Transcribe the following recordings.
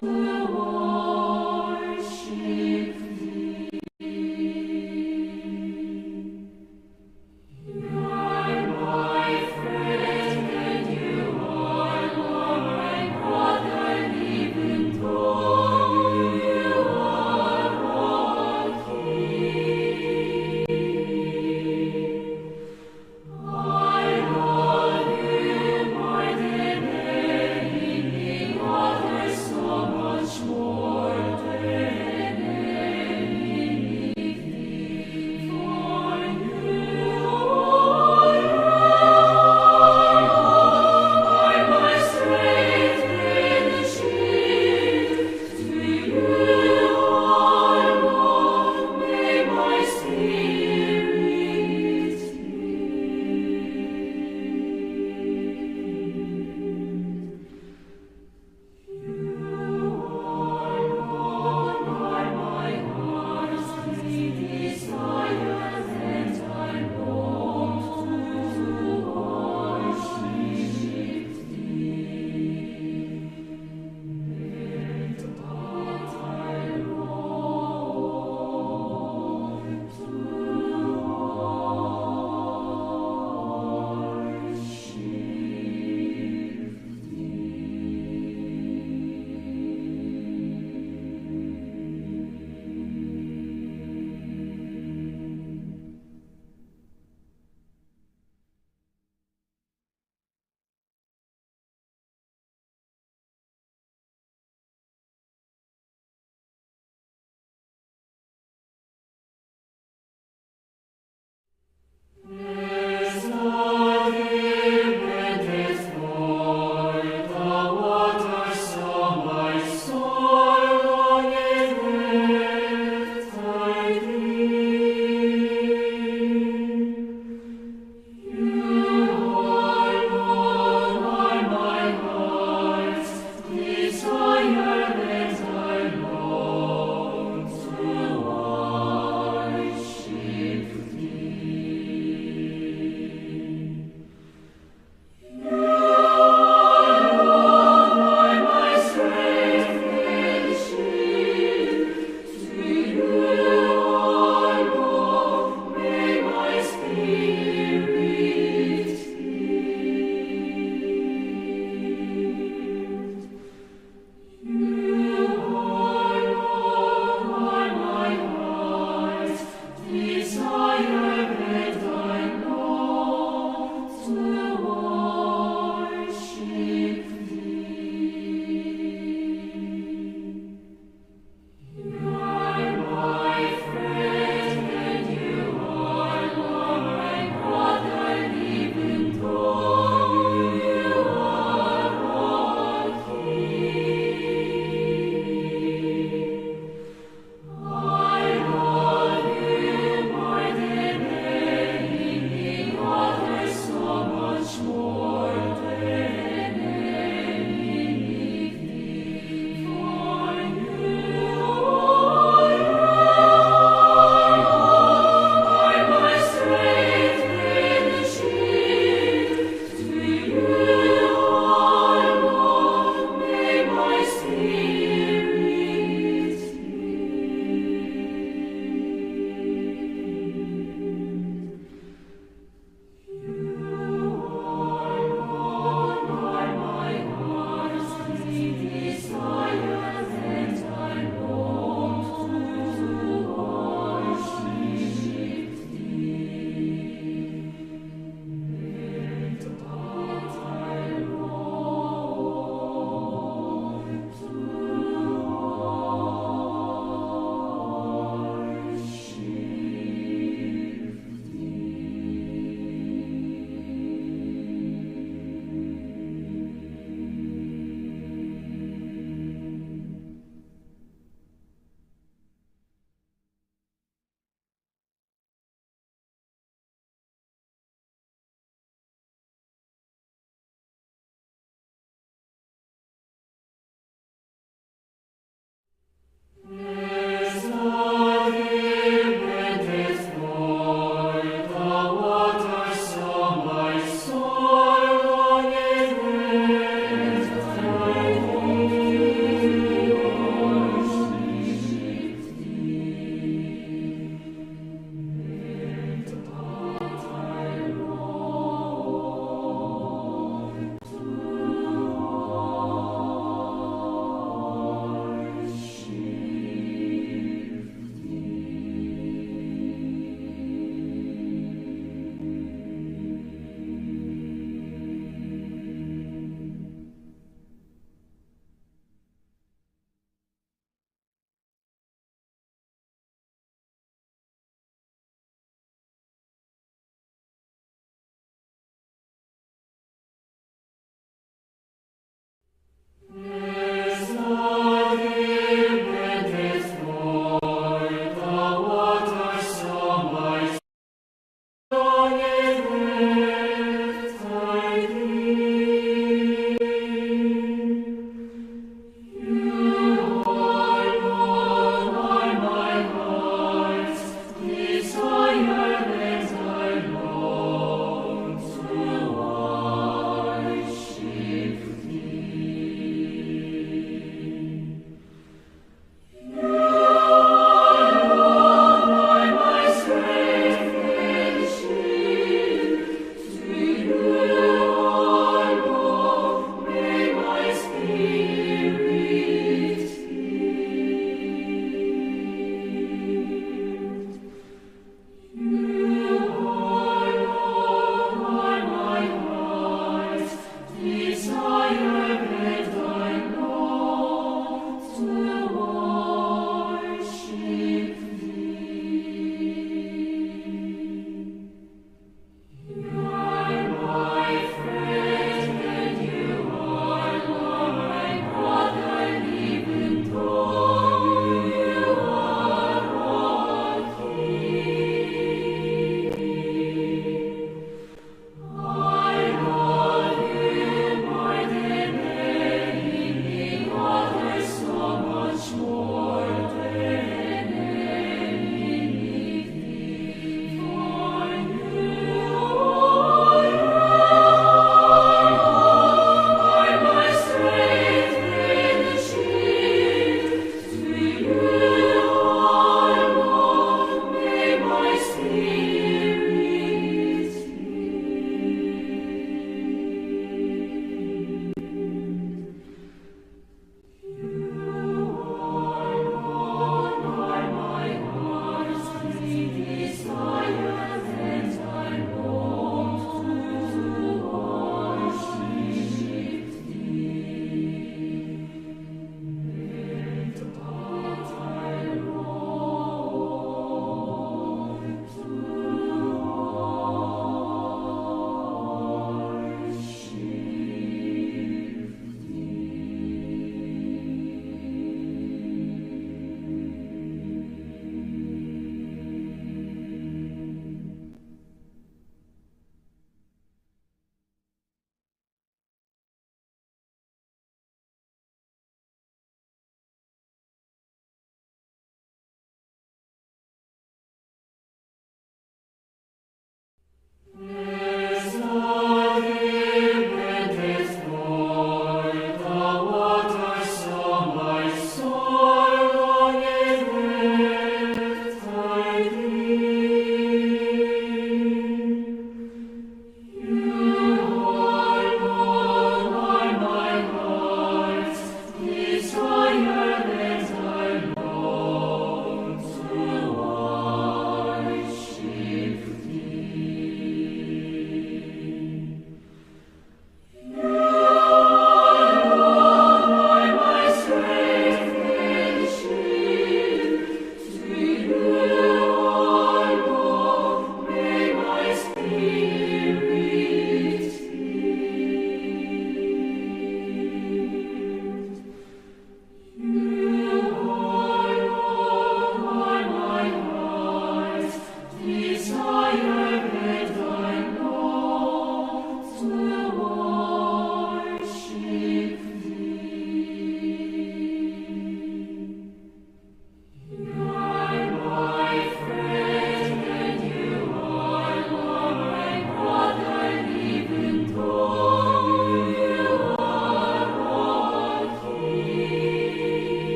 Worship thee. You are my friend, and you are my brother, even though you are a king. I love you more than any other, so much more.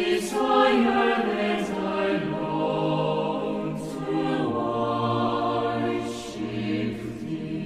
Desire that I long to worship thee.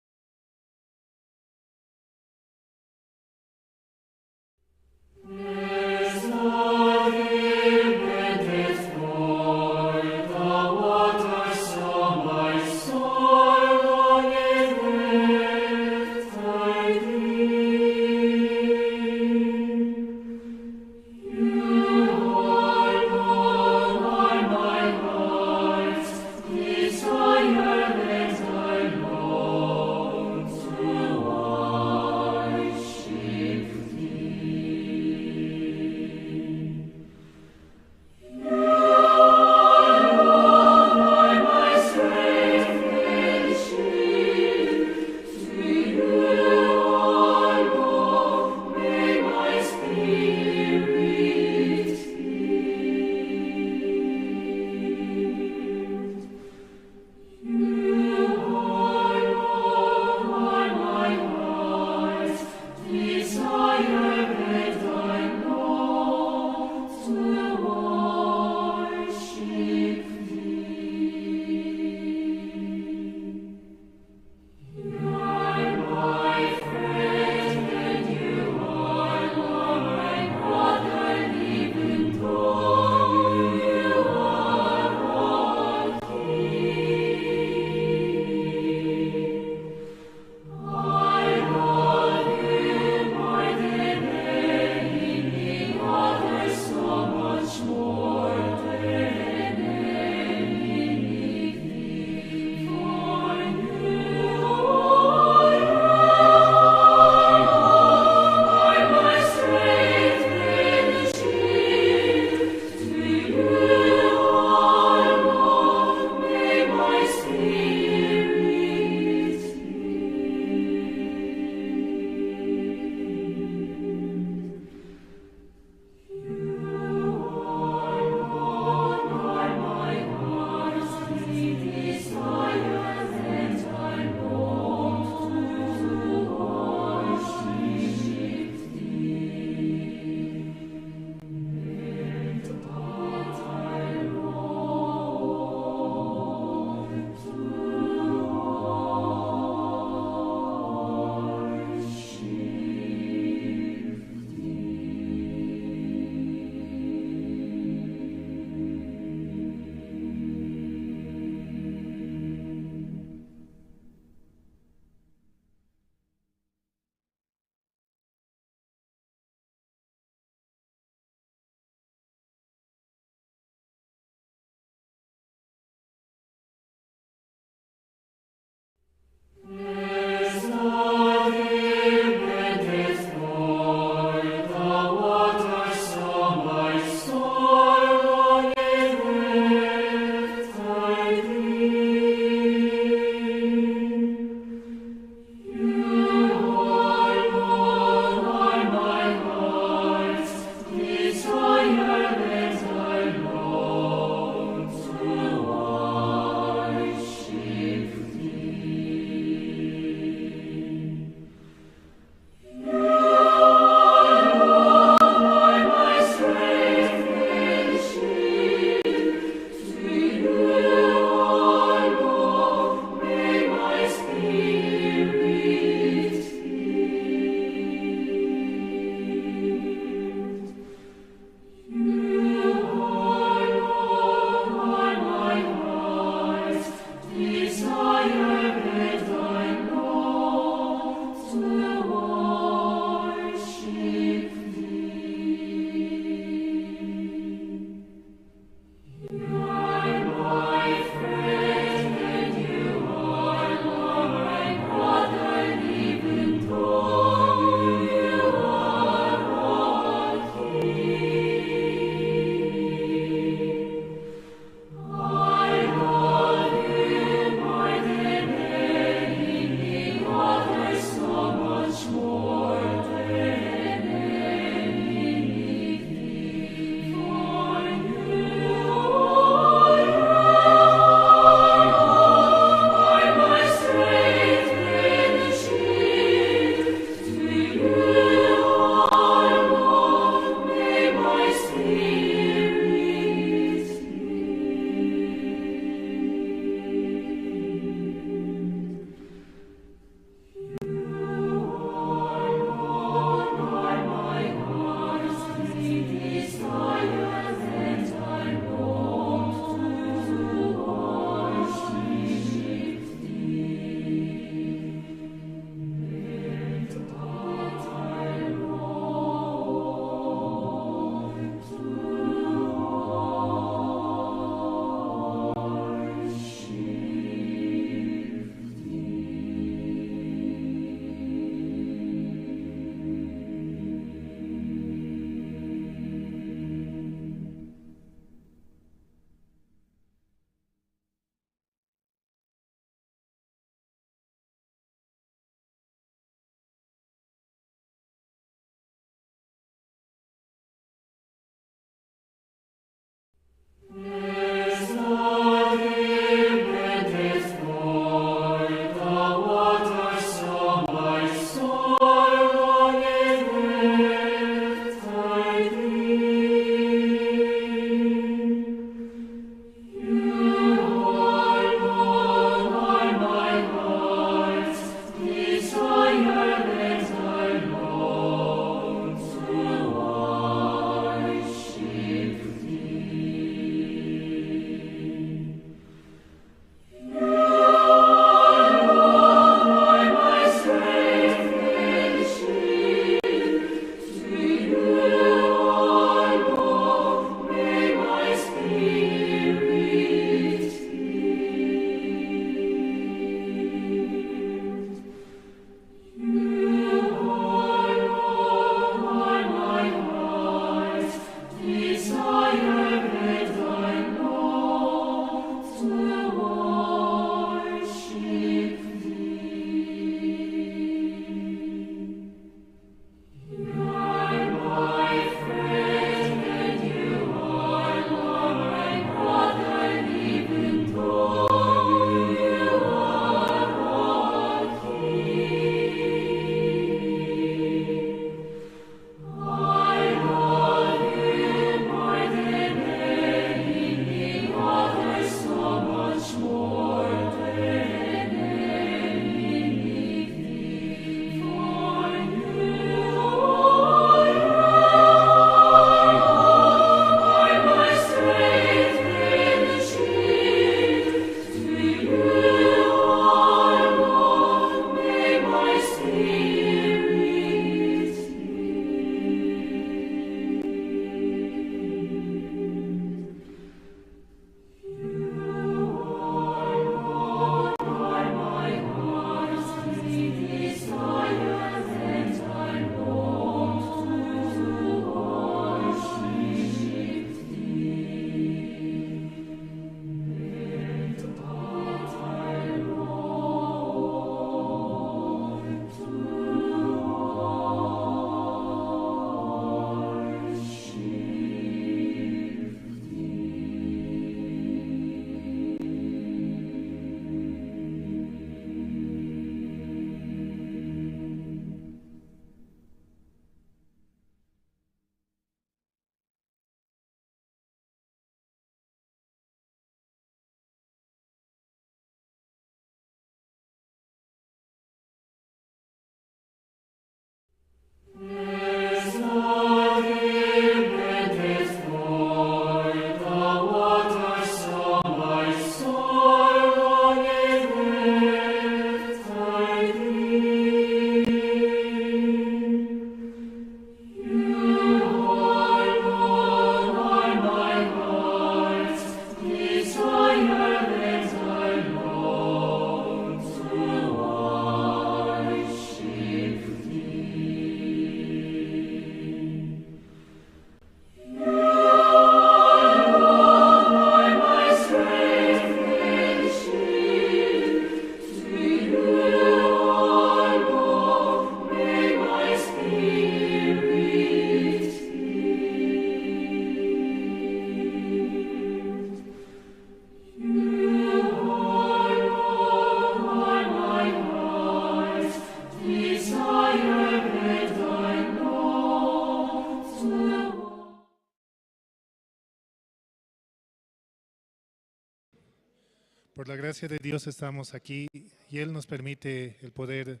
Por la gracia de Dios estamos aquí y Él nos permite el poder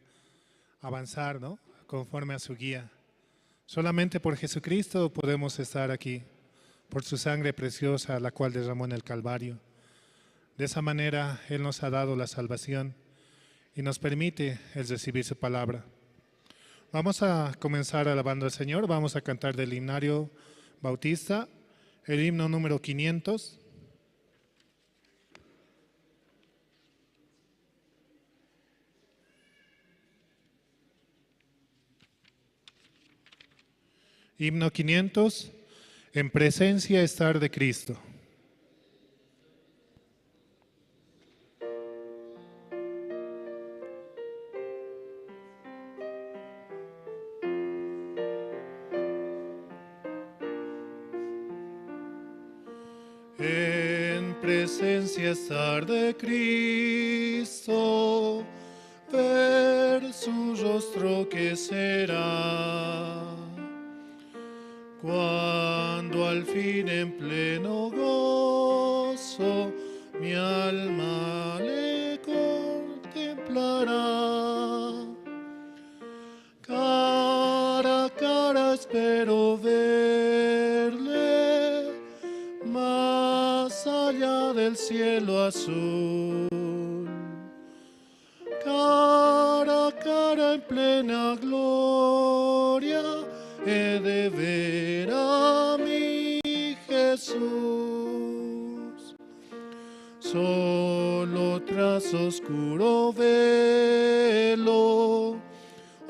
avanzar, ¿no?, conforme a su guía. Solamente por Jesucristo podemos estar aquí, por su sangre preciosa, la cual derramó en el Calvario. De esa manera, Él nos ha dado la salvación y nos permite el recibir su palabra. Vamos a comenzar alabando al Señor. Vamos a cantar del himnario bautista, el himno número 500. Himno 500, en presencia estar de Cristo. En presencia estar de Cristo, ver su rostro que será. Cuando al fin en pleno gozo mi alma le contemplará. Cara a cara espero verle, más allá del cielo azul. Cara a cara en plena gloria he de ver a mi Jesús. Solo tras oscuro velo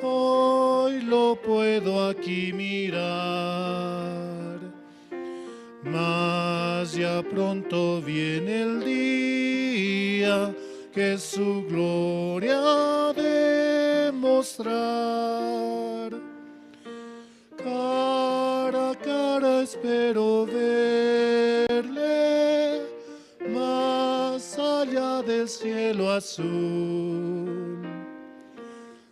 hoy lo puedo aquí mirar, mas ya pronto viene el día que su gloria ha de mostrar. Cara a cara espero verle, más allá del cielo azul.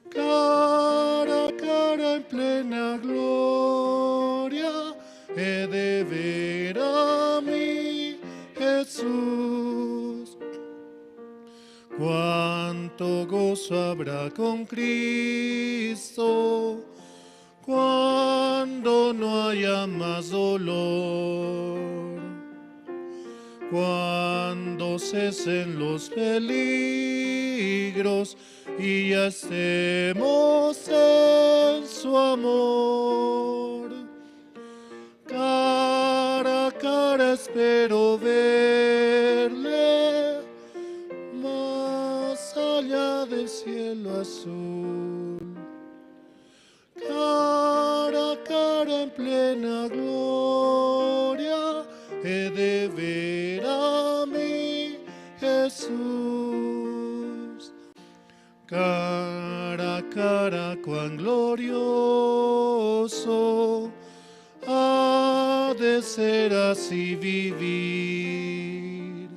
Cara a cara en plena gloria he de ver a mi Jesús. Cuánto gozo habrá con Cristo cuando no haya más dolor, cuando cesen los peligros y ya estemos en su amor. Cara a cara espero verle, más allá del cielo azul. Cara a cara en plena gloria he de ver a mi Jesús. Cara a cara cuán glorioso ha de ser así vivir.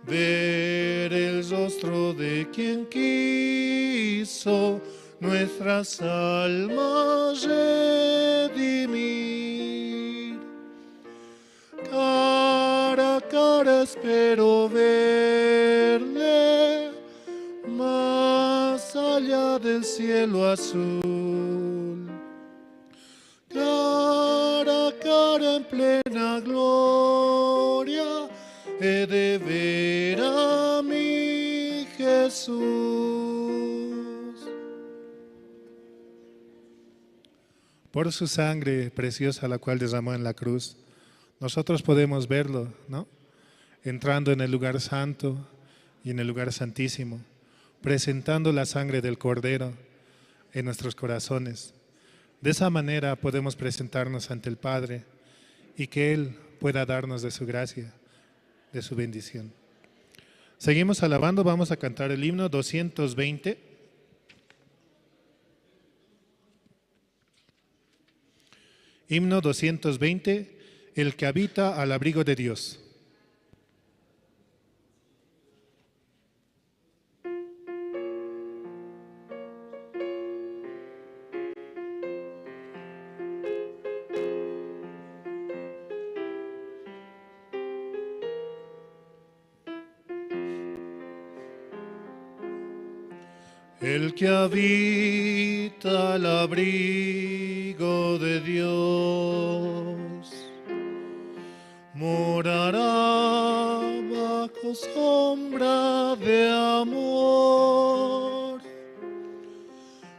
Ver el rostro de quien quiso nuestras almas redimir. Cara a cara espero verle, más allá del cielo azul. Cara a cara en plena gloria he de ver a mi Jesús. Por su sangre preciosa, la cual derramó en la cruz, nosotros podemos verlo, ¿no? Entrando en el lugar santo y en el lugar santísimo, presentando la sangre del Cordero en nuestros corazones. De esa manera podemos presentarnos ante el Padre y que Él pueda darnos de su gracia, de su bendición. Seguimos alabando, vamos a cantar el himno 220. Himno 220, el que habita al abrigo de Dios. El que habita al abrigo de Dios morará bajo sombra de amor.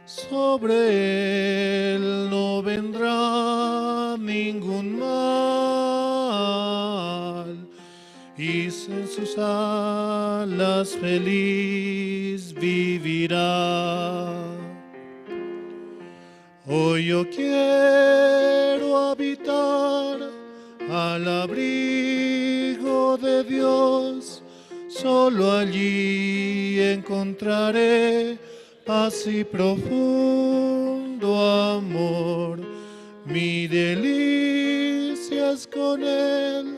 Sobre él no vendrá ningún mal, y en sus alas feliz vivirá. Hoy yo quiero habitar al abrigo de Dios, solo allí encontraré paz y profundo amor. Mi delicia es con él,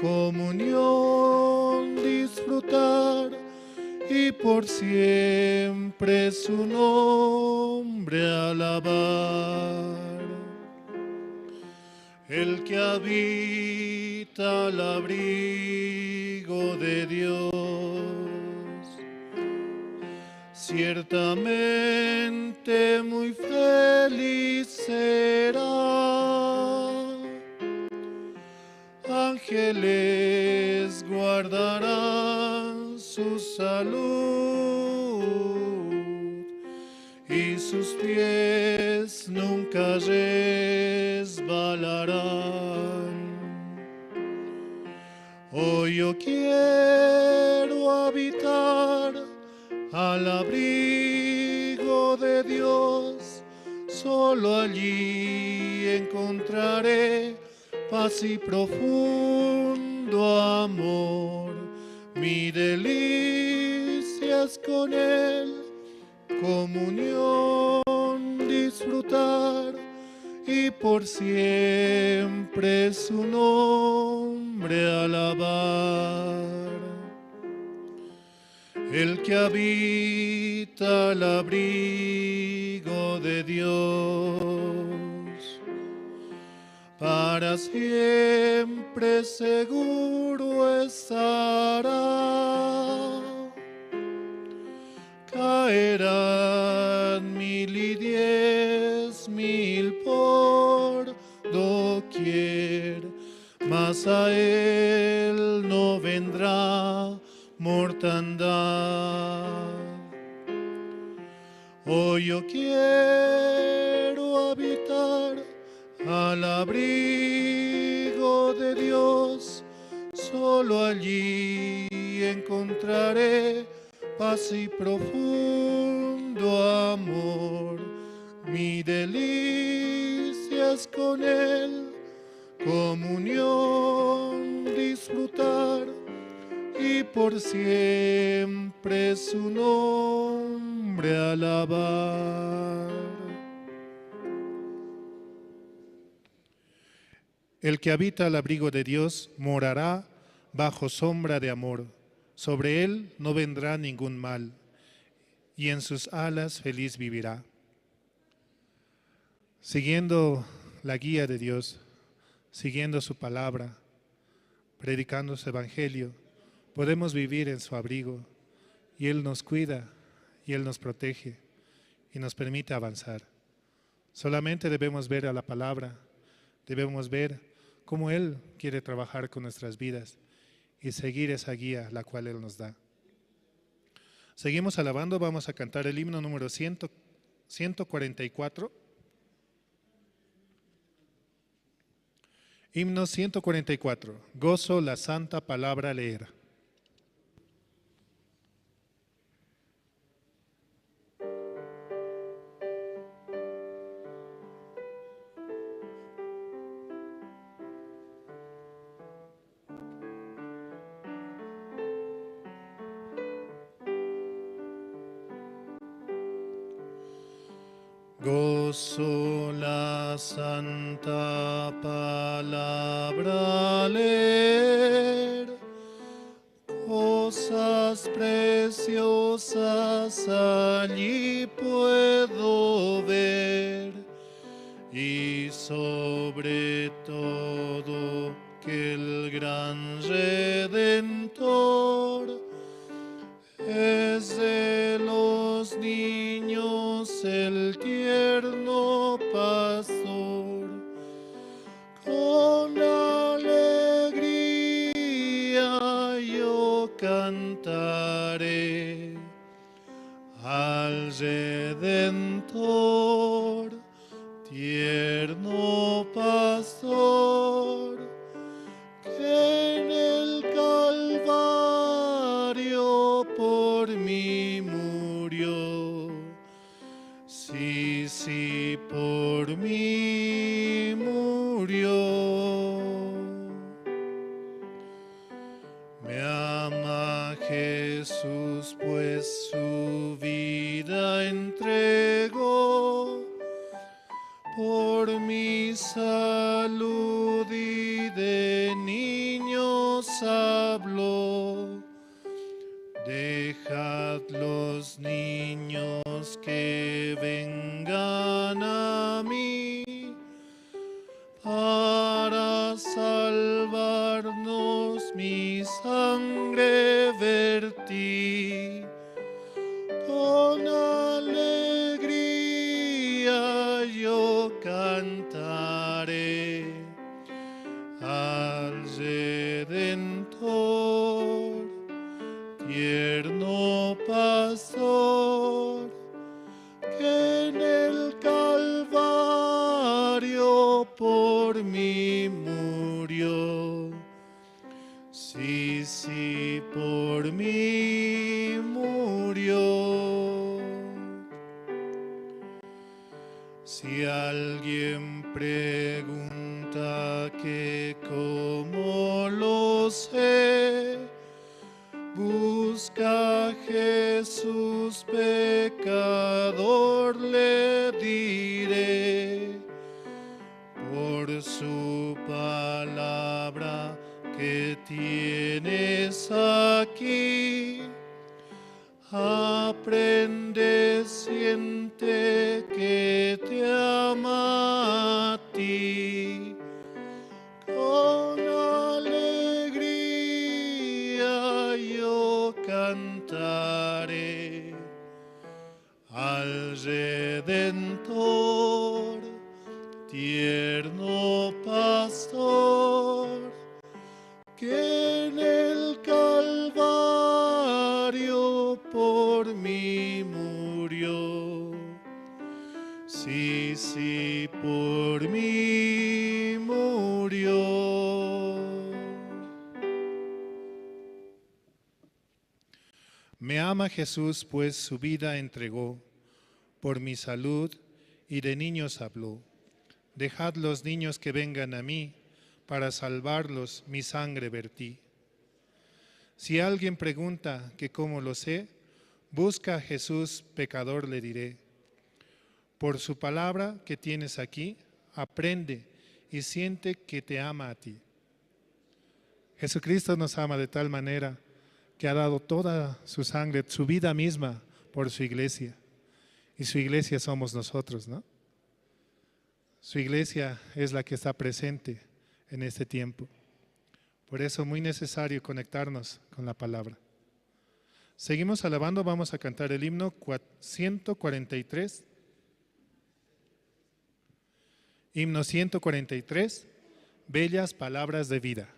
comunión disfrutar y por siempre su nombre alabar. El que habita al abrigo de Dios, ciertamente muy feliz será. Ángeles guardarán su salud y sus pies nunca resbalarán. Hoy yo quiero habitar al abrigo de Dios, solo allí encontraré paz y profundo amor. Mi delicia es con él, comunión disfrutar y por siempre su nombre alabar. El que habita al abrigo de Dios, para siempre seguro estará. Caerán 1000 y 10,000 por doquier, mas a él no vendrá mortandad. Hoy yo quiero habitar al abrigo de Dios, solo allí encontraré paz y profundo amor. Mi delicia es con él, comunión disfrutar y por siempre su nombre alabar. El que habita al abrigo de Dios morará bajo sombra de amor. Sobre él no vendrá ningún mal, y en sus alas feliz vivirá. Siguiendo la guía de Dios, siguiendo su palabra, predicando su evangelio, podemos vivir en su abrigo, y Él nos cuida, y Él nos protege, y nos permite avanzar. Solamente debemos ver a la palabra, debemos ver cómo Él quiere trabajar con nuestras vidas y seguir esa guía la cual Él nos da. Seguimos alabando, vamos a cantar el himno número 144. Himno 144, gozo la santa palabra leer. Gozo la santa palabra leer, cosas preciosas allí puedo ver, y sobre todo que el gran Redentor es de los los niños el tierno pastor. Con alegría yo cantaré al Redentor, tierno pastor, que en el Calvario por mí murió. Sí, sí, por mí murió. Me ama Jesús, pues su vida entregó por mi salud y de niños habló. Dejad los niños que vengan a mí, para salvarnos mi sangre vertí. Con alegría yo cantaré al Redentor, tierno pastor, que en el Calvario por mí murió. Sí, sí, por mí murió. Si alguien pregunta que cómo lo sé, busca a Jesús pecador, le diré, por su palabra que tienes aquí, aprende, siente que te ama a ti. Con alegría yo cantaré al Redentor, tierno pastor, que en el Calvario por mí murió. Sí, sí, por mí murió. Me ama Jesús, pues su vida entregó por mi salud y de niños habló. Dejad los niños que vengan a mí, para salvarlos mi sangre vertí. Si alguien pregunta que cómo lo sé, busca a Jesús, pecador, le diré. Por su palabra que tienes aquí, aprende y siente que te ama a ti. Jesucristo nos ama de tal manera que ha dado toda su sangre, su vida misma, por su iglesia. Y su iglesia somos nosotros, ¿no? Su iglesia es la que está presente en este tiempo. Por eso es muy necesario conectarnos con la palabra. Seguimos alabando, vamos a cantar el himno 143. Himno 143, Bellas Palabras de Vida.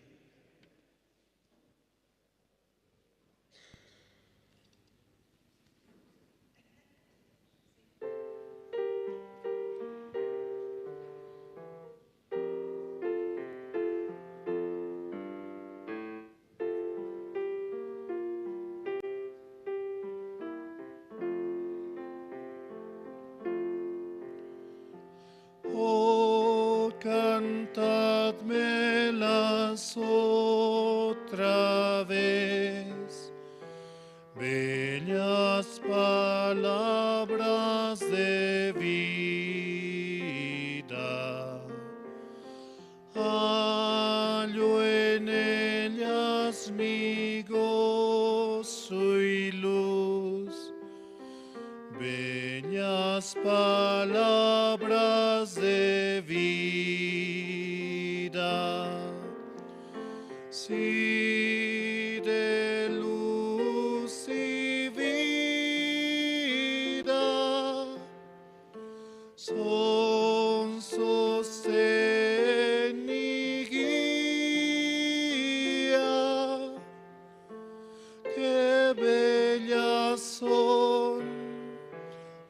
Cantádmelas otra vez, bellas palabras de vida. Hallo en ellas mi gozo y luz, bellas palabras de vida. Sí, de luz y vida.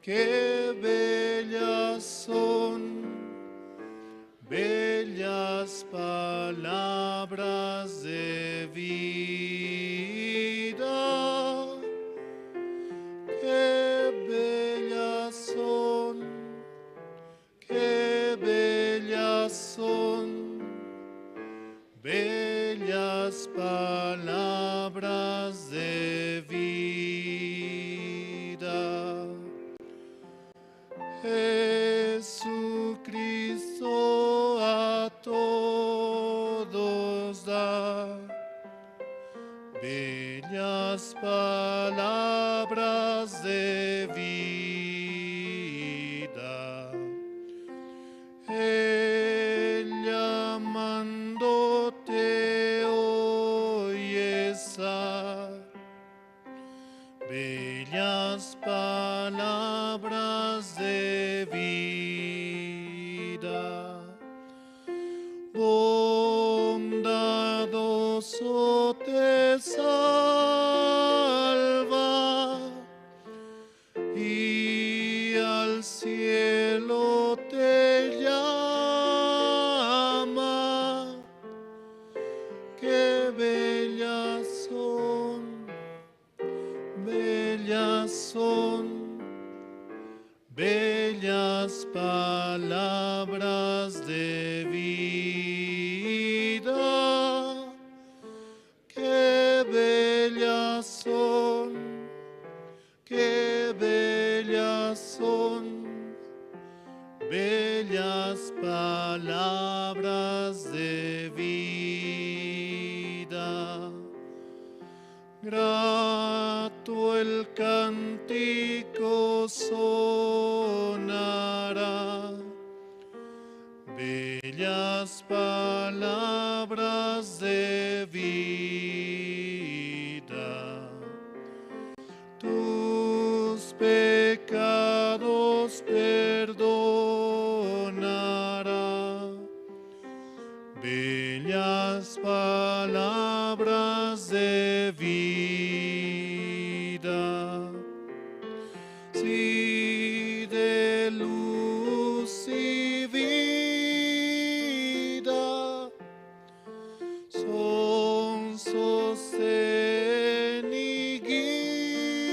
Qué bellas son, bellas palabras de vida. Qué bellas son, qué bellas son, bellas palabras de vida. Jesucristo a todos da bellas palabras de vida. Él llamándote hoy está bellas palabras de vida. Bondadoso te salva y al cielo te llama. Qué bellas son, bellas son, bellas palabras de vida. Qué bellas son, qué bellas son, bellas palabras de vida. Grato el cántico sonará, bellas palabras de vida. Tus pecados perdonará, bellas palabras de vida. Si de luz y vida son sostén y guía,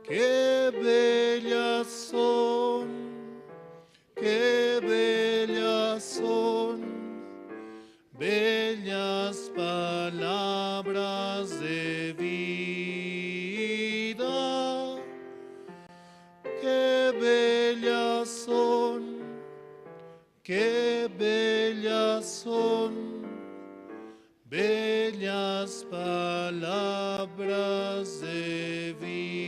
qué bellas son, qué bellas son, bellas palabras de vida. Qué bellas son, qué bellas son, bellas palabras de vida.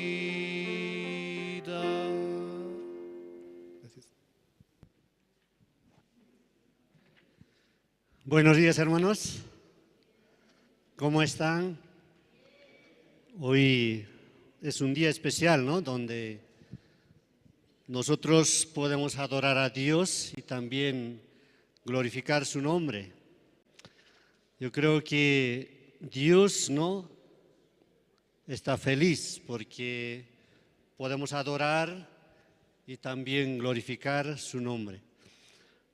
Gracias. Buenos días, hermanos. ¿Cómo están? Hoy es un día especial, ¿no? Donde nosotros podemos adorar a Dios y también glorificar su nombre. Yo creo que Dios, ¿no?, está feliz porque podemos adorar y también glorificar su nombre.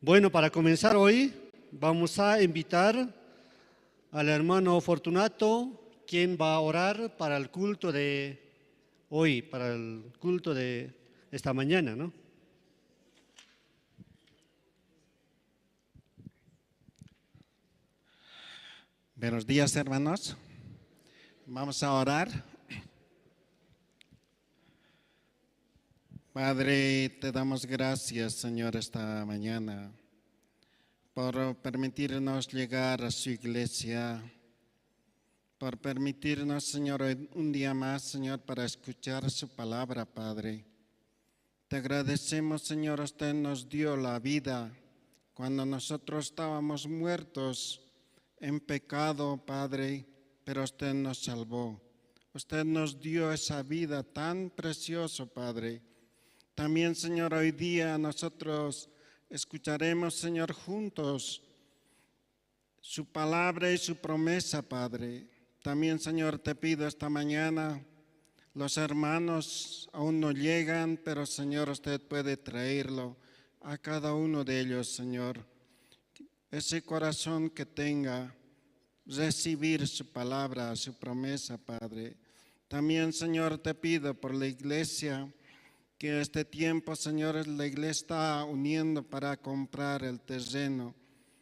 Bueno, para comenzar hoy vamos a invitar al hermano Fortunato, quien va a orar para el culto de hoy, para el culto de esta mañana, ¿no? Buenos días, hermanos. Vamos a orar. Padre, te damos gracias, Señor, esta mañana por permitirnos llegar a su iglesia, por permitirnos, Señor, un día más, Señor, para escuchar su palabra, Padre. Te agradecemos, Señor, usted nos dio la vida cuando nosotros estábamos muertos en pecado, Padre, pero usted nos salvó. Usted nos dio esa vida tan preciosa, Padre. También, Señor, hoy día nosotros escucharemos, Señor, juntos su palabra y su promesa, Padre. También, Señor, te pido esta mañana Los hermanos aún no llegan, pero Señor, usted puede traerlo a cada uno de ellos, Señor. Ese corazón que tenga, recibir su palabra, su promesa, Padre. También, Señor, te pido por la iglesia, que este tiempo, Señor, la iglesia está uniendo para comprar el terreno.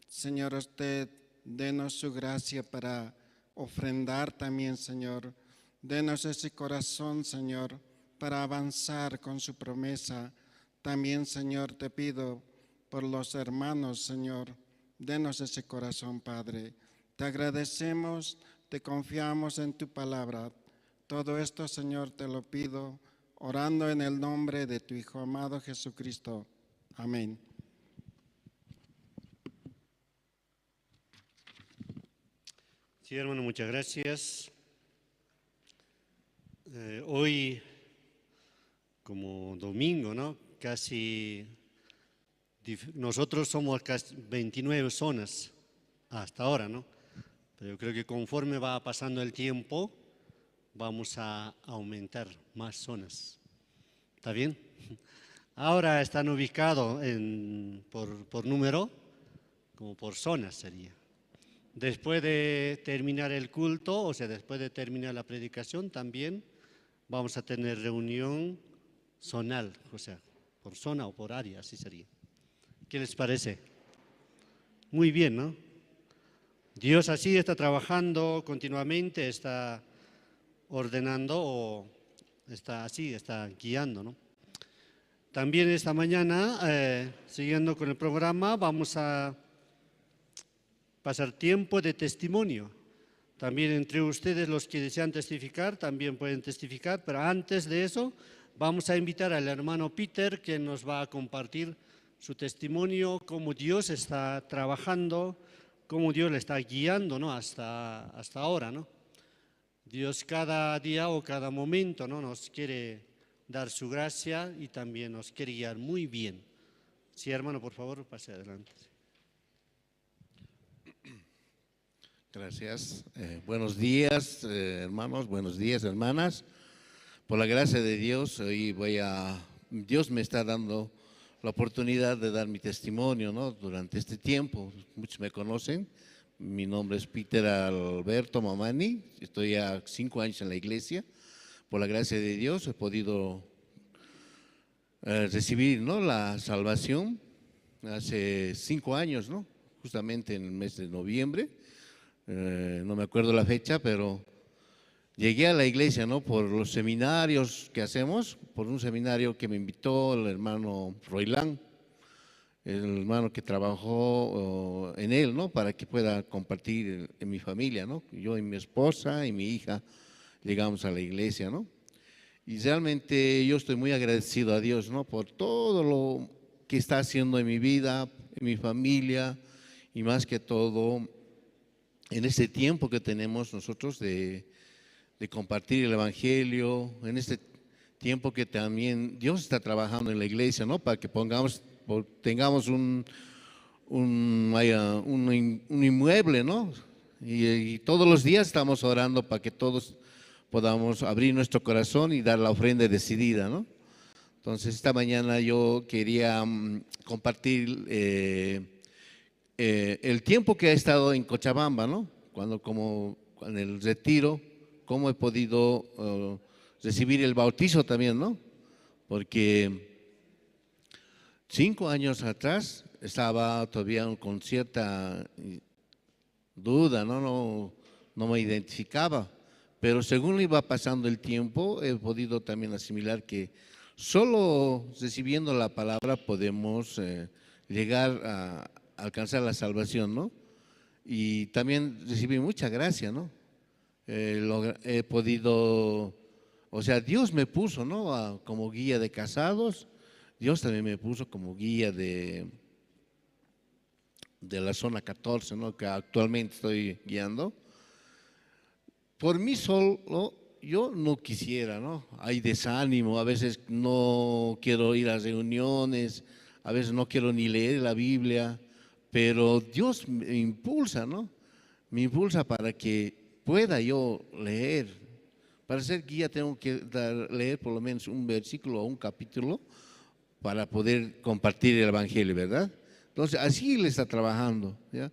Señor, usted denos su gracia para ofrendar también, Señor. Denos ese corazón, Señor, para avanzar con su promesa. También, Señor, te pido por los hermanos, Señor, denos ese corazón, Padre. Te agradecemos, te confiamos en tu palabra. Todo esto, Señor, te lo pido, orando en el nombre de tu Hijo amado Jesucristo. Amén. Sí, hermano, muchas gracias. Hoy, como domingo, ¿no? Casi, nosotros somos casi 29 zonas hasta ahora, ¿no? Pero yo creo que conforme va pasando el tiempo, vamos a aumentar más zonas. ¿Está bien? Ahora están ubicados por número, como por zonas sería. Después de terminar el culto, o sea, después de terminar la predicación, también vamos a tener reunión zonal, o sea, por zona o por área, así sería. ¿Qué les parece? Muy bien, ¿no? Dios así está trabajando continuamente, está ordenando o está así, está guiando, ¿no? También esta mañana, siguiendo con el programa, vamos a pasar tiempo de testimonio. También entre ustedes los que desean testificar, también pueden testificar, pero antes de eso vamos a invitar al hermano Peter, que nos va a compartir su testimonio, cómo Dios está trabajando, cómo Dios le está guiando, ¿no? hasta ahora, ¿no? Dios cada día o cada momento, ¿no? nos quiere dar su gracia y también nos quiere guiar muy bien. Sí, hermano, por favor, pase adelante. Gracias. Buenos días, hermanos, buenos días, hermanas. Por la gracia de Dios, hoy Dios me está dando la oportunidad de dar mi testimonio, ¿no? Durante este tiempo. Muchos me conocen. Mi nombre es Peter Alberto Mamani. Estoy ya 5 años en la iglesia. Por la gracia de Dios he podido recibir, ¿no? la salvación hace 5 años, ¿no? Justamente en el mes de noviembre. No me acuerdo la fecha, pero llegué a la iglesia, ¿no? Por los seminarios que hacemos, por un seminario que me invitó el hermano Roilán, el hermano que trabajó en él, ¿no? Para que pueda compartir en mi familia, ¿no? Yo y mi esposa y mi hija llegamos a la iglesia, ¿no? Y realmente yo estoy muy agradecido a Dios, ¿no? Por todo lo que está haciendo en mi vida, en mi familia y más que todo en este tiempo que tenemos nosotros de compartir el Evangelio, en este tiempo que también Dios está trabajando en la iglesia, ¿no? Para que tengamos un inmueble, ¿no? Y todos los días estamos orando para que todos podamos abrir nuestro corazón y dar la ofrenda decidida, ¿no? Entonces, esta mañana yo quería compartir el tiempo que he estado en Cochabamba, ¿no? Cuando como en el retiro, cómo he podido recibir el bautizo también, ¿no? Porque 5 años atrás estaba todavía con cierta duda, ¿no? No me identificaba, pero según iba pasando el tiempo, he podido también asimilar que solo recibiendo la palabra podemos llegar a alcanzar la salvación, ¿no? Y también recibí mucha gracia, ¿no? He podido, o sea, Dios me puso, ¿no? Como guía de casados, Dios también me puso como guía de la zona 14, ¿no? Que actualmente estoy guiando. Por mí solo, yo no quisiera, ¿no? Hay desánimo, a veces no quiero ir a reuniones, a veces no quiero ni leer la Biblia, pero Dios me impulsa, ¿no? Me impulsa para que pueda yo leer, Para ser guía tengo que leer por lo menos un versículo o un capítulo para poder compartir el evangelio, ¿verdad? Entonces, así él está trabajando, ¿ya?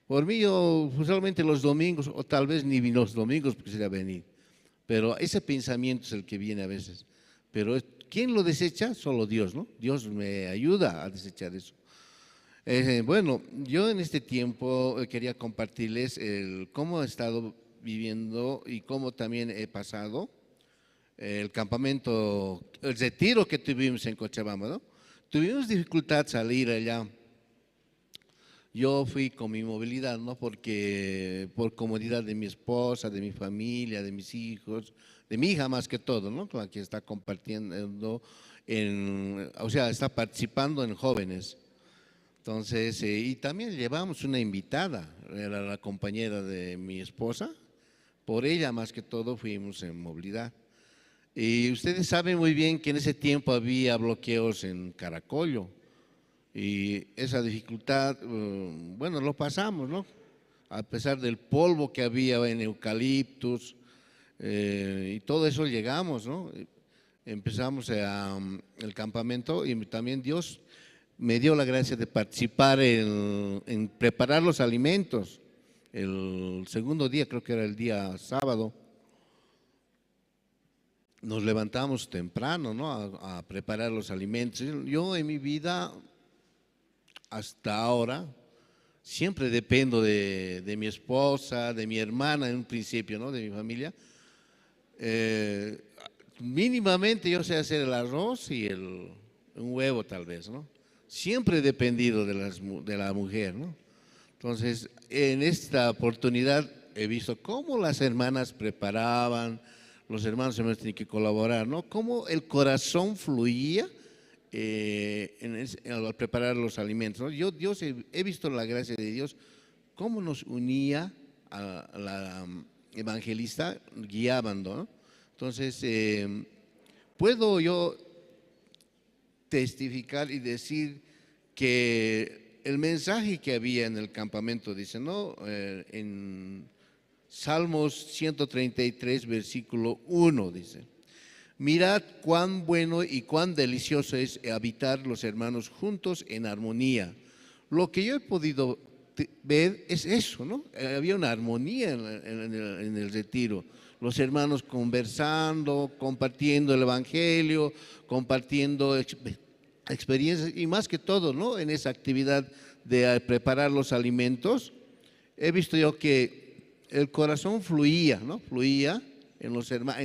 Por mí, yo solamente los domingos, o tal vez ni los domingos quisiera venir, pero ese pensamiento es el que viene a veces. Pero ¿quién lo desecha? Solo Dios, ¿no? Dios me ayuda a desechar eso. Bueno, yo en este tiempo quería compartirles el cómo he estado viviendo y cómo también he pasado el campamento, el retiro que tuvimos en Cochabamba, ¿no? Tuvimos dificultad salir allá. Yo fui con mi movilidad, ¿no? Porque por comodidad de mi esposa, de mi familia, de mis hijos, de mi hija más que todo, ¿no? Con la que está compartiendo, o sea, está participando en jóvenes. Entonces, y también llevamos una invitada, era la compañera de mi esposa, por ella más que todo fuimos en movilidad. Y ustedes saben muy bien que en ese tiempo había bloqueos en Caracollo. Y esa dificultad, bueno, lo pasamos, ¿no? A pesar del polvo que había en eucaliptus, y todo eso llegamos, ¿no? Empezamos el campamento y también Dios me dio la gracia de participar en preparar los alimentos. El segundo día, creo que era el día sábado, nos levantamos temprano, ¿no? A preparar los alimentos. Yo en mi vida, hasta ahora, siempre dependo de mi esposa, de mi hermana en un principio, ¿no? De mi familia. Mínimamente yo sé hacer el arroz y un huevo tal vez, ¿no? Siempre he dependido de la mujer, ¿no? Entonces, en esta oportunidad he visto cómo las hermanas preparaban, los hermanos tenían que colaborar, ¿no? Cómo el corazón fluía al preparar los alimentos, ¿no? Yo, Dios, he visto la gracia de Dios, cómo nos unía a la evangelista, guiaban, ¿no? Entonces, puedo yo testificar y decir que el mensaje que había en el campamento, dice, ¿no? En Salmos 133, versículo 1, dice: mirad cuán bueno y cuán delicioso es habitar los hermanos juntos en armonía. Lo que yo he podido ver es eso, ¿no? Había una armonía en el retiro. Los hermanos conversando, compartiendo el evangelio, compartiendo experiencias y más que todo, ¿no? En esa actividad de preparar los alimentos, he visto yo que el corazón fluía, ¿no? Fluía en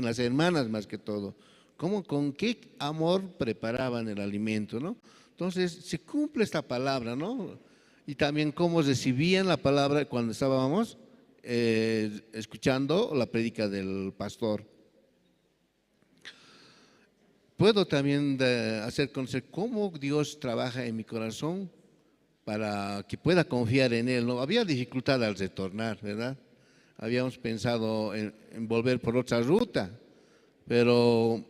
las hermanas más que todo. ¿Cómo, con qué amor preparaban el alimento, ¿no? Entonces se cumple esta palabra, ¿no? Y también cómo recibían la palabra cuando estábamos escuchando la prédica del pastor. Puedo también hacer conocer cómo Dios trabaja en mi corazón para que pueda confiar en Él, ¿no? Había dificultad al retornar, ¿verdad? Habíamos pensado en volver por otra ruta, pero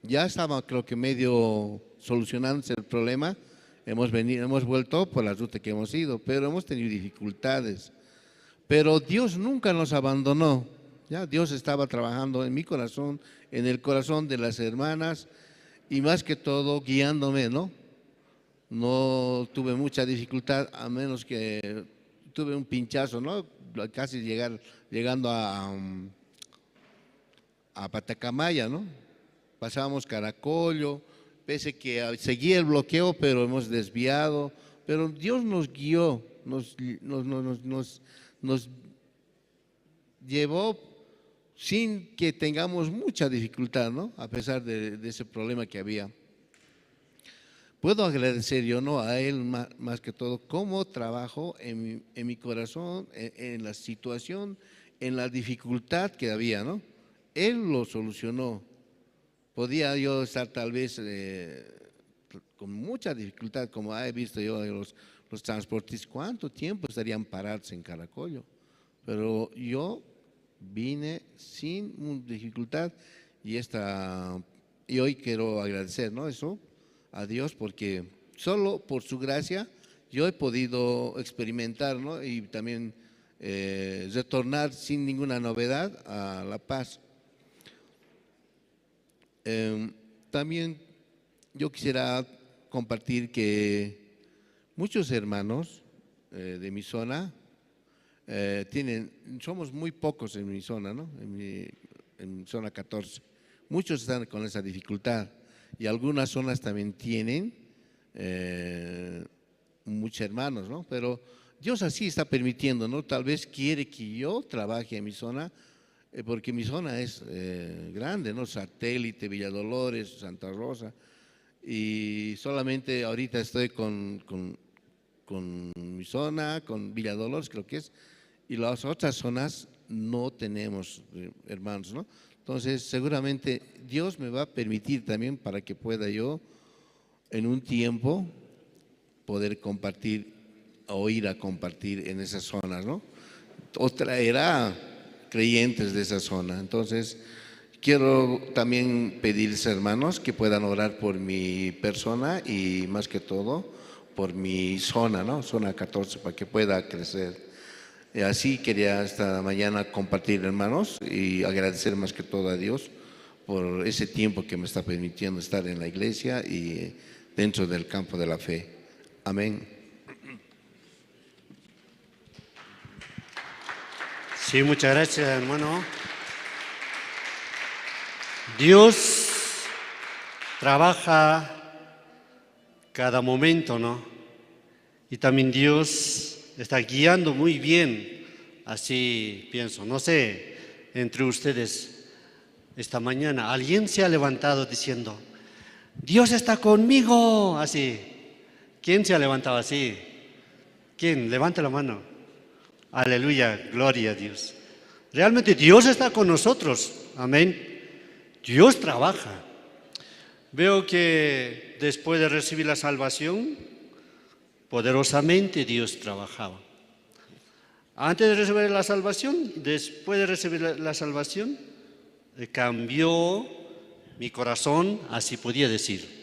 ya estaba, creo que medio solucionándose el problema. Hemos vuelto por la ruta que hemos ido, pero hemos tenido dificultades. Pero Dios nunca nos abandonó. Ya Dios estaba trabajando en mi corazón, en el corazón de las hermanas y más que todo guiándome, ¿no? No tuve mucha dificultad, a menos que tuve un pinchazo, ¿no? Casi llegando a Patacamaya, ¿no? Pasábamos Caracollo, pese que seguía el bloqueo, pero hemos desviado, pero Dios nos guió, nos llevó sin que tengamos mucha dificultad, ¿no? A pesar de ese problema que había. Puedo agradecer yo, ¿no?, a Él más que todo, cómo trabajo en mi corazón, en la situación, en la dificultad que había, ¿no? Él lo solucionó. Podía yo estar tal vez con mucha dificultad, como he visto yo los transportistas, cuánto tiempo estarían parados en Caracollo. Pero yo vine sin dificultad y hoy quiero agradecer, ¿no?, eso a Dios, porque solo por su gracia yo he podido experimentar, ¿no?, y también retornar sin ninguna novedad a La Paz. También yo quisiera compartir que muchos hermanos de mi zona tienen, somos muy pocos en mi zona, ¿no? En mi zona 14. Muchos están con esa dificultad y algunas zonas también tienen muchos hermanos, ¿no? Pero Dios así está permitiendo, ¿no? Tal vez quiere que yo trabaje en mi zona, porque mi zona es grande, ¿no? Satélite, Villa Dolores, Santa Rosa, y solamente ahorita estoy con mi zona, con Villa Dolores creo que es, y las otras zonas no tenemos hermanos, ¿no? Entonces seguramente Dios me va a permitir también para que pueda yo en un tiempo poder compartir o ir a compartir en esas zonas, ¿no? O traerá creyentes de esa zona. Entonces quiero también pedirles, hermanos, que puedan orar por mi persona y más que todo por mi zona, ¿no? Zona 14, para que pueda crecer. Y así quería esta mañana compartir, hermanos, y agradecer más que todo a Dios por ese tiempo que me está permitiendo estar en la iglesia y dentro del campo de la fe. Amén. Sí, muchas gracias, hermano. Dios trabaja cada momento, ¿no? Y también Dios está guiando muy bien, así pienso. No sé, entre ustedes esta mañana, ¿alguien se ha levantado diciendo, Dios está conmigo? Así. ¿Quién se ha levantado así? ¿Quién? Levanta la mano. Aleluya, gloria a Dios. Realmente Dios está con nosotros. Amén. Dios trabaja. Veo que después de recibir la salvación, poderosamente Dios trabajaba. Antes de recibir la salvación, después de recibir la salvación, cambió mi corazón, así podía decir.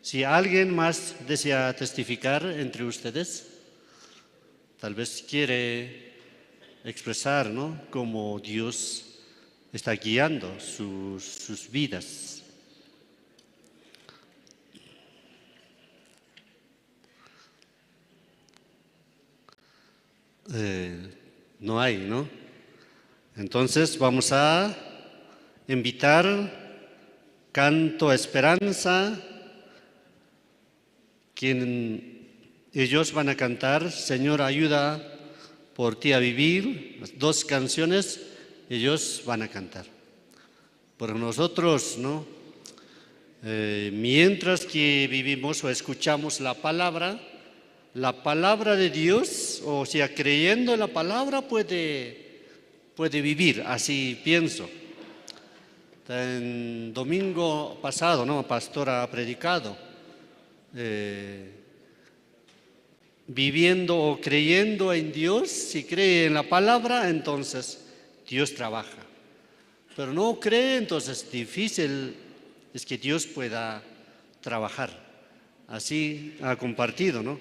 Si alguien más desea testificar entre ustedes, tal vez quiere expresar, ¿no?, cómo Dios está guiando sus vidas. No hay, ¿no? Entonces vamos a invitar Canto Esperanza, quien ellos van a cantar Señor, ayuda por ti a vivir. Las dos canciones ellos van a cantar. Pero nosotros, ¿no? Mientras que vivimos o escuchamos la palabra de Dios, o sea, creyendo en la palabra puede vivir, así pienso. En domingo pasado, ¿no?, pastor ha predicado, viviendo o creyendo en Dios, si cree en la palabra, entonces Dios trabaja. Pero no cree, entonces difícil es que Dios pueda trabajar. Así ha compartido, ¿no?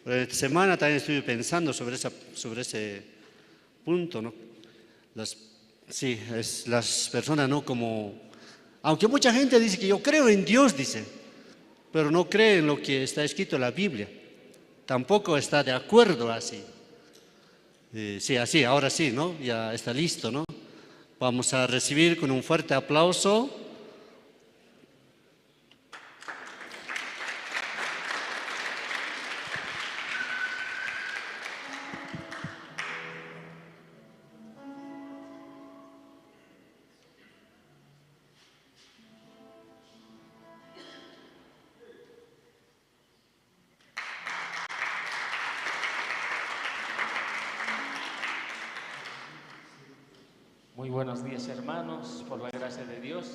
Pero esta semana también estuve pensando sobre ese punto, ¿no? Las personas, ¿no? Como, aunque mucha gente dice que yo creo en Dios, dice, pero no cree en lo que está escrito en la Biblia. Tampoco está de acuerdo así. Sí, así, ahora sí, ¿no? Ya está listo, ¿no? Vamos a recibir con un fuerte aplauso. Muy buenos días, hermanos, por la gracia de Dios.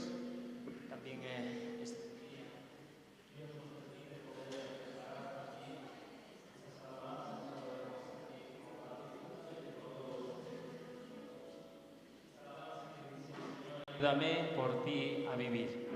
También este día Dios nos permite poder estar aquí. Ayúdame por ti a vivir.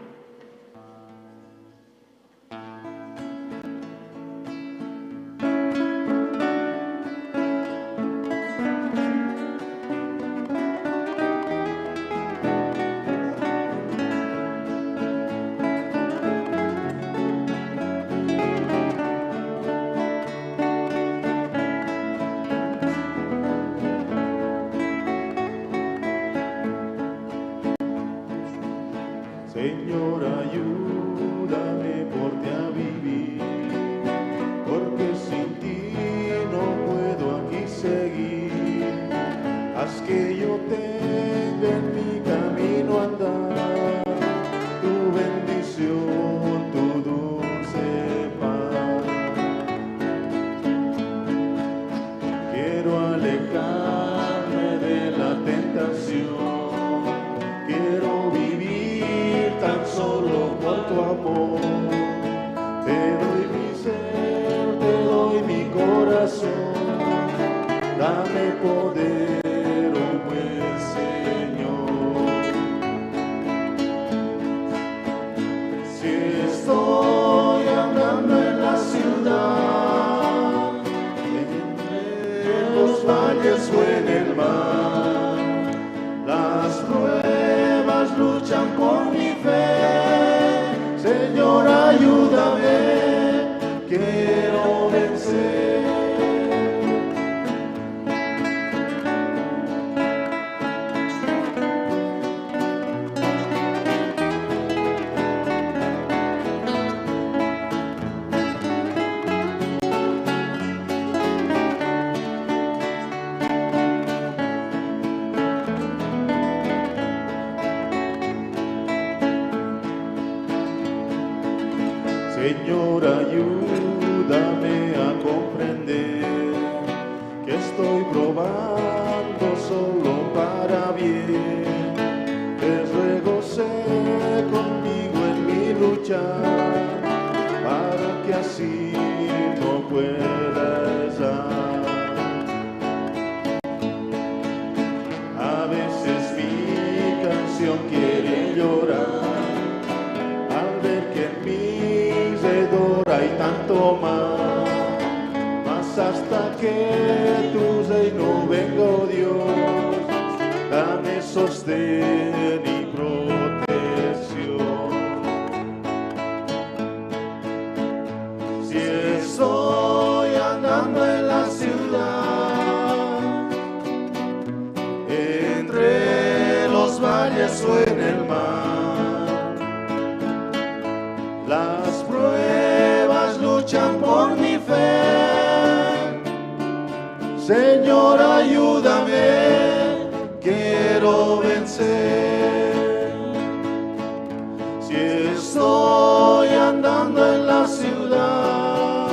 Señor, ayúdame por ti a vivir, porque sin ti no puedo aquí seguir. Haz que yo tenga en mi camino andar tu bendición, tu dulce paz. Quiero alejarme de la tentación, quiero vivir tan solo por tu amor. Te doy mi ser, te doy mi corazón, dame poder, oh buen Señor. Si estoy andando en la ciudad, entre los valles o en el mar, las pruebas luchan por mi fe. Señor, ayúdame, quiero vencer. Señor, ayúdame a comprender que estoy probando solo para bien. Te ruego, sé conmigo en mi lucha, para que así no pueda errar. A veces mi canción quiere llorar al ver que en mi alrededor hay tanto mal, mas hasta que tu reino venga, oh Dios, dame sostén y protección. Si estoy andando en la ciudad, entre los valles o en el mar, las pruebas luchan por mi fe. Señor, ayúdame, quiero vencer. Si estoy andando en la ciudad,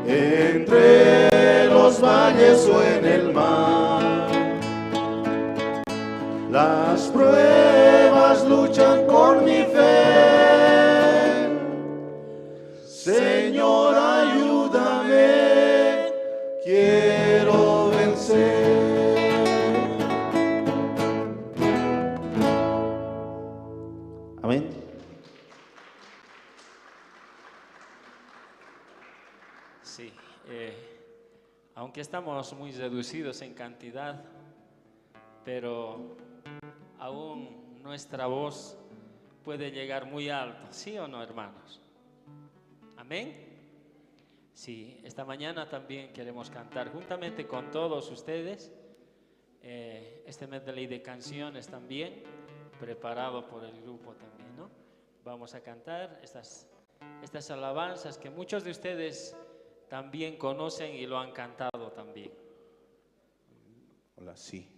entre los valles o en el mar, las pruebas luchan por mi fe. Señor, ayúdame, quiero vencer. Amén. Sí, aunque estamos muy reducidos en cantidad, pero aún nuestra voz puede llegar muy alto, ¿sí o no, hermanos? Amén. Sí, esta mañana también queremos cantar juntamente con todos ustedes este medley de canciones también, preparado por el grupo también, ¿no? Vamos a cantar estas alabanzas que muchos de ustedes también conocen y lo han cantado también. Hola, sí.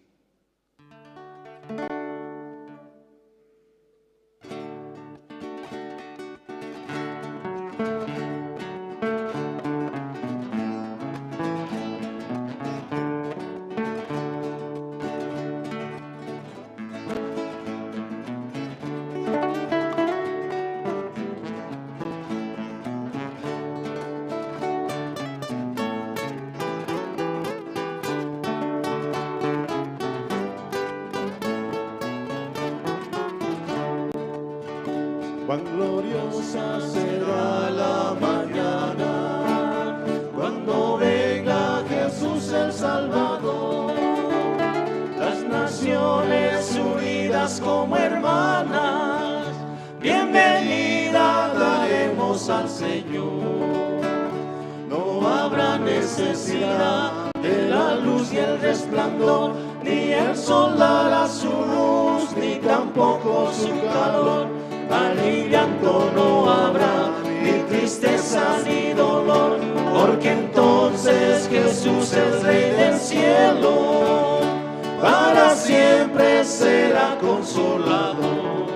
Cuán gloriosa será la mañana cuando venga Jesús el Salvador. Las naciones unidas como hermanas, bienvenida daremos al Señor. No habrá necesidad de la la luz y el resplandor, ni el sol dará su luz, ni tampoco su calor. Allí llanto no habrá, ni tristeza ni dolor, porque entonces Jesús el Rey del cielo para siempre será consolador.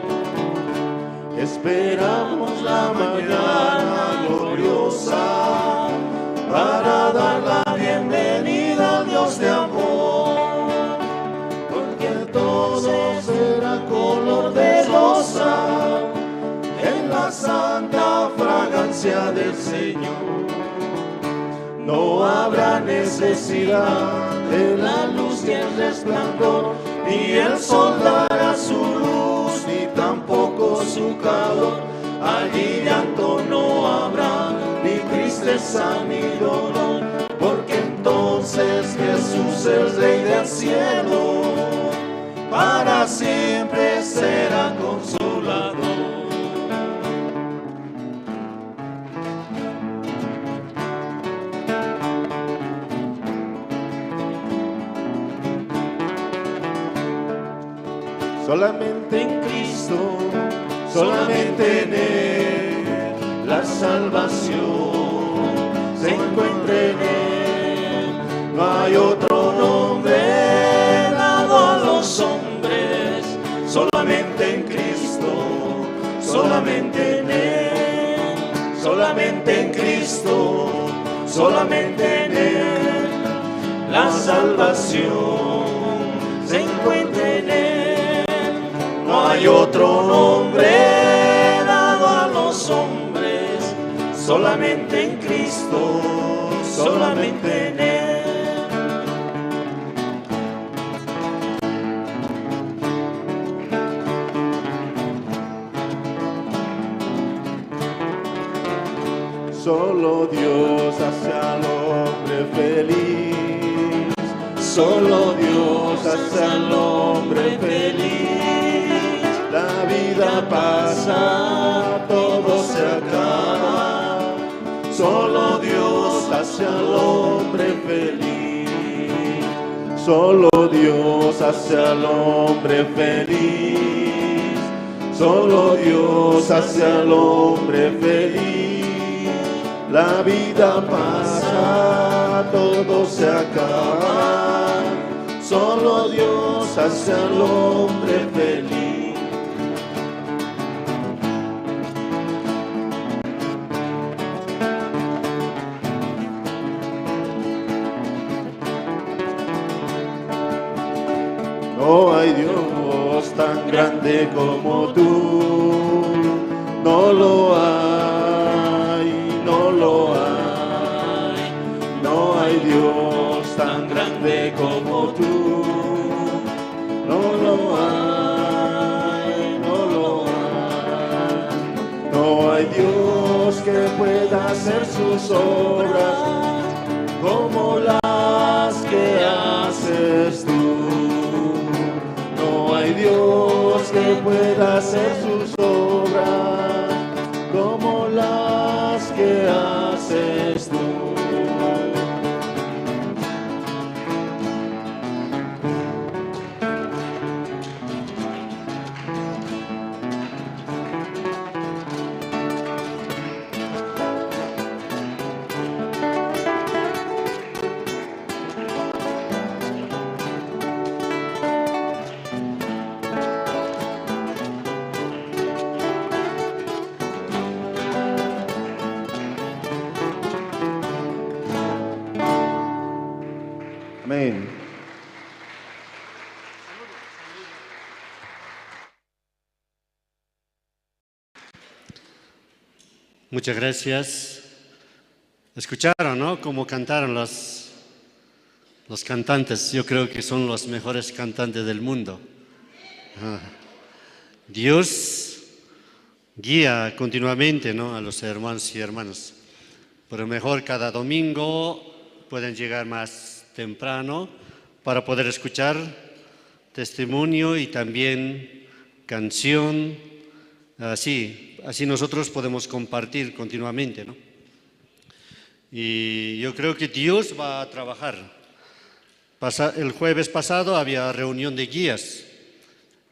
Esperamos la mañana gloriosa para dar la bienvenida al Dios de amor, porque todo será color de rosa en la santa fragancia del Señor. No habrá necesidad de la luz ni el resplandor, ni el sol dará su luz, ni tampoco su calor. Allí llanto no habrá, ni tristeza ni dolor, porque entonces Jesús el Rey del cielo para siempre será consolador. Solamente en Cristo, solamente en Él, la salvación se encuentra en Él. No hay otro nombre dado a los hombres, solamente en Cristo, solamente en Él, solamente en Cristo, solamente en Él, la salvación se encuentra en Él. No hay otro nombre dado a los hombres, solamente en Cristo, solamente en Él. Solo Dios hace al hombre feliz, solo Dios hace al hombre feliz. La vida pasa, todo se acaba, solo Dios hace al hombre feliz. Solo Dios hace al hombre feliz, solo Dios hace al hombre feliz. La vida pasa, todo se acaba, solo Dios hace al hombre feliz. No hay Dios tan grande como tú, no lo hay, no lo hay. No hay Dios tan grande como tú, no lo hay, no lo hay. No hay Dios que pueda hacer sus obras como las que haces tú. No hay Dios que pueda hacer sus obras como las que haces tú. Amén. Muchas gracias. Escucharon, ¿no? Cómo cantaron los cantantes. Yo creo que son los mejores cantantes del mundo. Dios guía continuamente, ¿no?, a los hermanos y hermanas. Pero mejor cada domingo pueden llegar más temprano para poder escuchar testimonio y también canción. Así nosotros podemos compartir continuamente, ¿no? Y yo creo que Dios va a trabajar. El jueves pasado había reunión de guías.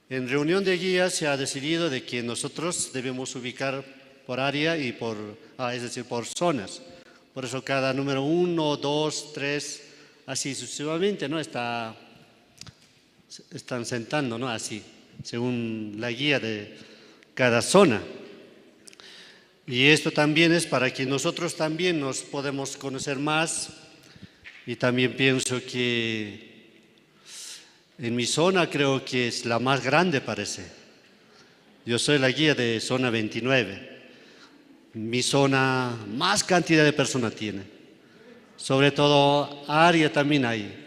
En reunión de guías se ha decidido de que nosotros debemos ubicar por área y es decir, por zonas. Por eso cada número 1, 2, 3, así sucesivamente, ¿no? Están sentando, ¿no? Así, según la guía de cada zona. Y esto también es para que nosotros también nos podemos conocer más. Y también pienso que en mi zona creo que es la más grande, parece. Yo soy la guía de zona 29. Mi zona más cantidad de personas tiene. Sobre todo área también hay.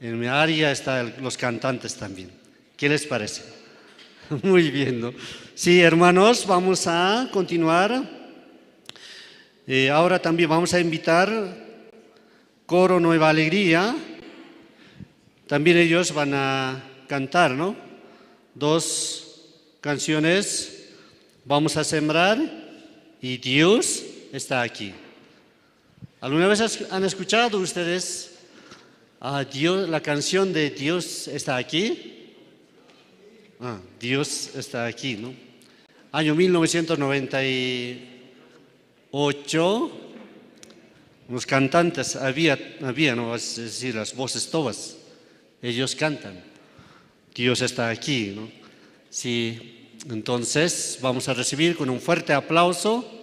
En mi área están los cantantes también. ¿Qué les parece? Muy bien, ¿no? Sí, hermanos, vamos a continuar. Ahora también vamos a invitar Coro Nueva Alegría. También ellos van a cantar, ¿no? 2 canciones. Vamos a sembrar y Dios está aquí. ¿Alguna vez han escuchado ustedes a Dios, la canción de Dios está aquí? Ah, Dios está aquí, ¿no? Año 1998, los cantantes había, ¿no? Es decir, las voces todas, ellos cantan. Dios está aquí, ¿no? Sí, entonces vamos a recibir con un fuerte aplauso.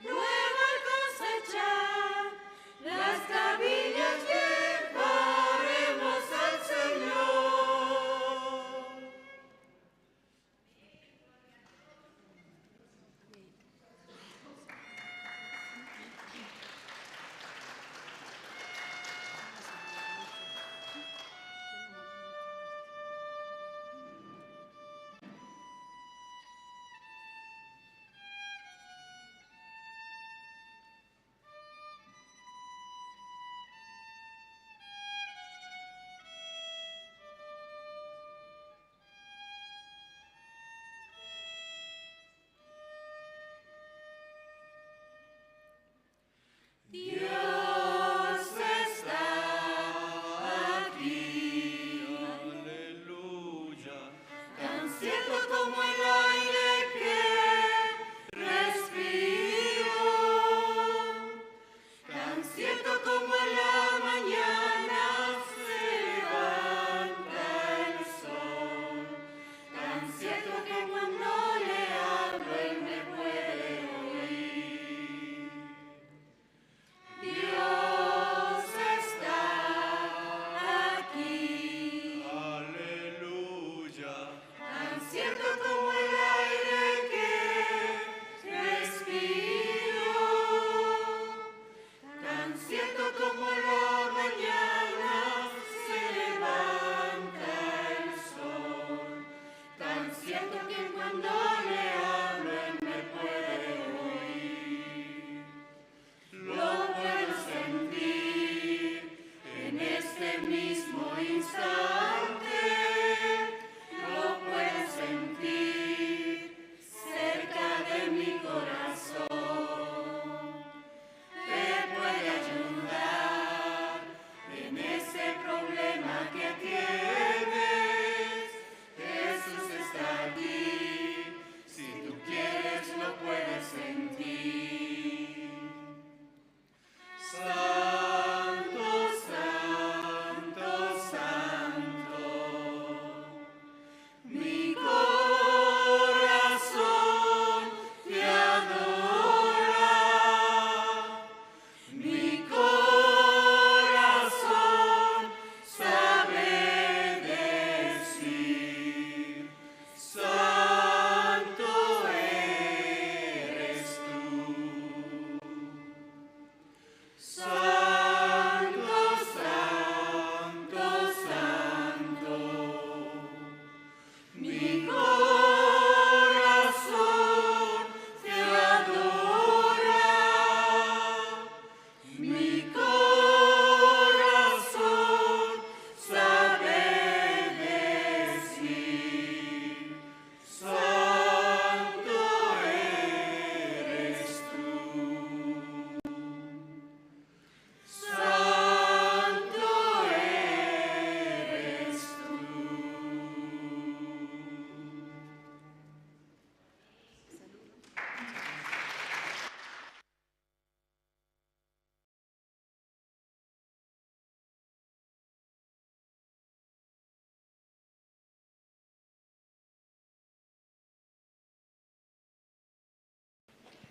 Luego al cosechar, las gavillas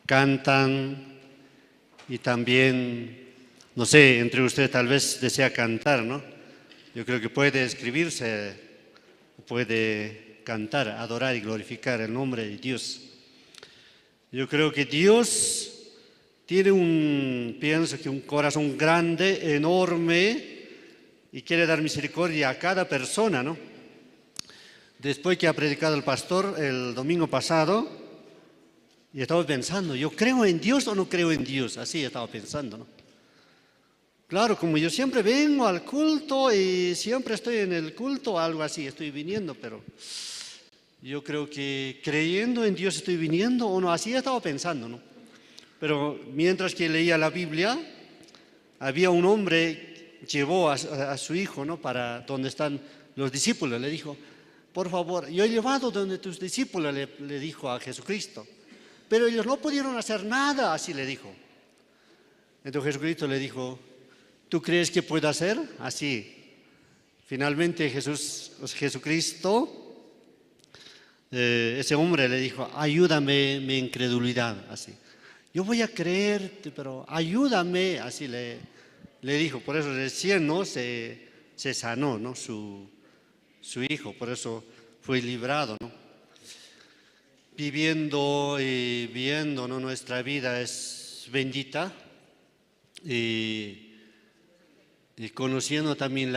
Cantan y también, no sé, entre ustedes tal vez desea cantar, ¿no? Yo creo que puede escribirse, puede cantar, adorar y glorificar el nombre de Dios. Yo creo que Dios tiene pienso que un corazón grande, enorme, y quiere dar misericordia a cada persona, ¿no? Después que ha predicado el pastor el domingo pasado, y estaba pensando, ¿yo creo en Dios o no creo en Dios? Así estaba pensando, ¿no? Claro, como yo siempre vengo al culto y siempre estoy en el culto, algo así, estoy viniendo, pero yo creo que creyendo en Dios estoy viniendo o no, así estaba pensando, ¿no? Pero mientras que leía la Biblia, había un hombre que llevó a su hijo, ¿no? Para donde están los discípulos, le dijo, por favor, yo he llevado donde tus discípulos, le dijo a Jesucristo, pero ellos no pudieron hacer nada, así le dijo. Entonces Jesucristo le dijo, ¿tú crees que puedo hacer? Así. Finalmente Jesucristo, ese hombre le dijo, ayúdame mi incredulidad, así. Yo voy a creerte, pero ayúdame, así le dijo. Por eso recién, ¿no? se sanó, ¿no? su hijo, por eso fue librado, ¿no? Viviendo y viendo, ¿no? Nuestra vida es bendita y conociendo también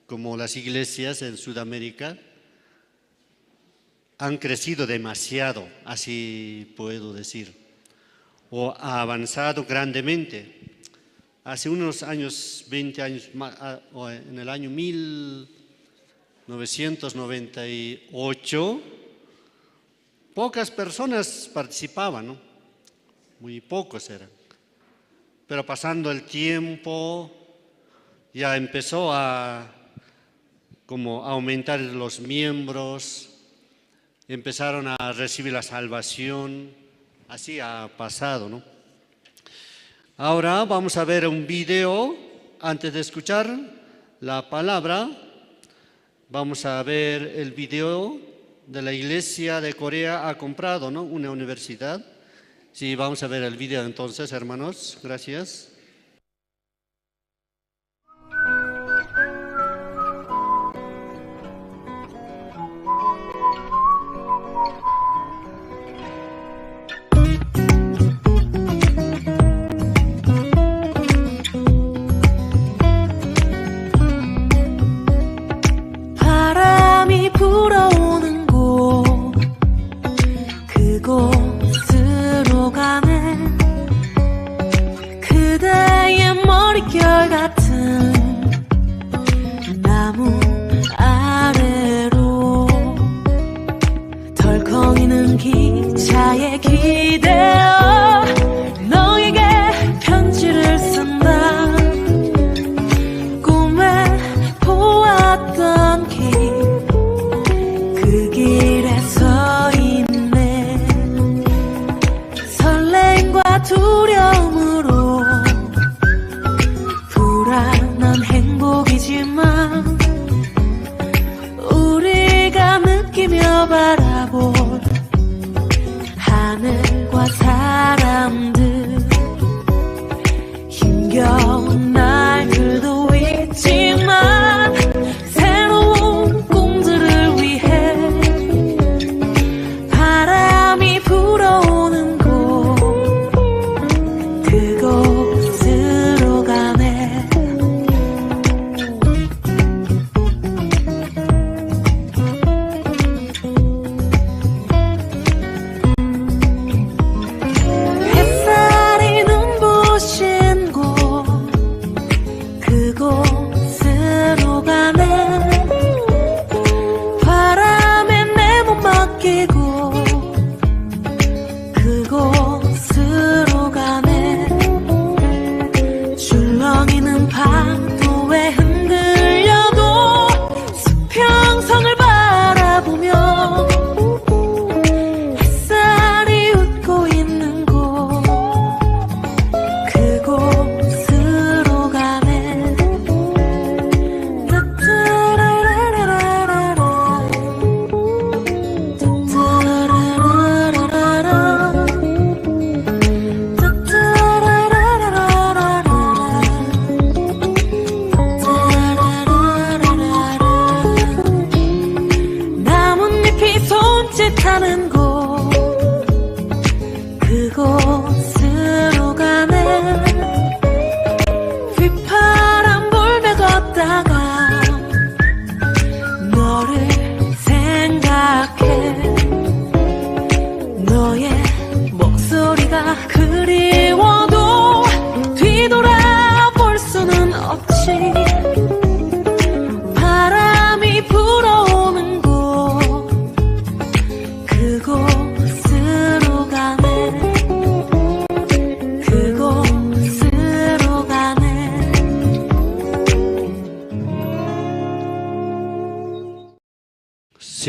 como las iglesias en Sudamérica han crecido demasiado, así puedo decir, o ha avanzado grandemente. Hace unos años, 20 años, en el año 1998, pocas personas participaban, ¿no? Muy pocos eran. Pero pasando el tiempo, ya empezó a como aumentar los miembros, empezaron a recibir la salvación, así ha pasado, ¿no? Ahora vamos a ver un video antes de escuchar la palabra. Vamos a ver el video de la iglesia de Corea ha comprado, ¿no? Una universidad. Sí, vamos a ver el video entonces, hermanos. Gracias. 바람이 불어오는 곳 그곳으로 가는 그대의 머릿결 같은 나무 아래로 덜컹이는 기차에 기대어 너에게 편지를 쓴다. 꿈에 보았던 길, 그 길에 서 있네. 설렘과 두려움으로 불안한 행복이지만 우리가 느끼며 바라볼 하늘과 사람들, 힘겨운 날들도 있지만 새로운 꿈들을 위해 바람이 불어오는 곳 그곳으로 가네. 햇살이 눈부신 곳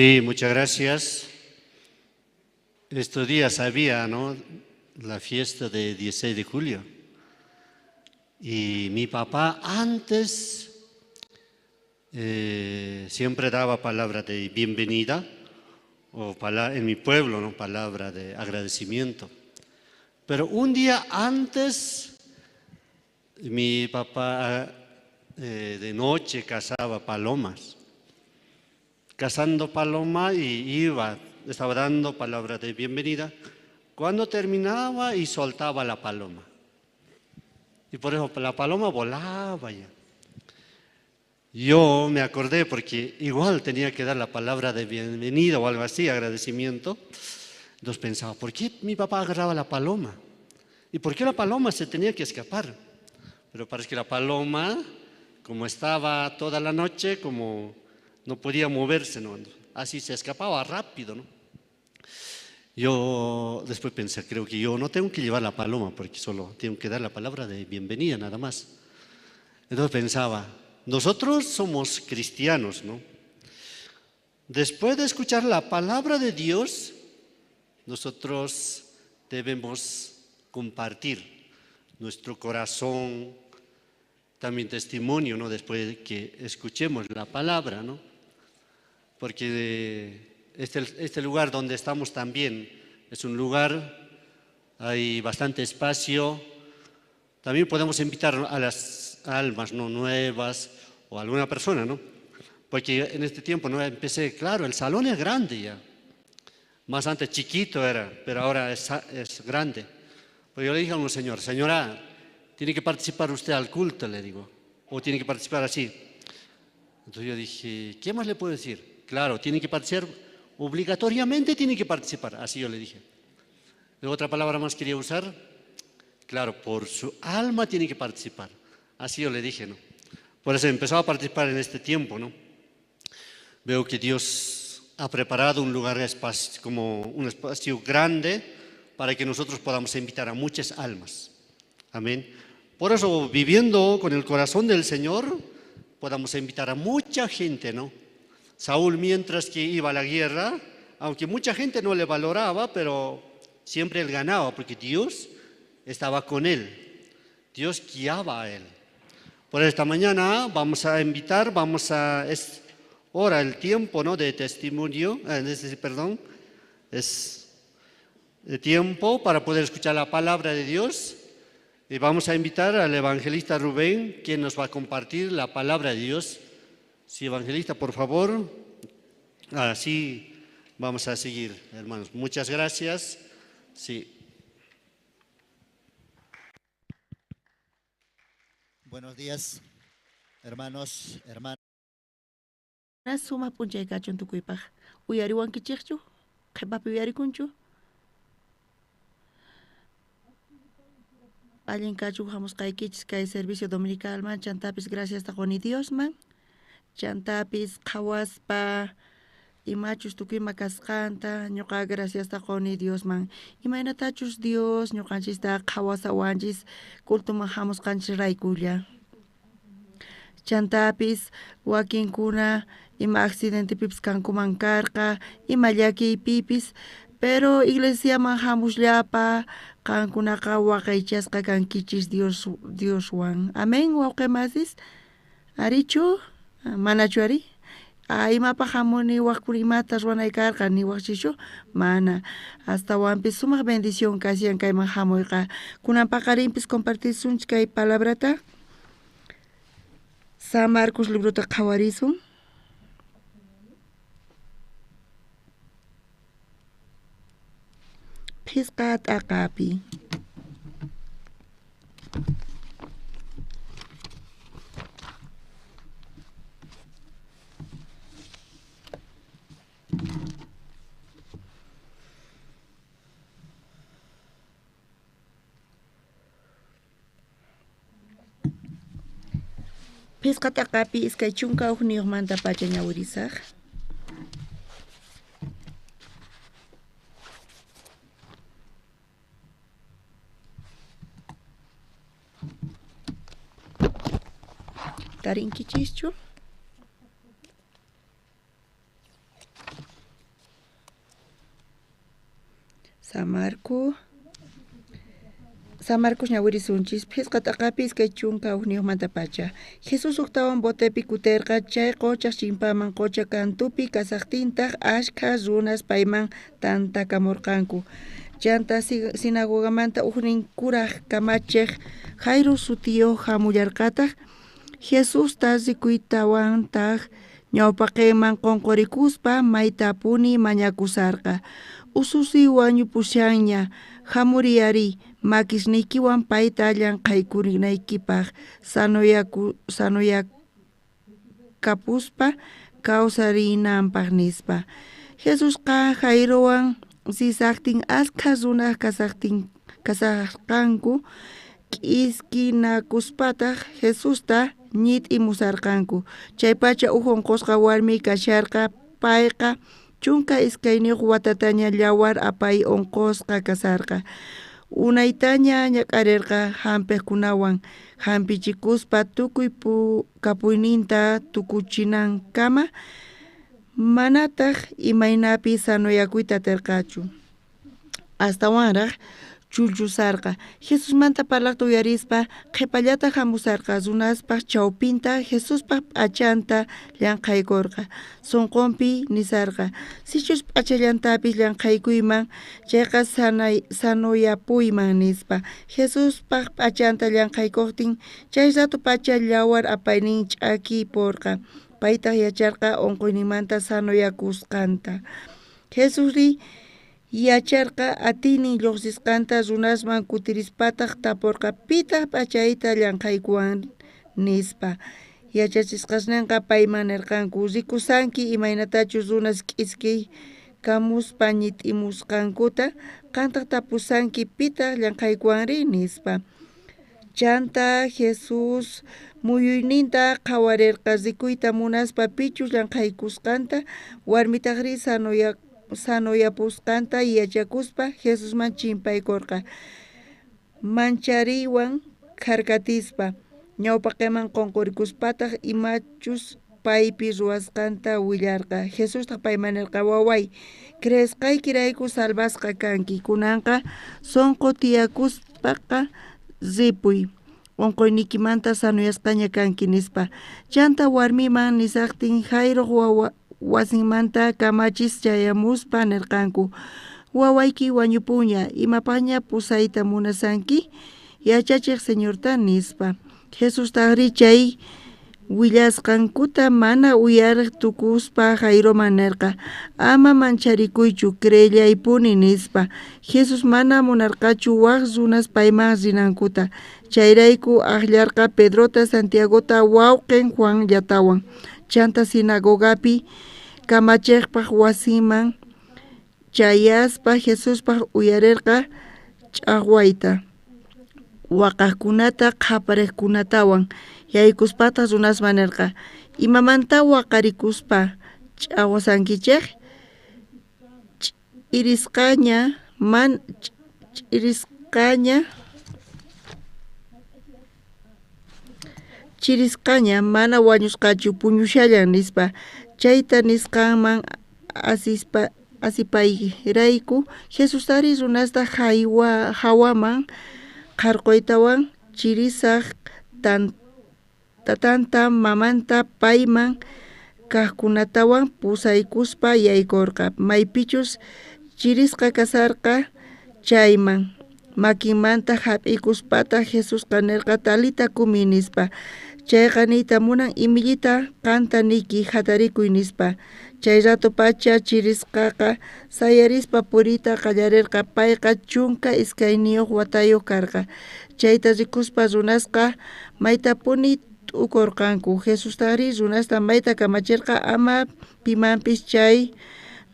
Sí, muchas gracias. Estos días había, ¿no?, la fiesta de 16 de julio. Y mi papá antes siempre daba palabra de bienvenida, o en mi pueblo, ¿no?, palabra de agradecimiento. Pero un día antes, mi papá de noche cazaba palomas. Cazando paloma y iba, estaba dando palabra de bienvenida. Cuando terminaba y soltaba la paloma. Y por eso la paloma volaba ya. Yo me acordé porque igual tenía que dar la palabra de bienvenida o algo así, agradecimiento. Entonces pensaba, ¿por qué mi papá agarraba la paloma? ¿Y por qué la paloma se tenía que escapar? Pero parece que la paloma, como estaba toda la noche, como no podía moverse, ¿no? Así se escapaba rápido, ¿no? Yo después pensé, creo que yo no tengo que llevar la paloma porque solo tengo que dar la palabra de bienvenida nada más. Entonces pensaba, nosotros somos cristianos, ¿no? Después de escuchar la palabra de Dios, nosotros debemos compartir nuestro corazón, también testimonio, ¿no? Después de que escuchemos la palabra, ¿no? Porque este lugar donde estamos también es un lugar, hay bastante espacio. También podemos invitar a las almas, ¿no?, nuevas o a alguna persona, ¿no? Porque en este tiempo, ¿no?, empecé, claro, el salón es grande ya. Más antes chiquito era, pero ahora es grande. Pero yo le dije a un señor, señora, tiene que participar usted al culto, le digo, o tiene que participar así. Entonces yo dije, ¿qué más le puedo decir? Claro, tiene que participar, obligatoriamente tiene que participar, así yo le dije. ¿Otra palabra más quería usar? Claro, por su alma tiene que participar, así yo le dije, ¿no? Por eso empezó a participar en este tiempo, ¿no? Veo que Dios ha preparado un lugar como un espacio grande para que nosotros podamos invitar a muchas almas. Amén. Por eso, viviendo con el corazón del Señor, podamos invitar a mucha gente, ¿no? Saúl, mientras que iba a la guerra, aunque mucha gente no le valoraba, pero siempre él ganaba, porque Dios estaba con él. Dios guiaba a él. Por esta mañana vamos a invitar, es hora, el tiempo, ¿no?, de testimonio, perdón, es de tiempo para poder escuchar la palabra de Dios. Y vamos a invitar al evangelista Rubén, quien nos va a compartir la palabra de Dios. Sí, evangelista, por favor. Así vamos a seguir, hermanos. Muchas gracias. Sí. Buenos días, hermanos, hermanas. Suma p'unchaykachun tukuypaj uyariwankichikchu, qhipapi uyarikunchu. Allin kachun hamusqaykichis kay servicio dominicalman, chantapis gracias quni Diosman, chantapis qhawaspa imachus tukuyma kasqanta, ñuqa gracias quni Diosman. Imaynatachus Dios ñuqanchista qhawasawanchis cultuman hamusqanchis raykulla. Chantapis wakinkuna ima accidentepipis kankuman karqa, ima llakiypipis, pero iglesiaman hamusllapa qankunaqa waqaychasqa kankichis Dioswan. Amén, wawqimasis. Arichu, manachu ari? Imapaq hamuni waqkuna imata ruwanay karqa niwaqchischu? Mana. Astawanpis sumaq bendición kashan kayman hamuyqa. Kunan paqarinpis compartisunchik kay palabrata. San Marcos librota qhawarisun. Phisqa t'aqapi. Phisqa t'aqapi 21 pacha ñawirisaq. Tarinkichischu? Samarco. San Marcos ñawirisunchis phisqa t'aqapi 21mantapacha. Jesús ujtawan botepi kuterqa chay qochaj chimpaman qocha kantupi kasajtintaj ashkha runas payman tantakamorqanku. Chanta sinagogamanta ujnin kuraj kamachej Jairo sutiyoj jamullarqataj Jesusta rikuytawantaj ñawpaqenman qonqorikuspa maytapuni mañakusarqa. Ususiy wañupushanña, jamuriy ari, makisniykiwan payta llanqhaykurinaykipaj sanoyakapuspa kawsarinanpaj nispa. Jesusqa Jairowan risajtin ashkha runas kasarqanku k'iskinakuspataj Jesusta ñit'imusarqanku. Chaypacha uj onqosqa warmi kasharqa, payqa 12 watataña yawar apay onqosqa kasarqa. Unaytaña ñak'arerqa jampejkunawan jampichikuspa tukuy kapuyninta tukuchinankama, manataj imaynapi sanoyakuyta aterqachu. Astawanraj chullusarqa. Jesusmanta parlajta uyarispa qhepallata jamusarqa runaspaj chawpinta Jesuspaj p'achanta llanqhaykorqa. Sonqonpi nisarqa: Sichus p'achallantapis llanqhaykuyman chayqa sanoyapuyman nispa. Jesuspaj p'achanta llanqhaykojtin chay rato pacha yawar apaynin ch'akiporqa. Paytaj yacharqa onqoyninmanta sanoyakusqanta. Jesusri yacharqa atiynin llojsisqanta runasman kutirispataj taporqa: Pitaj p'achayta llanqhaykuwan nispa. Yachachisqasnenqa payman nerqanku: Rikusanki imaynatachus runas k'iskiykamuspa ñit'imusqankuta, qantaj tapusanki pitaj llanqhaykuwanri nispa. Chanta Jesús muyuyninta qhawarerqa rikuyta munaspa pichus llanqhaykusqanta, warmitajrí sanoyapusqanta yachakuspa Jesusman chimpaykorqa manchariywan kharkatispa. Ñawpaqenman qonqorikuspataj imachus paypi ruwasqanta willarqa. Jesustaj payman nerqa: Waway, creesqaykirayku salvasqa kanki. Kunanqa sonqo tiyakuspaqa ripuy, onqoyniykimanta sanoyasqaña kanki nispa. Chanta warmiman nisajtin Jairoj wasinmanta kamachis chayamuspa nerqanku: Wawayki wañupunña, imapajña pusayta munasanki yachachej Señorta nispa. Jesustajrí chay willasqankuta mana uyarej tukuspa Jairoman nerqa: Ama mancharikuychu, creellaypuni nispa. Jesús mana munarqachu waj runas payman rinankuta, chayrayku ajllarqa Pedrota, Santiagota, wawqen Juanllatawan. Chanta sinagogapi kamachejpaj wasinman chayaspa Jesuspaj uyarerqa ch'ajwayta, waqajkunata, qhaparejkunatawan. Yaykuspataj runasman nerqa: Imamantá waqarikuspa ch'ajwasankichej? Chirisqaña mana wañusqachu, puñushallan nispa. Chayta nisqanman asipayrayku Jesustajrí runasta jawaman qharqoytawan chirisaj tatanta, mamanta, payman kajkunatawan pusaykuspa yaykorqa maypichus chirisqa kasharqa chayman. Makinmanta jap'ikuspataj Jesusqa nerqa: Talita kumi nispa. Chayqa niyta munan: Imillita, qanta niyki, jatarikuy nispa. Chay rato pacha chirisqaqa sayarispa puriyta qallarerqa. Payqa 12 watayoj karqa. Chayta rikuspa runasqa maytapuni t'ukorqanku. Jesustajrí runasta mayta kamacherqa ama pimanpis chay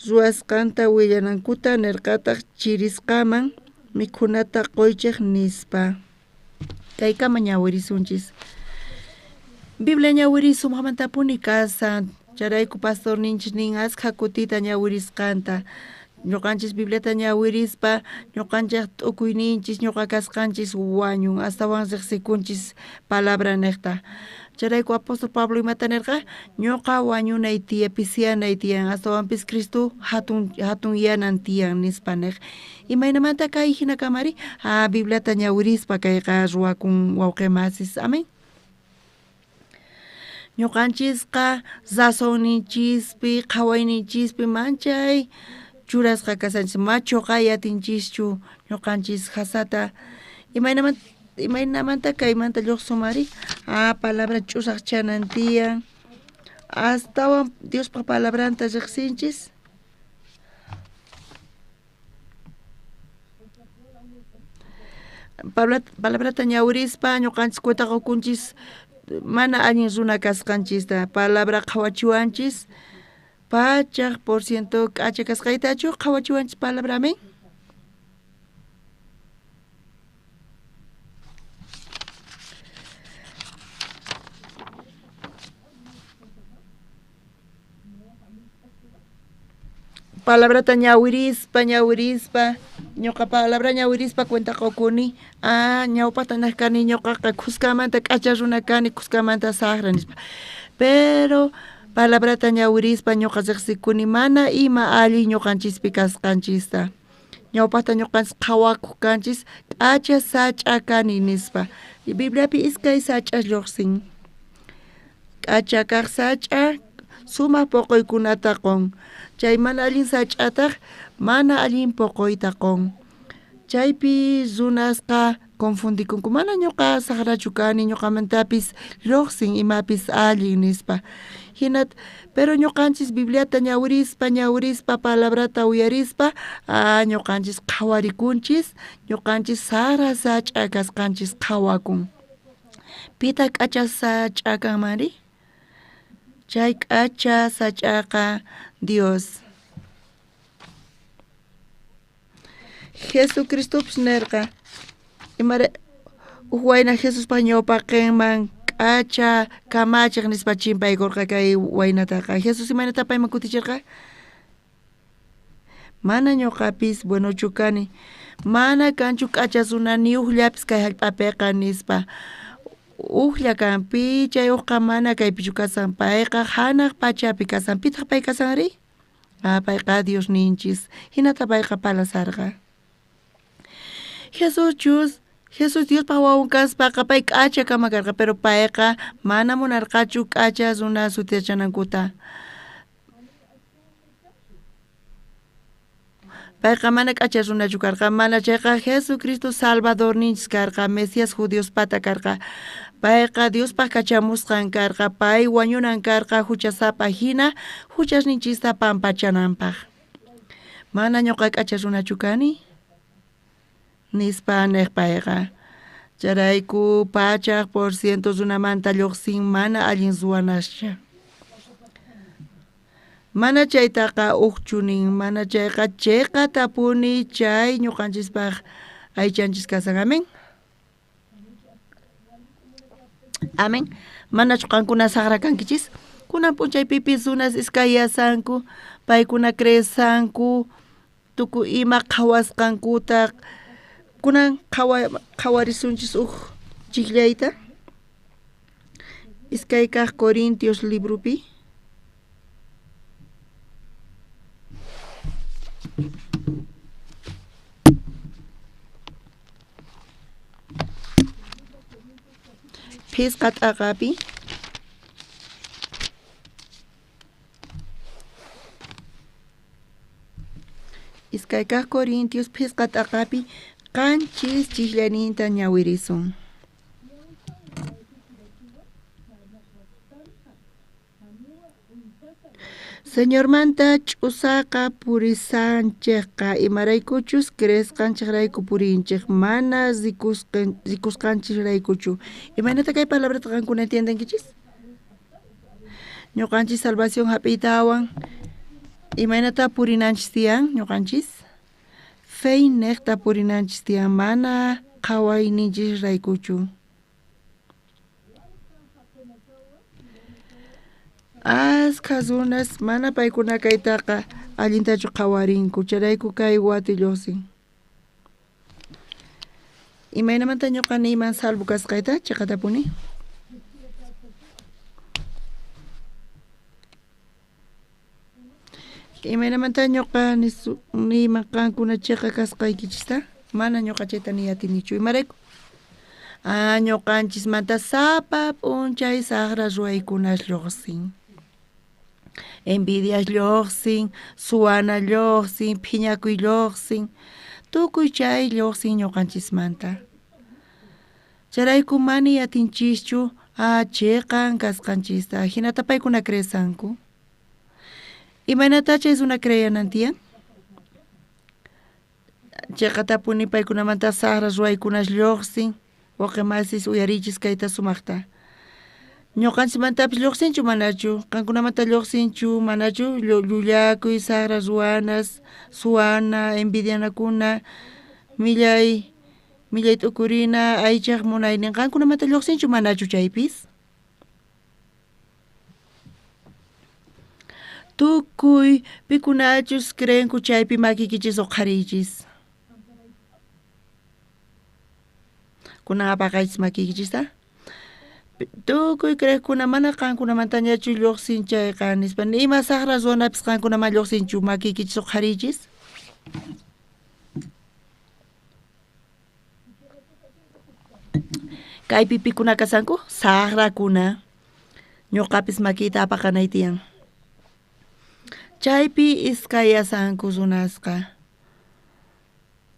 ruwasqanta willanankuta, nerqataj: Chirisqaman mikhunata qoychej nispa. Kaykama ñawirisunchis. Biblia ñawiriy sumajmantapuni kasan. Chayrayku pastorninchis nin askha kutita ñawirisqanta. Ñuqanchis Bibliata ñawirispa ñuqanchej t'ukuyninchis ñuqa kasqanchis wañun, astawan riqsikunchis palabra nejta. Chayrayku apóstol Pablo imata nerqa? Ñoqa wañunay tiyan, pisiyanay tiyan, astawanpis Cristo hatun hatunyanan tiyan nispa nej. Imaynamanta kay jina kamari? Ah, Bibliata ñawirispa kayqa ruwakun wawqe masis. Amén. Ñuqanchisqa razonninchispi, qhawayninchispi manchay churasqa kashanchis, machoqa yatinchischu ñuqanchis jasata. Imaynamanta imaynamanta kaymanta lluqsumari? Ah, palabra ch'usaq chanan tiyan. Astawan Diospa palabranta riqsinchis. Palabrata ñawirispa ñuqanchis cuenta qukunchis mana allin runa kasqanchista. Palabra qhawachiwanchis 100% k'acha kasqaytachu qhawachiwanchis palabra, amén. Palabrata ñawirispa, ñawirispa, ñuqa palabra ñawirispa cuenta qukuni, ah, ñawpata naj kani ñuqaqa khuskamanta k'acha runa kani, khuskamanta saqra nispa. Pero palabrata ñawirispa ñuqa riqsikuni mana ima allin ñuqanchispi kasqanchista. Ñawpata ñuqanchis qhawakuq kanchis k'acha sach'a kani nispa. Bibliapi iskay sach'as lluqsin. K'acha kaq sach'a sumaq poqoykunata qun. Chay mana allin sach'ataq mana allin poqoyta qun. Chaypi runasqa confundikunku, mana ñuqa saqrachu kani, ñuqamantapis lluqsin imapis allin nispa. Hinat, pero ñuqanchis Bibliata ñawirispa, ñawirispa, palabrata uyarispa, ah, ñuqanchis qhawarikunchis, ñuqanchis saqra sach'a kasqanchis qhawakun. Pitaq k'acha sach'a kanmanri? Chay k'acha sach'aqa Dios. Jesucristopis nerqa, imara uj wayna Jesuspa ñawpaqenman k'acha kamachiq nispa chimpaykurqa kay waynataqa. Jesús imaynata payman kutichirqa? Mana ñuqapis buenochu kani, mana kanchu k'acha runa ni ujllapis kay hallp'apiqa nispa. Ujlla kan pi chay ujqa mana kaypichu kasan, payqa hanaq pachapi kasan. Pitaq pay kasanri? Ah, payqa Diosninchis. Hinata payqa palasarqa. Jesús chus, Jesús Diospaq wawan kaspaqa pay k'acha kama karqa, pero payqa mana munarqachu k'acha runa sutiyachanankuta. Payqa mana k'acha runachu karqa, mana chayqa Jesucristo Salvadorninchis karqa, Mesías judiospata karqa. Payqa Diospaq kachamusqan karqa, pay wañunan karqa huchasapa hina huchasninchista pampachananpaq. Mana ñuqa k'acha runachu kani, nispa neq payqa. Chayrayku 100% runamanta lluqsin mana allin ruwanascha. Mana chaytaqa ujchu nin, mana chayqa chiqatapuni chay ñuqanchispaq aychanchis kasan. Amén. Amén. Manachu qankuna saqra kankichis? Kunan p'unchaypipis runas iskayasanku, paykuna creesanku, tukuy ima qhawasqankuta. Kunan qhawarisunchis uj chiqllayta. Iskay kaq Corintios libropi. Phisqa t'aqapi. Iskay kaq Corintios phisqa t'aqapi qanchis chiqllaninta ñawirisun. Señormanta ch'usaqa purisanchejqa, imaraykuchus creesqanchejrayku purinchej, mana rikusqanchejraykuchu. Imaynata kay palabrata qankuna entiendenkichis? Ñuqanchis salvación hap'iytawan, imaynata purinanchis tiyan ñuqanchis? Fe neqta purinanchis tiyan, mana qhawayninchisraykuchu. Askha runas mana paykuna kaytaqa allintachu qhawarinku, chayrayku kay wati lluqsin. Imaynamanta ñuqa niyman salvo kasqayta chiqatapuni? Imaynamanta ñuqa niyman qankuna chiqa kasqaykichista? Mana ñuqa chayta niy atinichu. Imarayku? Ah, ñuqanchismanta sapa p'unchay saqra ruwaykunas lluqsin. Envidias lluqsin, suwana lluqsin, phiñakuy lluqsin, tukuy chay lluqsin ñuqanchismanta. Chayrayku mana atinchischu chiqan kasqanchista, hinata paykuna creesanku. Imaynata chay runa creeyanan tiyan? Chiqatapuni paykunamanta saqra ruwaykunas lluqsin, wawqi masis uyariychis kayta sumaqta. Ñuqanchikmantapis lluqsinchu manachu? Qankunamanta lluqsinchu manachu? Llullakuy, saqra ruwanas, suwana, envidianakuna, millay millay t'ukurina, aychaq munaynin, qankunamanta lluqsinchu manachu chaypis? Tukuy pikunachus creenku chaypi makiykichis uqhariychis. Kunan apaqaychis makiykichista. Tukuy creeqkuna mana qankunamantañachu lluqsin chayqa nispa, ima saqra ruwanapis qankunaman lluqsinchu makiykichis uqhariychis. Kaypi pikuna kasanku? Saqrakuna. Ñuqapis makiyta apaqanay tiyan. Chaypi iskayasanku runasqa.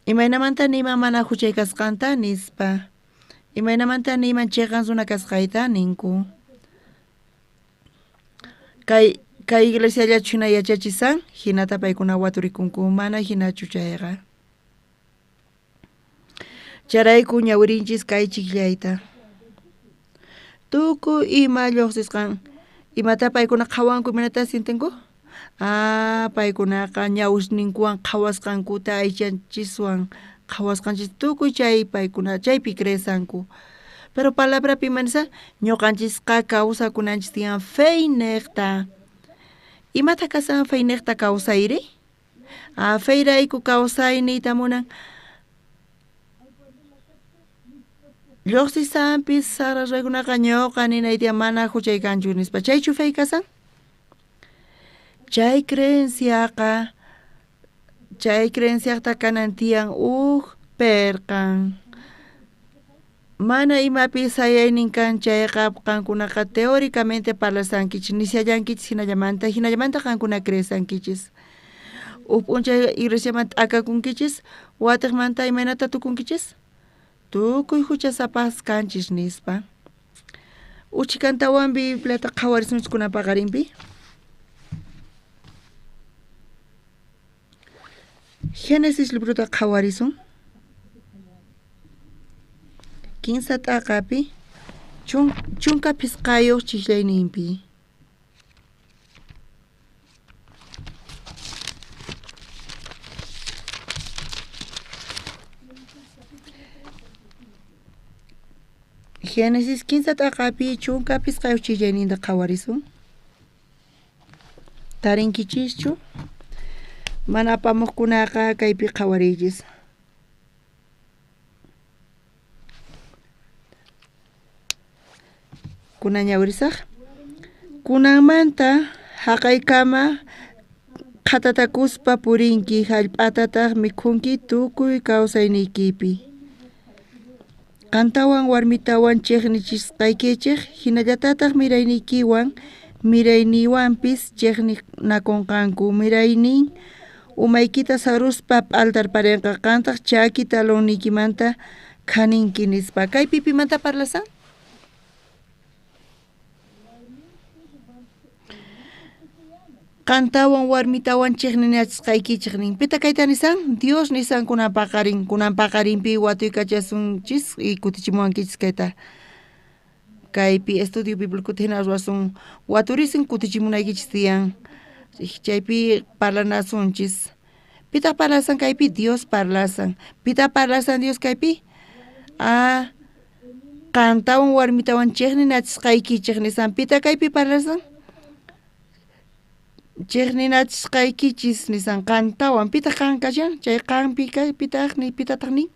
Imaynamanta niyman mana huchay kasqanta nispa. Imaynamanta niyman chiqan runa kasqayta ninku. Kay iglesiallachu hina yachachisan, hinata paykuna waturikunku, mana hinachu chayqa. Chayrayku ñawirinchis kay chiqllayta. Tukuy ima lluqsisqan, imata paykuna qhawanku, imaynata sientenku? Ah, paykunaqa ñawisninkuwan qhawasqankuta aychanchiswan qhawasqanchis tukuy chay paykuna chaypi creesanku. Pero palabrapi ima nishan? Ñuqanchisqa kawsakunanchis tiyan feyniqta. Imata kasan feyniqta kawsayri? Ah, feyrayku kawsay niyta munan. Lluqsisanpis saqra ruwaykunaqa ñuqa ninay tiyan mana huchay kanchu nispa. Chaychu fey kasan? Chay creenciaqa, chay creenciaqta kanan tiyan uj perqan. Mana imapi sayaynin kan chayqa qankunaqa teóricamente parlasankichis, nishallankichis hinallamanta, hinallamanta qankuna creesankichis. Uj p'unchay iglesiamanta t'akakunkichis, watiqmanta imaynata tukunkichis? Tukuy huchasapas kanchis nispa. Uchikantawan Bibliata qhawarisunchis kunan paqarinpi. Génesis librota qhawarisun. 15 t'aqapi 15 chiqllayninpi. Génesis 15 t'aqapi 15 chillayninta qhawarisun. Tarinkichischu? Mana apamuqkunaqa kaypi qhawariychis. Kunan ñawirisaq. Kunanmanta haqaykama qhatatakuspa purinki, hallp'atataq mikhunki tukuy kawsayniykipi. Qantawan warmitawan chiqnichisqaykichik, hinallatataq mirayniykiwan mirayniywanpis chiqninakunqanku. Miraynin umaykita saruspa p'altarparinqa, qantaq chaki talonniykimanta khaninki nispa. Kaypi pimanta parlasan? Qantawan warmitawan chiqninachisqaykichik nin. Pita kayta nisan? Dios nisan kunan paqarin, kunan paqarinpi watuykachasunchis y kutichimuwankichis kayta. Kaypi estudio bíblico hina ruwasun waturisin kutichimunaykichis tiyan. Chaypi parlanasunchis. Pitaq parlasan kaypi? Dios parlasan. Pitaq parlasan Dios kaypi? Ah, qantawan warmitawan chiqninachisqaykichik nisan. Pitaq kaypi parlasan? Chiqninachisqaykichis nisan qantawan. Pitaq qan kashan? Chay qanpi kay pitaq ni pitataq nin?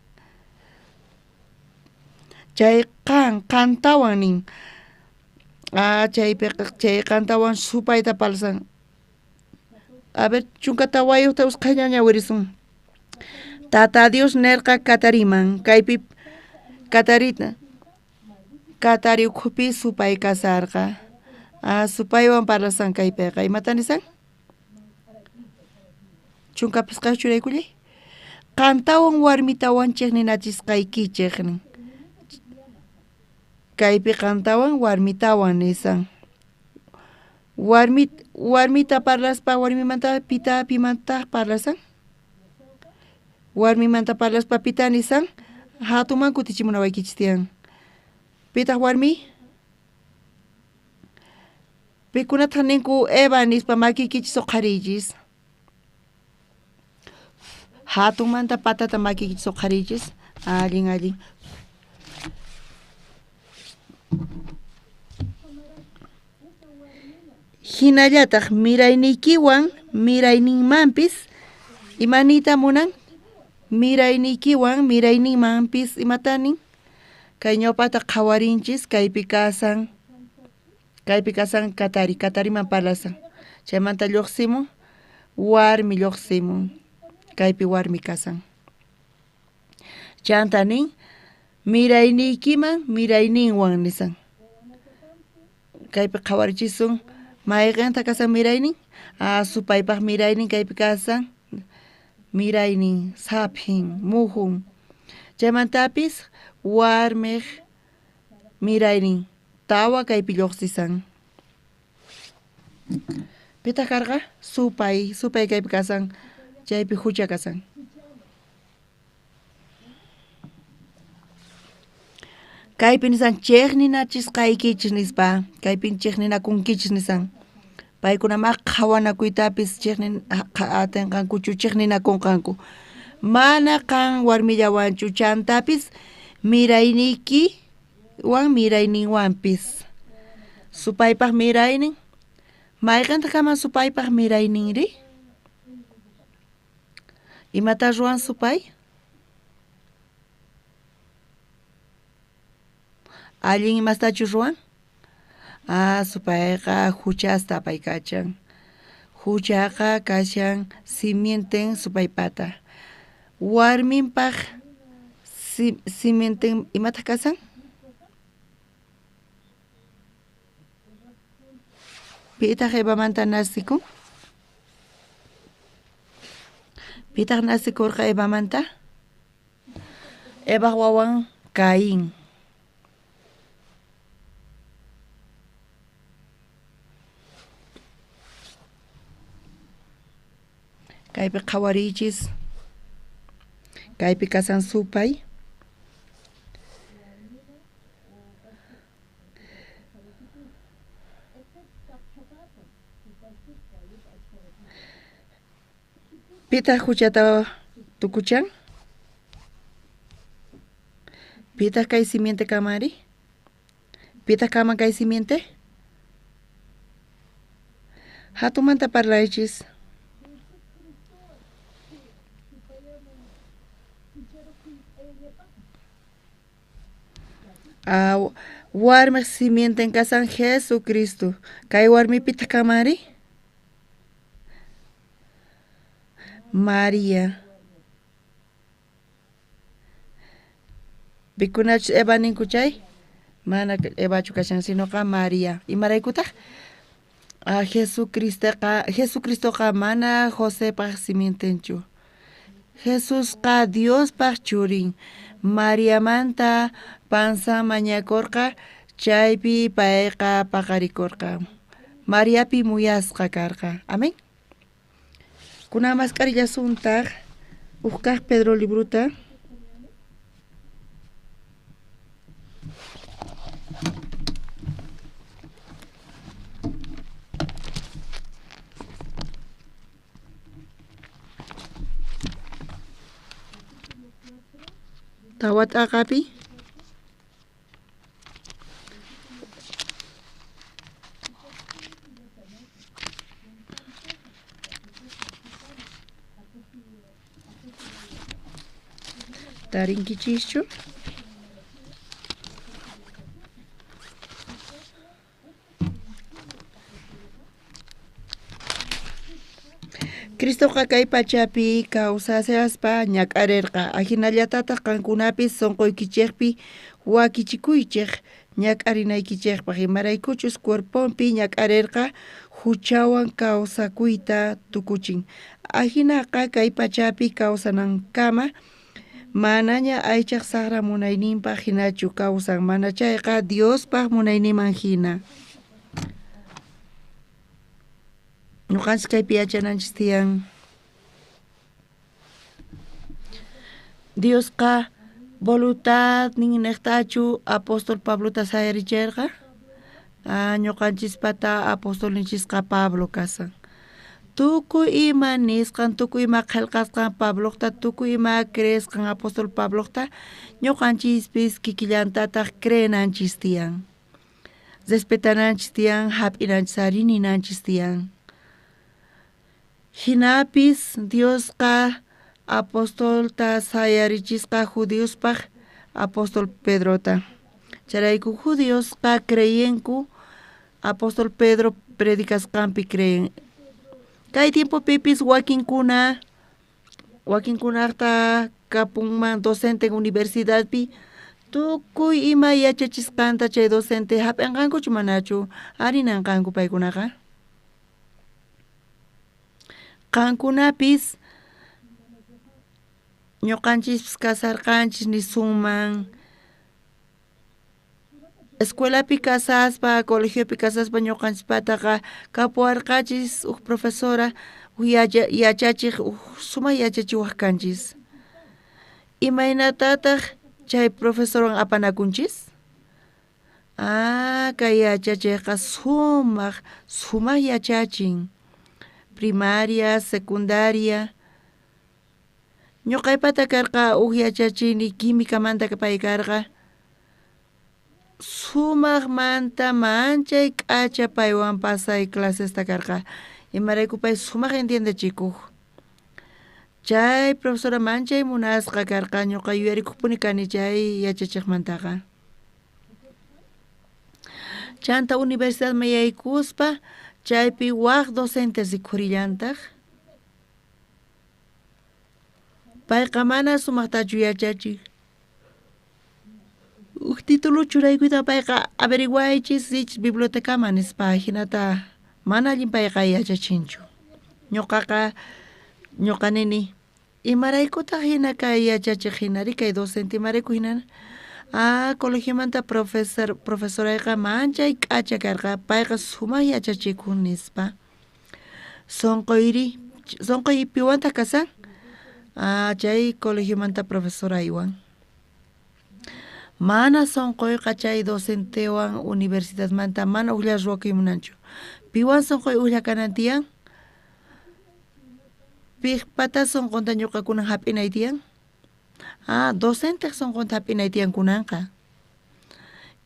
Chay qan qantawan nin. Ah, chaypiqa chay qantawan supayta parlasan. A ver, 14ta usqhaylla ñawirisun. Tata Dios nerqa katariman, kaypi katarita. Katari ukhupi supay kasarqa. Ah, supaywan parlasan kaypiqa. Imata nisan? 15 churaykullay. Qantawan warmitawan chiqninachisqaykichik nin. Kaypi qantawan warmitawan nisan. Warmita parlaspa warmimanta pita pimanta parlasan? Warmimanta parlaspa pita nisan? Hatuman kutichimunawaykichis tiyan. Pitaq warmi? Pikunataq ninku Eva nispa makiykichis uqhariychis. Hatunmanta patata makiykichis uqhariychis. Allin, allin. Hinallataq mirayniykiwan mirayninmanpis ima niyta munan? Mirayniykiwan mirayninmanpis imata nin? Kay ñawpata qhawarinchis kaypi kasan katari, katariman parlasan. Chaymanta lluqsimun, warmi lluqsimun, kaypi warmi kasan. Chanta nin, mirayniykiman mirayninwan nisan. Kaypi qhawarichisun, mayqinta kasan miraynin? Ah, supaypaq miraynin kaypi kasan. Miraynin, saphin, mujun. Chaymantapis warmiq miraynin tawa kaypi lluqsisan. Pitaq karqa? Supay, supay kaypi kasan, chaypi hucha kasan. Kaypi nisan chiqninachisqaykichis nispa, kaypi chiqninakunkichis nisan. Paykunama qhawanakuytapis atinqankuchu chiqninakunqanku. Mana qan warmillawanchu chantapis mirayniykiwan mirayninwanpis. Supaypaq miraynin, mayqintaq kaman supaypaq mirayninri? Imata ruwan supay? Allin imastachu ruwan? Ah, supayqa huchasta apaykachan. Huchaqa kashan simienten supaypata. Warminpaq simienten imataq kasan? Pitaq Evamanta nasikun? Pitaq nasikurqa Evamanta? Evaq wawan Caín. Kaypi qhawariychis. Kaypi kasan supay. Pitaq huchata tukuchan? Pitaq kay simiente kamari? Pitaq kaman kay simiente? Hatumanta parlaychis. Warmiq simienten kasan Jesucristo. Kay warmipitaq kamari? María. Pikunachus Eva ninku chay? Mana Evachu kashan sinoqa María. Imaraykutaq? Jesucristoqa mana Josepaq simientenchu. Jesusqa Diospaq churin. Mariamanta pansan mañakurqa, chaypi payqa paqarikurqa. Mariapi muyasqa karqa. Amén. Kunan mask'arillasuntaq huk kaq Pedro libruta. Tawa t'aqapi. Tarinkichischu? Cristoqa kay pachapi kawsashaspa ñak'arerqa, ajinallatataj qankunapis sonqoykichejpi wakichikuychej ñak'arinaykichejpaj, imaraykuchus cuerponpi ñak'arerqa juchawan kawsakuyta tukuchin. Ajinaqa kay pachapi kawsanankama manaña aychaj sajra munayninpaj jinachu kawsan, manachayqa Diospaj munayninman jina. Ñuqanchis kaypi yachananchis tiyan. Diosqa voluntadninnejtachu apóstol Pablota sayaricherqa? Ah, ñuqanchispata apostolninchisqa Pablo kasan. Tukuy ima nisqan, tukuy ima qhelqasqan Pablojta, tukuy ima creesqan apóstol Pablojta, ñuqanchispis kikillantataj creenanchis tiyan. Respetananchis tiyan, hap'inanchis ari ninanchis tiyan. Jinapis Diosqa apostolta sayarichisqa judiospaj apóstol Pedrota. Chayrayku judiosqa creyenku apóstol Pedro predicasqanpi creen. Kay tiempopipis wakinkuna wakinkunaqta kapunman docente en universidadpi tukuy ima yachachisqanta chay docente hap'inqankuchu manachu arinanqanku paykunaqa. Qankunapis ñuqanchispis kasarqanchis nisunman escuelapi kasaspa, colegiopi kasaspa ñuqanchispataqa kapuwarqachis uj profesora uj yachachij uj sumaq yachachiwaj kanchis. Imaynatataq chay profesorwan apanakunchis? Ah, kay yachachiqqa sumaq sumaq yachachin. Primaria, secundaria. Ñuqaypata karqa uj yachachini químicamanta pay karqa. Sumaqmanta manchay k'acha paywan pasay clasesta karqa. Imarayku pay sumaq entiendechikuq. Chay profesora manchay munasqa karqa ñuqa yuyarikuqpuni kani chay yachachiqmantaqa. Chanta universidadman yaykuspa chaypi waj docente rikhurillantaq. Payqa mana sumaqtachu yachachin. Uj título churaykuyta payqa averiguaychis richis bibliotecaman nispa jinata mana allin payqa yachachinchu. Ñuqaqa ñuqa nini imaraykutaq hina kay yachachiq hinari kay docente imarayku hina? Ah, colegiomanta profesor profesorayqa manchay k'acha karqa payqa sumaq yachachikun nispa. Sonqoyri sonqoy piwantaq kasan? Ah, chay colegiomanta profesoraywan. Mana sonqoyqa chay docentewan universidadmanta mana ujlla ruwakuy munanchu. Piwan sonqoy ujlla kanan tiyan? Piqpata sonqonta ñuqa kunan hap'inay tiyan? Ah, docentej sonqonta hap'inay tiyan kunanqa.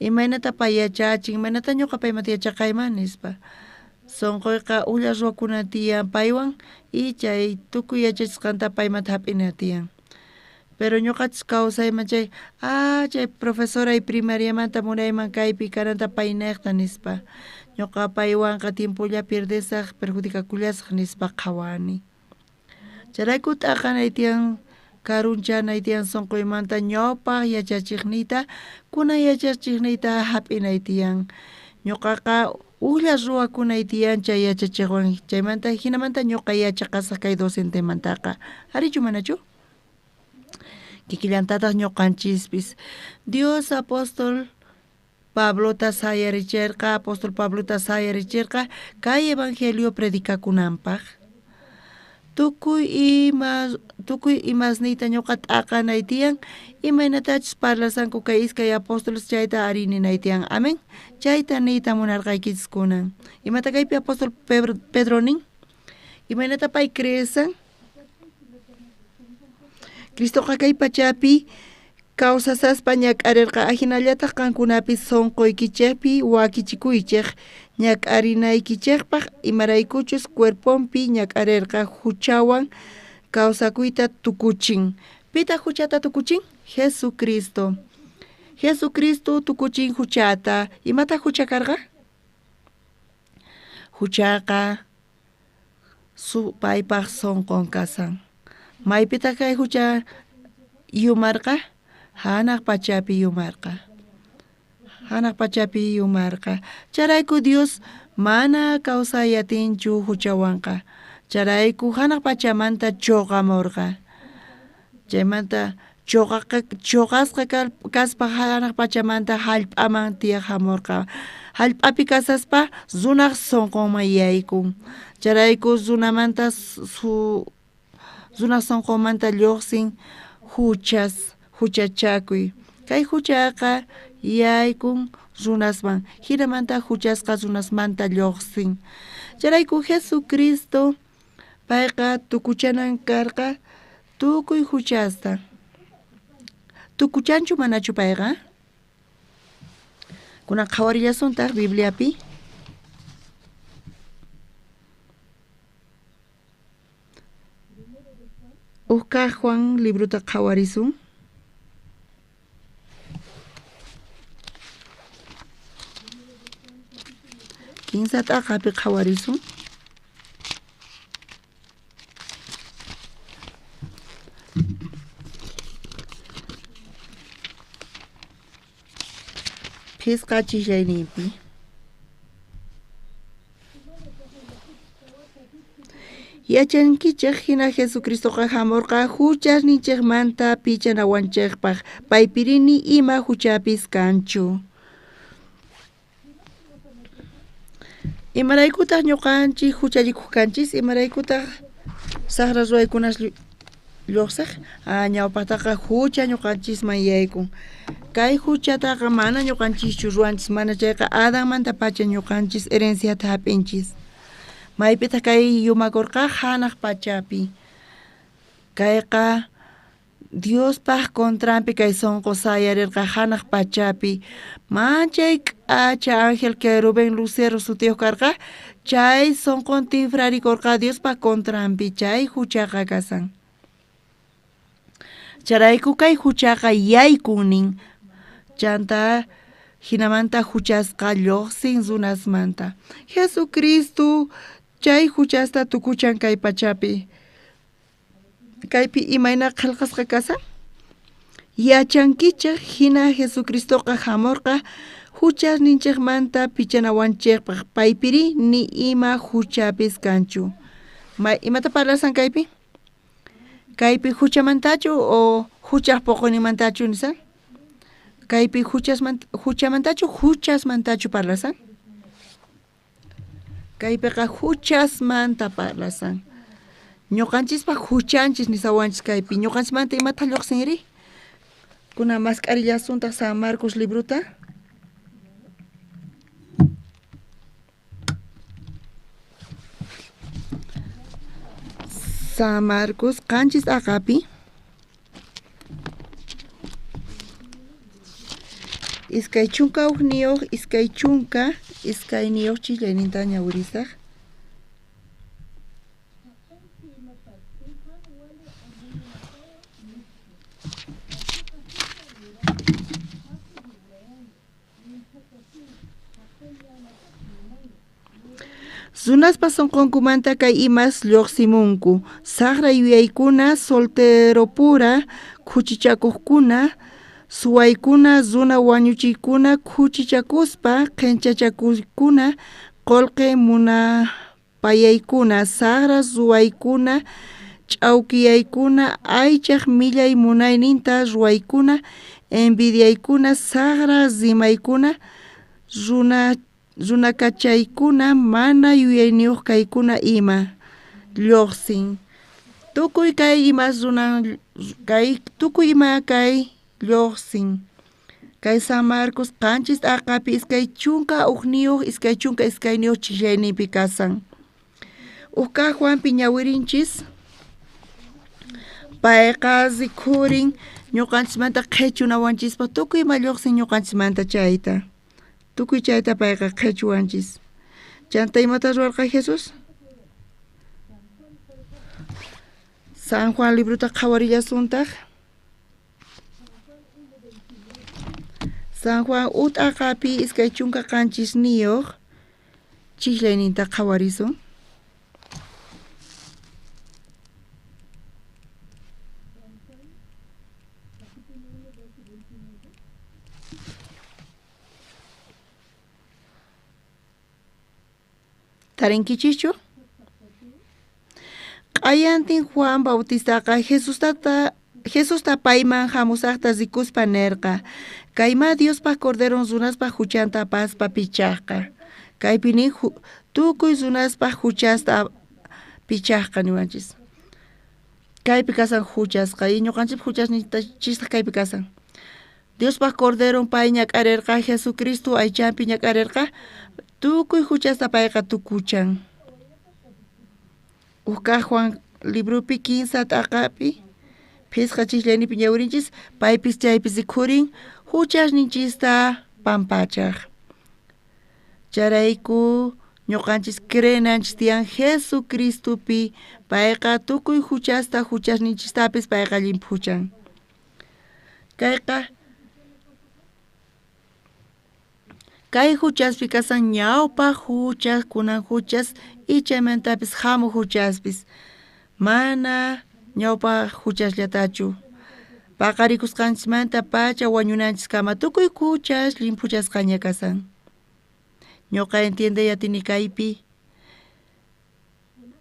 Imaynata pay yachachin, imaynata ñuqa paymanta yachaqayman nispa. Sonqoyqa ujlla ruwakunan tiyan paywan y chay tukuy yachachisqanta paymanta hap'ina tiyan. Pero ñuqachus kawsayman chay, ah, chay profesoray primariamanta munayman kaypi kananta paynejta nispa. Ñuqa paywanqa tiempolla pierdesaj, perjudicakullasaj nispa qhawani. Chayrayku t'aqanay tiyan, karunchanay tiyan sonqoymanta ñawpaq yachachiqniyta, kunan yachachiqniyta hap'inay tiyan. Ñuqaqa ujlla ruwakunay tiyan chay yachachiqwan, chaymanta jinamanta ñuqa yachaqasaj kay docentemantaqa. Arichu manachu? Kikillantataq ñuqanchispis. Dios apóstol Pablota sayaricherqa, apóstol Pablota sayaricherqa kay evangelio predicakunanpaq. Tukuy ima tukuy imasniyta ñuqa t'aqanay tiyan, imaynatachus parlasanku kay iskay apóstoles chayta ari ninay tiyan. Amén. Chayta niyta munarqaykichis kunan. Imata kaypi apóstol Pedro nin? Imaynata pay creesan? Cristoqa kay pachapi kawsasaspa ñak'arirqa, ajinallataq qankunapis sonqoykichejpi wakichikuychej ñak'arinaykichejpaj, imaraykuchus cuerponpi ñak'arirqa juchawan kawsakuyta tukuchin. Pitaq juchata tukuchin? Jesucristo. Jesucristo tukuchin juchata. Imataq jucha karqa? Juchaqa Paypaj sonqon kasan. Maypitaq kay hucha yumarqa? Hanaq pachapi yumarqa. Hanaq pachapi yumarqa. Chayrayku Dios mana kawsay atinchu huchawanqa. Chayrayku hanaq pachamanta choqamurqa. Chaymanta choqasqa kaspa hanaq pachamanta hallp'aman tiyaq hamurqa. Hallp'api kasaspa runaq sonqonman yaykun. Chayrayku runamanta runaq sonqonmanta lluqsin huchas, huchachakuy. Kay huchaqa yaykun runasman, hinamanta huchasqa runasmanta lluqsin. Chayrayku Jesucristo payqa tukuchanan karqa tukuy huchasta. Tukuchanchu manachu payqa? Kunan qhawarillasuntaq Bibliapi. Uj kaq Juan librota qhawarisun. Kinsa t'aqapi qhawarisun. Phisqa chislayninpi. Yachankichej hina Jesucristoqa hamurqa huchasninchejmanta pichanawanchejpaj, paypiri ni ima huchapis kanchu. Imaraykutaq ñuqanchik huchallikuq kanchis? Imaraykutaq saqra ruwaykunas lluqsiq? Ñawpaqtaqa hucha ñuqanchisman yaykun. Kay huchataqa mana ñuqanchischu ruwanchis, mana chayqa Adanmantapacha ñuqanchis herenciata hap'inchis. Maypitaq kay yumakurqa? Hanaq pachapi. Kayqa Diospaj contranpi kay sonqo sayarirqa hanaq pachapi. Manchay k'acha ángel querubín lucero sutiyuq karqa, chay sonqon tinfrarikurqa Diospaj contranpi, chay huchaqa kasan. Chayrayku kay huchaqa yaykun nin. Chanta hinamanta huchasqa lluqsin runasmanta. Jesucristo chay huchasta tukuchan kay pachapi. Kaypi imayna qillqasqa kasan? Yachankichej hina Jesucristoqa hamurqa huchasninchejmanta pichanawanchejpaj, paypiri ni ima huchapis kanchu. Imata parlasan kaypi? Kaypi huchamantachu o huchaj poqoyninmantachu nisan? Kaypi huchamantachu huchasmantachu parlasan? Kaypiqa huchasmanta parlasan. Ñuqanchispaj huchanchis nisawanchis kaypi. Ñuqanchismanta imata lluqsinri? Kunan mask'arillasuntaq San Marcos librota. San Marcos qanchis t'aqapi. 21 22 chillayninta ñawirisaq. Runaspa sonqonkumanta kay imas lluqsimunku. Saqra yuyaykuna, solteropura, khuchichakuqkuna, suwaykuna, runa wañuchiykuna, khuchichakuspa, qhinchachakuykuna, qullqi munapayaykuna, saqra ruwaykuna, ch'awkiyaykuna, aychaj millay munayninta ruwaykuna, envidiaykuna, saqra rimaykuna, runakachaykuna, mana yuyayniyuq kaykuna ima lluqsin. Tukuy kay imas runan kay tukuy ima kay lluqsin. Kay San Marcos qanchis t'aqapi 21 22 chillayninpi kasan. Uj kaq Juanpi ñawirinchis. Payqa rikhurin ñuqanchismanta qhichunawanchispaq tukuy ima lluqsin ñuqanchismanta chayta. Tukuy chayta payqa qhichuwanchis. Chanta imata ruwarqa Jesús? San Juan librota qhawarillasuntaq. San Juan ut'aqapi 27 chijlayninta qhawarisun. Tarinkichischu? Q'ayantin Juan Bautistaqa Jesusta payman hamusaqta rikuspa nerqa, kaymá Diospaj Corderon runaspaj huchanta apaspa pichajqa. Kaypi nin tukuy runaspaj huchasta pichajqa niwanchis. Kaypi kasan huchasqa y ñuqanchikpa huchasninchistaq kaypi kasan. Diospaj Corderon pay ñak'arirqa, Jesucristo aychanpi ñak'arirqa, tukuy huchasta payqa tukuchan. Uj Juan libropi 15 t'aqapi phisqa chisllaynipi ñawirinchis, paypis chaypi rikhurin huchasninchista pampachaj. Chayrayku ñuqanchis creenanchis tiyan Jesucristopi, payqa tukuy huchasta huchasninchistapis payqa llimphuchan. Kayqa kay huchaspi kasan ñawpaq huchas, kunan huchas y chaymantapis hamuq huchaspis. Mana ñawpaq huchasllatachu. Paqarikusqanchismanta pacha wañunanchiskama tukuy huchas llimphuchasqaña kasan. Ñuqa entiendey atini kaypi.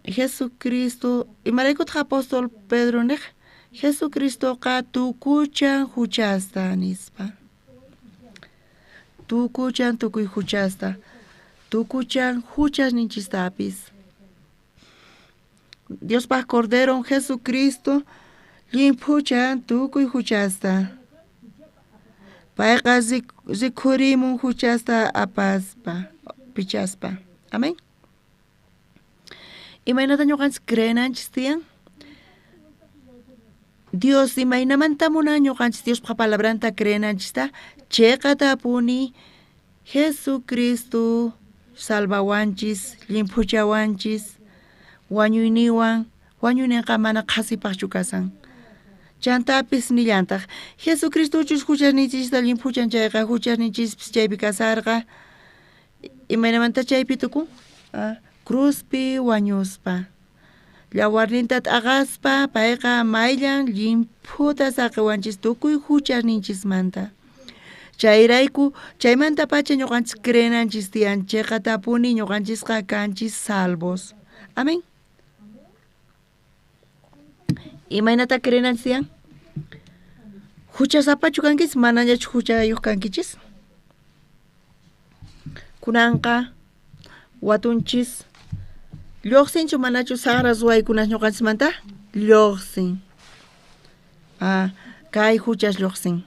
Jesucristo, imaraykutaq apóstol Pedro niq? Jesucristoqa tukuchan huchasta nispa. Tukuchan tukuy huchasta. Tukuchan huchasninchistapis. Diospaj Corderon Jesucristo llimphuchan tukuy huchasta. Payqa rikhurimun huchasta apaspa, pichaspa. Amén. Imaynata ñuqanchis creenanchis tiyan? Dios imaynamanta munan ñuqanchis Diospaj palabranta creenanchista, chiqatapuni Jesucristo salvawanchis, llimphuchawanchis, wañuyniwan, wañuyninqa mana qhasipaqchu kasan. Chantapis nillantaq, Jesucristochus huchasninchista llimphuchan chayqa huchasninchispis chaypi kasarqa, imaynamanta chaypi tukun? Cruzpi wañuspa. Llawarninta t'aqaspa payqa mayllan llimphuta saqiwanchis tukuy huchasninchismanta. Chayrayku chaymantapacha ñuqanchis creenanchis tiyan chiqatapuni ñuqanchisqa kanchis salvos. Amén. Imaynata creenanchis tiyan? Huchasapachu kankichis, manañachu huchayuq kankichis? Kunanqa watunchis lluqsinchu manachu saqra ruwaykunas ñuqanchismanta? Lluqsin. Kay huchas lluqsin.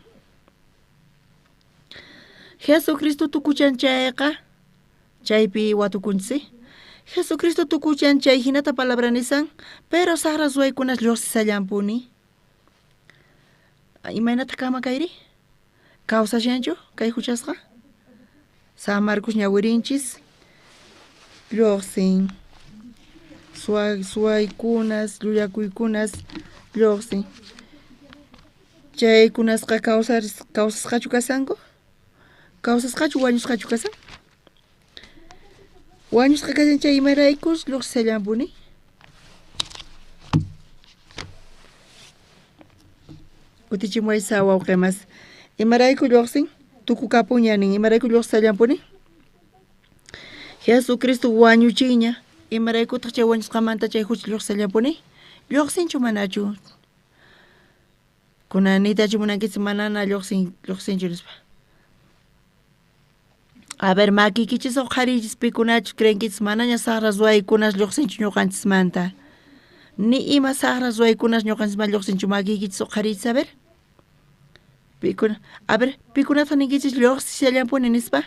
Jesucristo tukuchan chayqa chaypi watukunchis. Jesucristo tukuchan chay hinata palabra nisan, pero saqra ruwaykunas lluqsisallanpuni. Imaynata kama kayri? Kawsashanchu kay huchasqa? San Marcos ñawirinchis lluqsin. Suwaykunas, llullakuykunas lluqsin. Chaykunasqa kawsasqachu kasanku? Kawsasqachu wañusqachu kasan? Wañusqa kasan chay imaraykus lluqsisallanpuni? Kutichimuway sa wawqimas. Imarayku lluqsin? Tukukapuña nin. Imarayku lluqsisallanpuni? Jesucristo wañuchinña. Imaraykutaq chay wañusqamanta chay hucha lluqsisallanpuni? Lluqsinchu manachu? Kunan niytachu munankichis manana lluqsinchu nispa. A ver, makiykichis uqhariychis pikunachus creenkichis manaña saqra ruwaykunas lluqsinchu ñuqanchismanta. Ni ima saqra ruwaykunas ñuqanchismanta lluqsinchu makiykichis uqhariychis, a ver. Pikuna, a ver, pikunataq ninkichis lluqsishallanpuni nispa.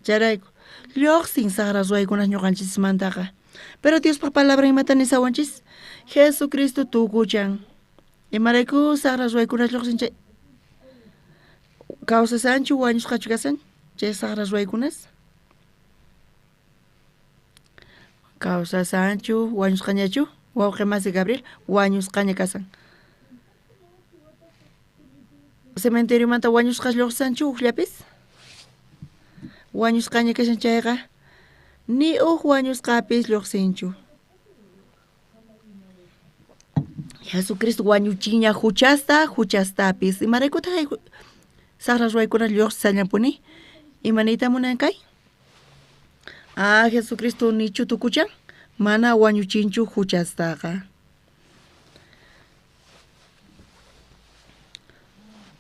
Chayrayku lluqsin saqra ruwaykunas ñuqanchismantaqa. Pero Diospaj palabra imata nisawanchis? Jesucristo tukuchan. Imarayku saqra ruwaykunas lluqsin chay kawsasanchu wañusqachu kasan chay saqra ruwaykunas? Kawsasanchu wañusqañachu? Wawqi masi Gabriel wañusqaña kasan. Cementeriomanta wañusqas lluqsanchu ujllapis? Wañusqaña kashan chayqa ni uj wañusqapis lluqsinchu. Jesucristo wañuchiña huchasta, huchastapis. Imaraykutaq saqra ruwaykuna lluqsisallanpuni? Imaniyta munan kay? Ah, Jesucristo nichu tukuchan mana wañuchinchu huchastaqa.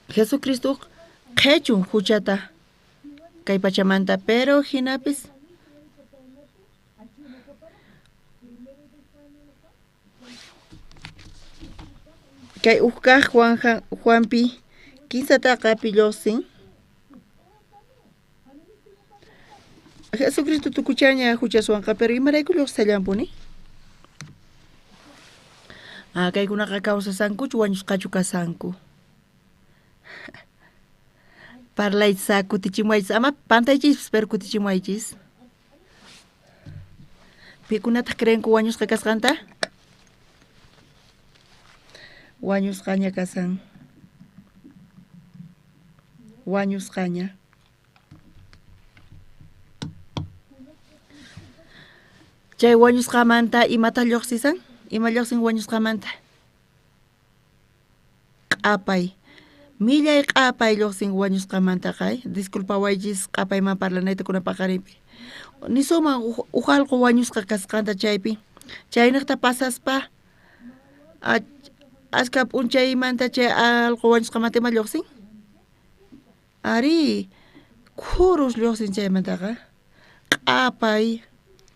Jesucristo qhechun huchata kay pachamanta, pero hinapis kay ukkaq Juanpi 15 lluqsin. Jesucristo tukuchaña huchaswanqa, pero imarayku lluqsillampuni? Ah, kaykunaqa kawsasankuchu wañusqachu kasanku. Parlaychis, kutichimuwaychis, ama pantaychispas, pero kutichimuwaychis. Pikunataq creenku wañusqa kasqanta? Wañusqaña kasan. Wañusqaña. Chay wañusqamanta imata lluqsisan? Ima lluqsin wañusqamanta? Q'apay. Millay q'apay lluqsin wañusqamantaqa. Disculpawaychis q'apayman parlanayta kunan paqarinpi. Nisuman uj allqu wañusqa kasqanta chaypi. Chayniqta pasaspa aska p'unchaymanta chay allqu wañusqamanta ima lluqsin? Ari, khurus lluqsin chaymantaqa. Q'apay,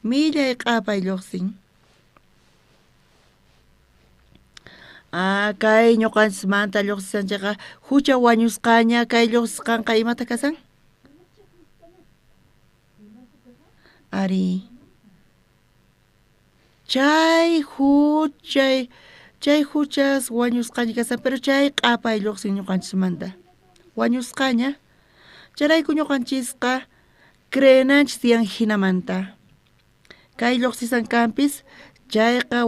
millay q'apay lluqsin. Ah, kay ñuqanchismanta lluqsisanchikqa hucha wañusqaña kay lluqsisqanqa imata kasan? Ari. Chay huchas wañusqaña kasan, pero chay q'apay lluqsin ñuqanchismanta. Wañusqaña. Chayrayku ñuqanchisqa creenanchis tiyan hinamanta. Kay lluqsisan kanpis chayqa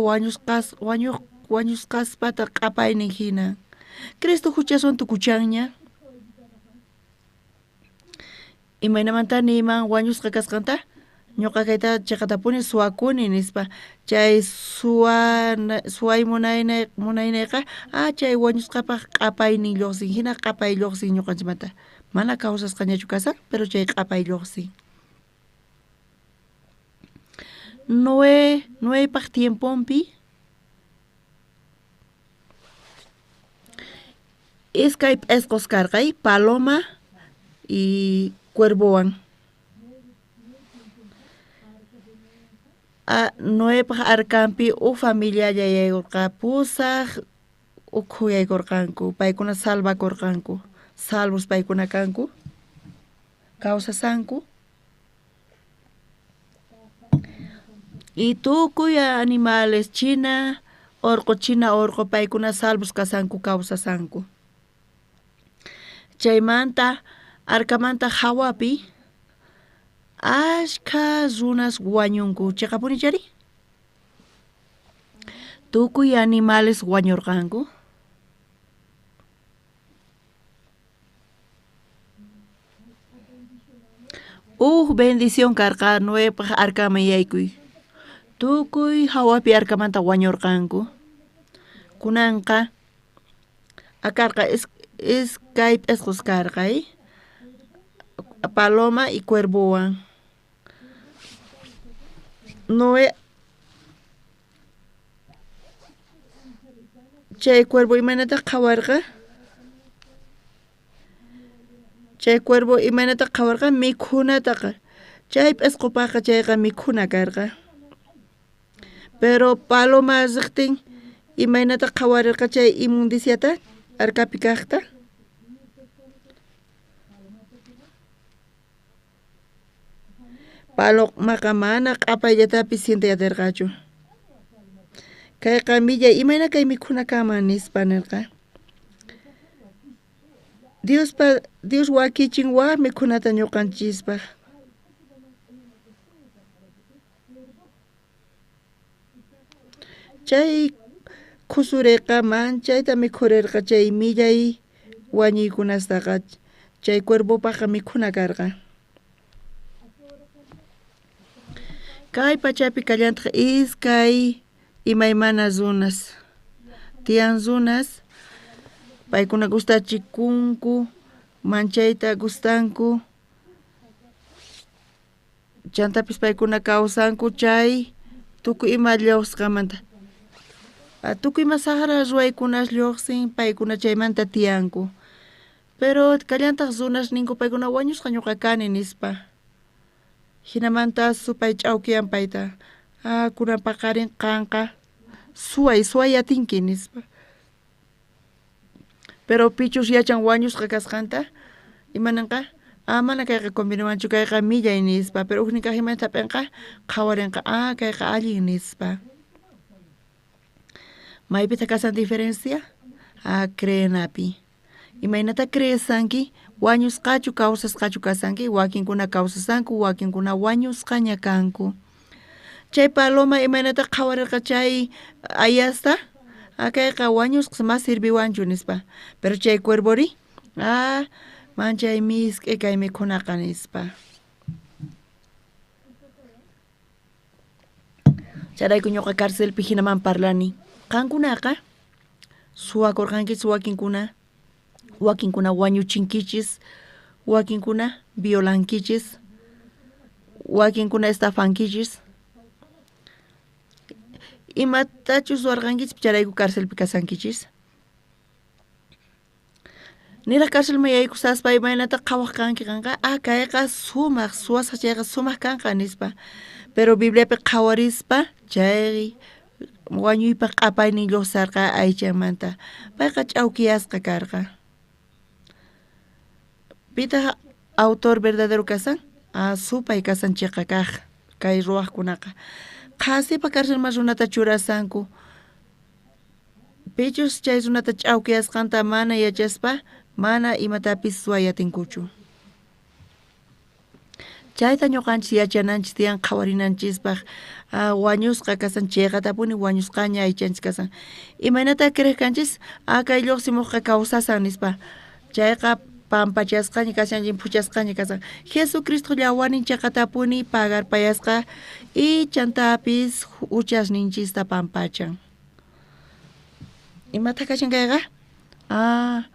wañusqaspata q'apaynin hina. Cristo huchaswan tukuchanña. Imaynamanta niyman wañusqa kasqanta? Ñuqa kayta chiqatapuni suwakuni nispa. Chay suway munaynayqa chay wañusqapaq q'apaynin lluqsin hina q'apay lluqsin ñuqanchikmanta. Mana kawsasqañachu kasan, pero chay q'apay lluqsin. Noepaq tiemponpi iskay p'isqos karqay, paloma y cuervowan. Noepaq arkanpi uj familialla yaykurqa, pusaq ukhu yaykurqanku, paykuna salvakurqanku, salvos paykuna kanku, kawsasanku. Y tukuy animales china, orqo china orqo paykuna salvos kasanku, kawsasanku. Chaymanta arkamanta hawapi ashkha runas wañunku, chiqapuni chari? Tukuy animales wañurqanku. Uj bendición karqa Noepaq arkaman yaykuy. Tukuy hawapi arkamanta wañurqanku. Kunanqa akarqa iskay p'isqos karqa, paloma y cuervowan. Noé chay cuervo imaynataq qhawarqa? Chay cuervo imaynataq qhawarqa mikhunataqa. Chay p'isqupaqqa chayqa mikhuna karqa. Pero paloma riqtin imaynataq qhawarirqa chay inmundiciata arkapi kaqta? Palomaqa mana q'apayllatapis sienteyatirqachu. Kayqa millay imayna kay mikhuna kanman nispa nirqa. Dios wakichin waj mikhunata ñuqanchispaq. Chay khusureqa manchayta mikhurirqa chay millay wañuykunastaqa chay cuervopaqqa mikhuna karqa. Kay pachapi kallantaq iskay imaymana runas. Tiyan runas paykuna gustachikunku, manchayta gustanku. Chantapis paykuna kawsanku chay tukuy ima lluqsqamanta. Tukuy ima saqra ruwaykunas lluqsin paykuna chaymanta tiyanku. Pero kallantaq runas ninku paykuna wañusqa ñuqa kani nispa. Hinamanta supay ch'awkiyan payta. Ah, kunan paqarin qanqa suway suway atinki nispa. Pero pichus yachan wañusqa kasqanta, imananqa? Ah, mana kayqa conveniwanchu, kayqa millay nispa. Pero ujnin kaq imaynata hap'inqa, qhawarinqa, ah, kayqa allin nispa. Maypitaq kasan diferencia? Ah, creenapi. Imaynata creesanki? Wañusqachu kawsasqachu kasanki? Wakinkuna kawsasanku, wakinkuna wañusqaña kanku. Chay paloma imaynata qhawarirqa chay ayasta? Ah, kayqa wañusqa mas sirviwanchu nispa. Pero chay cuervori, ah, manchay misk'i kay mikhunaqa nispa. Chayrayku ñuqa carcelpi hinaman parlani. Qankunaqa suwakurqankichis wakinkuna, wakinkuna wañuchinkichis, wakinkuna violankichis, wakinkuna estafankichis. Imatachus ruwarqankichis chayrayku carcelpi kasankichis. Niraq carcelman yaykusaspa imaynata qhawaq kanki qanqa, ah, kayqa sumaq, suwasqa chayqa sumaq kanqa nispa. Pero Bibliapi qhawarispa chay wañuypaq q'apaynin lluqsarqa aychanmanta. Payqa ch'awkiyasqa karqa. Pitaq autor verdadero kasan? Ah, supay kasan chiqa kaq kay ruwaqkunaqa. Qhasipa carcelman runata churasanku. Pichus chay runata ch'awkiyasqanta mana yachaspa mana imatapis suwayatinkuchu. Chayta ñuqanchis yachananchis tiyan qhawarinanchispaq. Ah, wañusqa kasan chayqatapuni wañusqaña aychanchis kasan. Imaynata crees kanchis? Ah, kay lluqsimuqqa kawsasan nispa. Chayqa pampachasqaña kashan, llimphuchasqaña kasan. Jesucristo llawanin chayqatapuni pagarpayasqa y chantapis huchasninchista pampachan. Imataq kashan kayqa? Ah,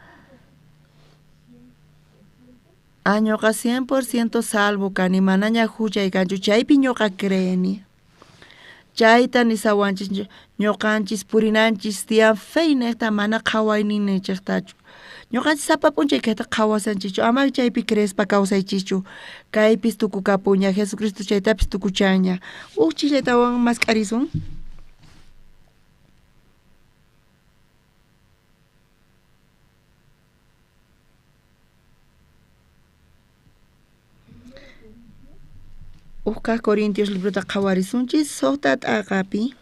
ñuqa 100% salvo kani, manaña huchay kanchu, chaypi ñuqa creeni. Chayta nisawanchis ñuqanchis purinanchis tiyan fe niqta mana qhawayninchiktachu. Ñuqanchis sapa p'unchay kayta qhawasanchikchu, ama chaypi creespa kawsaychischu. Kaypis tukukapuña, Jesucristo chaytapis tukuchaña. Uj chillaytawan mask'arisun. Uj Corintios librota qhawarisunchis suqta t'aqapi.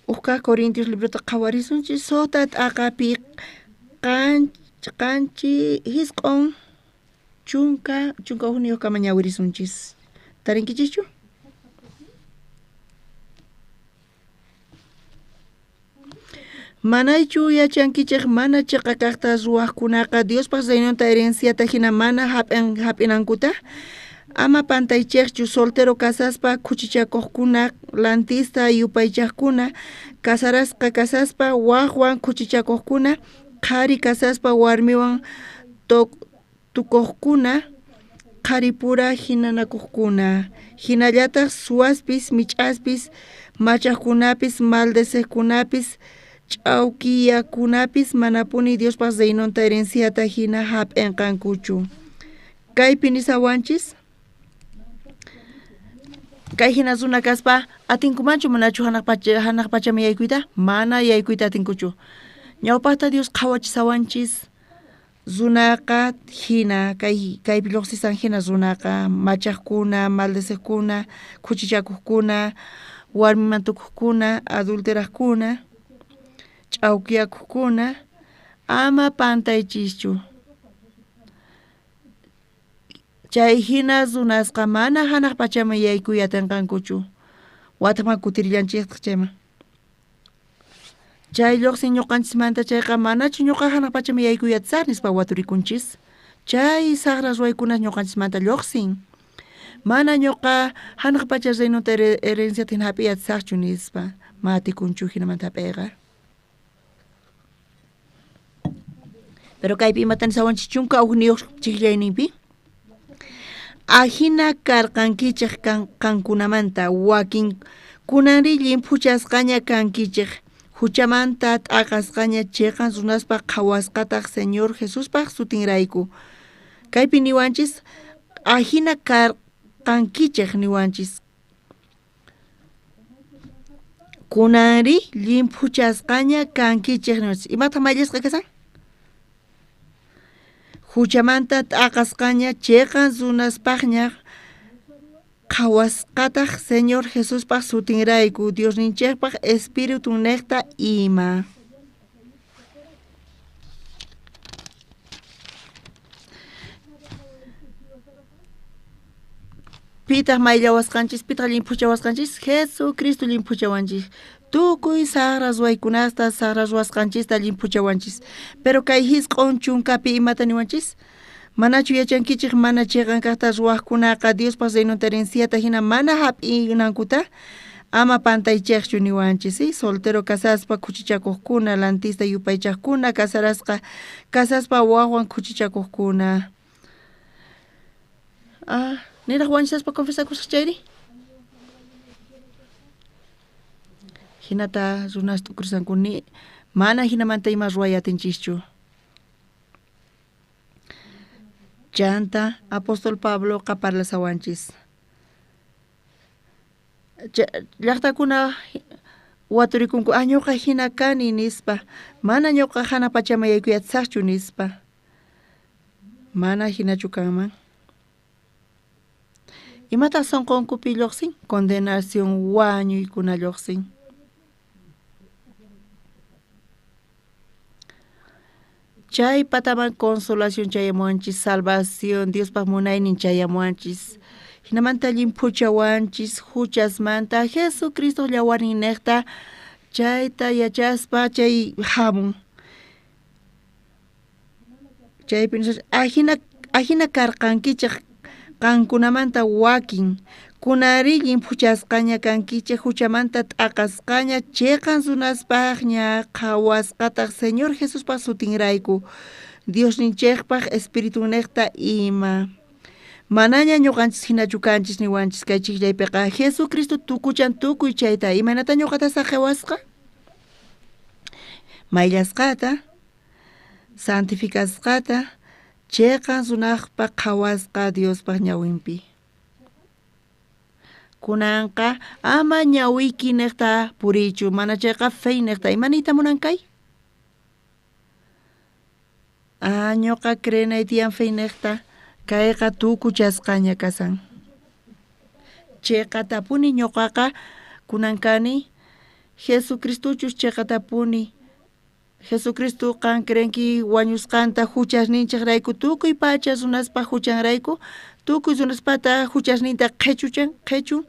Uj Corintios librota qhawarisunchis suqta t'aqapi qanchi hisq'on chunka hukniyuq kama ñawirisunchis. Tarinkichischu? Manaychu yachankichik mana chiqa kaqta ruwaqkunaqa Diospaq reinonta herenciata hina mana hap'inankuta? Ama pantaychikchu soltero kasaspa khuchichakuqkuna, lantista yupaychaqkuna, kasarasqa kasaspa waqwan khuchichakuqkuna, qhari kasaspa warmiwan tukuqkuna, qharipura hinanakuqkuna, hinallataq suwaspis, mich'aspis, machaqkunapis, maldeciqkunapis, ch'awkiyakunapis manapuni Diospaq reinonta herenciata hina hap'inqankuchu. Kaypi nisawanchis? Kay hina runa kaspa atinkumanchu manachu hanaq pachaman yaykuyta? Mana yaykuyta atinkuchu. Ñawpaqta Dios qhawachisawanchis runaqa hina kaypi lluqsisan hina runaqa machaqkuna, maldeciqkuna, khuchichakuqkuna, warmiman tukuqkuna, adulteraqkuna, ch'awkiyakuqkuna, ama pantaychischu. Chay hina runasqa mana hanaq pachaman yaykuy atinqankuchu. Wataqman kutirillanchiktaq chayman. Chay lluqsin ñuqanchismanta chayqa manachu ñuqa hanaq pachaman yaykuy atisaq nispa waturikunchis. Chay saqra ruwaykunas ñuqanchismanta lluqsin. Mana ñuqa hanaq pacha reinota herenciata hina hap'iy atisaqchu nispa. Matikunchu hinamanta hap'iyqa. Pero kaypi imatan nisawanchis 11 chijllayninpi? Ajina karqankichej qankunamanta wakin kunanri llimphuchasqaña kankichej huchamanta t'aqasqaña chiqan runaspaq qhawasqataq Señor Jesuspaq sutinrayku. Kaypi niwanchis ajina karqankichej niwanchis. Kunanri llimphuchasqaña kankichej niwanchis. Imataq mayllasqa kasan? Huchamanta t'aqasqaña chiqan runaspaqña qhawasqataq Señor Jesuspaq sutinrayku Diosninchikpaq Espiritunniqta ima. Pitaq mayllawasqanchis, pitaq llimphuchawasqanchis? Jesucristo llimphuchawanchis. Tukuy saqra ruwaykunasta, saqra ruwasqanchista llimphuchawanchis. Pero kay 90 imata niwanchis? Manachu yachankichik mana chiqan kaqta ruwaqkunaqa Diospaq reinonta herenciata hina mana hap'inankuta? Ama pantaychikchu niwanchis, ¿sí? Soltero kasaspa khuchichakuqkuna, lantista yupaychaqkuna, kasarasqa kasaspa waqwan khuchichakuqkuna. Ah, niraq wañusaspa confesakusaq chayri? Hinata runas t'ukursanku ni mana hinamanta ima ruway atinchischu. Chanta apóstol Pabloqa parlasawanchis. Llaqtakuna waturikunku ah ñuqa hina kani nispa, mana ñuqa hanaq pachaman yaykuy atisaqchu nispa. Mana hinachu kanman. Imataq sunqunkupi lluqsin? Condenación wañuykuna lluqsin. Chay pataman consolación chayamuwanchis, salvación, Diospaq munaynin chayamuwanchis. Hinamanta llimphuchawanchis huchasmanta Jesucristo llawarninniqta chayta yachaspa chay hamun. Chaypi ajina karqankichik qankunamanta wakin kunanri llimphuchasqaña kankichik huchamanta t'aqasqaña chiqan runaspaqña qhawasqataq Señor Jesuspaq sutinrayku Diosninchikpaq Espiritunniqta ima. Manaña ñuqanchis hinachu kanchis niwanchis kay chiqllaypiqa Jesucristo tukuchan tukuy chayta. Imaynata ñuqata saqiwasqa? Mayllasqata, santificasqata, chiqan runaqpaq qhawasqa Diospaq ñawinpi. Kunanqa ama ñawiyki niqta puriychu, mana chayqa fe niqta. Ima niyta munan kay? Ah, ñuqa creenay tiyan fe niqta. Kayqa tukuchasqaña kasan. Chiqatapuni ñuqaqa kunan kani Jesucristochus chiqatapuni. Jesucristo qan creenki wañusqanta huchasninchikrayku tukuy pacha runaspaq huchanrayku tukuy runaspata huchasninta qhichuchan qhichun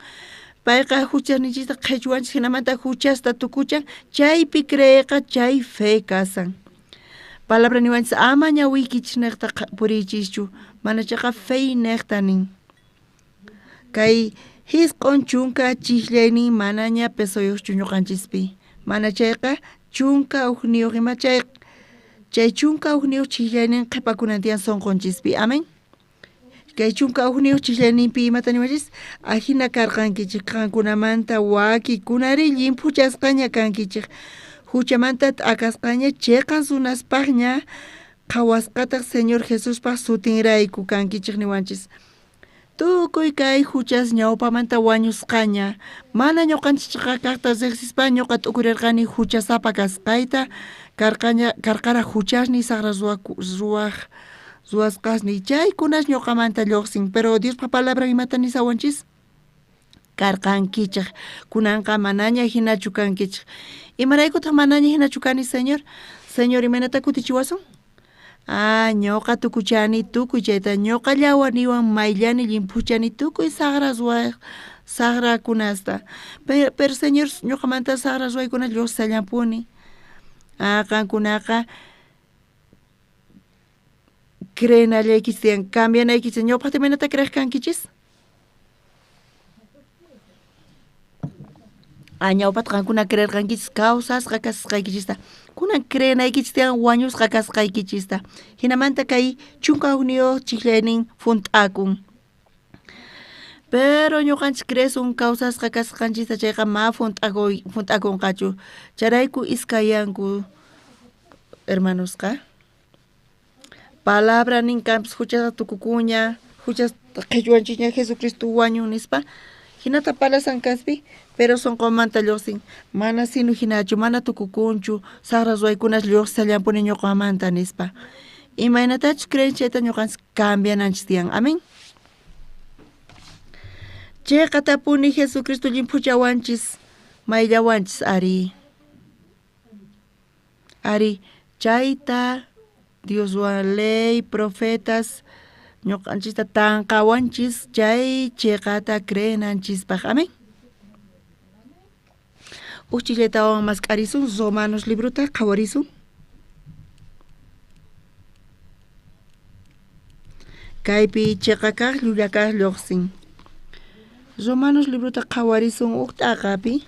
payqa huchasninchista qhichuwanchis hinamanta huchasta tukuchan chaypi creeyqa chay fe kasan. Palabra niwanchis ama ñawiykichis niqta puriychischu mana chayqa fe niqta nin. Kay 90 chiqllaynin manaña pesoyuqchu ñuqanchispi mana chayqa 11 ima chay 11 chiqllaynin qhipakunan tiyan sunqunchispi. Amén. Kay 11 chiqllayninpi imata niwanchis? Ajina karqankichik qankunamanta wakikunari llimphuchasqaña kankichik huchamanta t'akasqaña chiqan runaspaqña qhawasqataq Señor Jesuspaq sutinrayku kankichik niwanchis. Tukuy kay huchas ñawpamanta wañusqaña mana ñuqanchikqa kaqta riqsispa ñuqa t'ukurirqani huchasapa kasqayta karqara huchasniy saqra ruwasqasniy chaykunas ñuqamanta lluqsin. Pero Diospa palabran imata nisawanchis? Karqankichik kunanqa manaña hinachu kankichik. Imaraykutaq manaña hinachu kani Señor? Señor imaynata kutichiwasun? Ah, ñuqa tukuchani tukuy chayta ñuqa llawarniwan mayllani llimphuchani tukuy saqra saqrakunasta. Pero Señor ñuqamanta saqra ruwaykuna lluqsillampuni. Ah, qankunaqa Creenallaykichis tiyan, cambianaykichis. Ñawpaqta imaynata creej kankichis? Ñawpaqta qankuna creerqankichis kawsasqa kasqaykichista. Kunan creenaykichis tiyan wañusqa kasqaykichista. Hinamanta kay 11 chijllaynin junt'akun. Pero ñuqanchis creesun kawsasqa kasqanchista chayqa ma junt'akunqachu. Chayrayku iskayanku hermanosqa. Palabra nin kanpis huchasqa tukukuña, huchas qhichwanchikña Jesucristo wañun nispa. Hinata palasan kaspi, pero sunqumanta lluqsin. Mana sinu hinachu, mana tukukunchu, saqra ruwaykunas lluqsillampuni ñuqamanta nispa. Imaynatachus creen chayta ñuqanchis cambiananchis tiyan. Amén. Chayqatapuni Jesucristo llimphuchawanchis, mayllawanchis ari. Ari, chayta Dioswan ley, profetas, ñuqanchista tanqawanchis chay chiqata creenanchispaq. Amén. Uj chillaytawan mask'arisun Romanos librota qhawarisun. Kaypi chiqa kaq llulla kaq lluqsin. Romanos librota qhawarisun uj t'aqapi.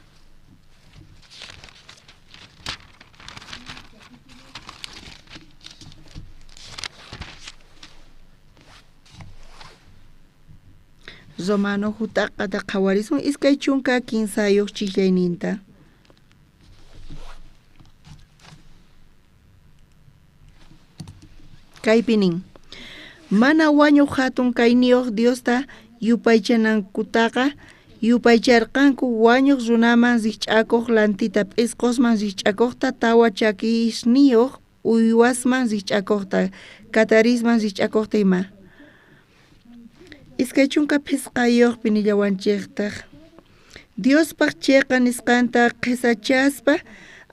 Romano jutaqata qhawarisun 23 chijllayninta. Kaypi nin, mana wañuq hatun kayniyuq Diosta yupaychanankutaqa yupaycharqanku wañuq runaman rikch'akuq lantita, p'isqosman rikch'akuqta, tawa chakisniyuq uywasman rikch'akuqta, katarisman rikch'akuqta ima. 25 nillawanchiktaq. Diospaq chiqa nisqanta qhisachaspa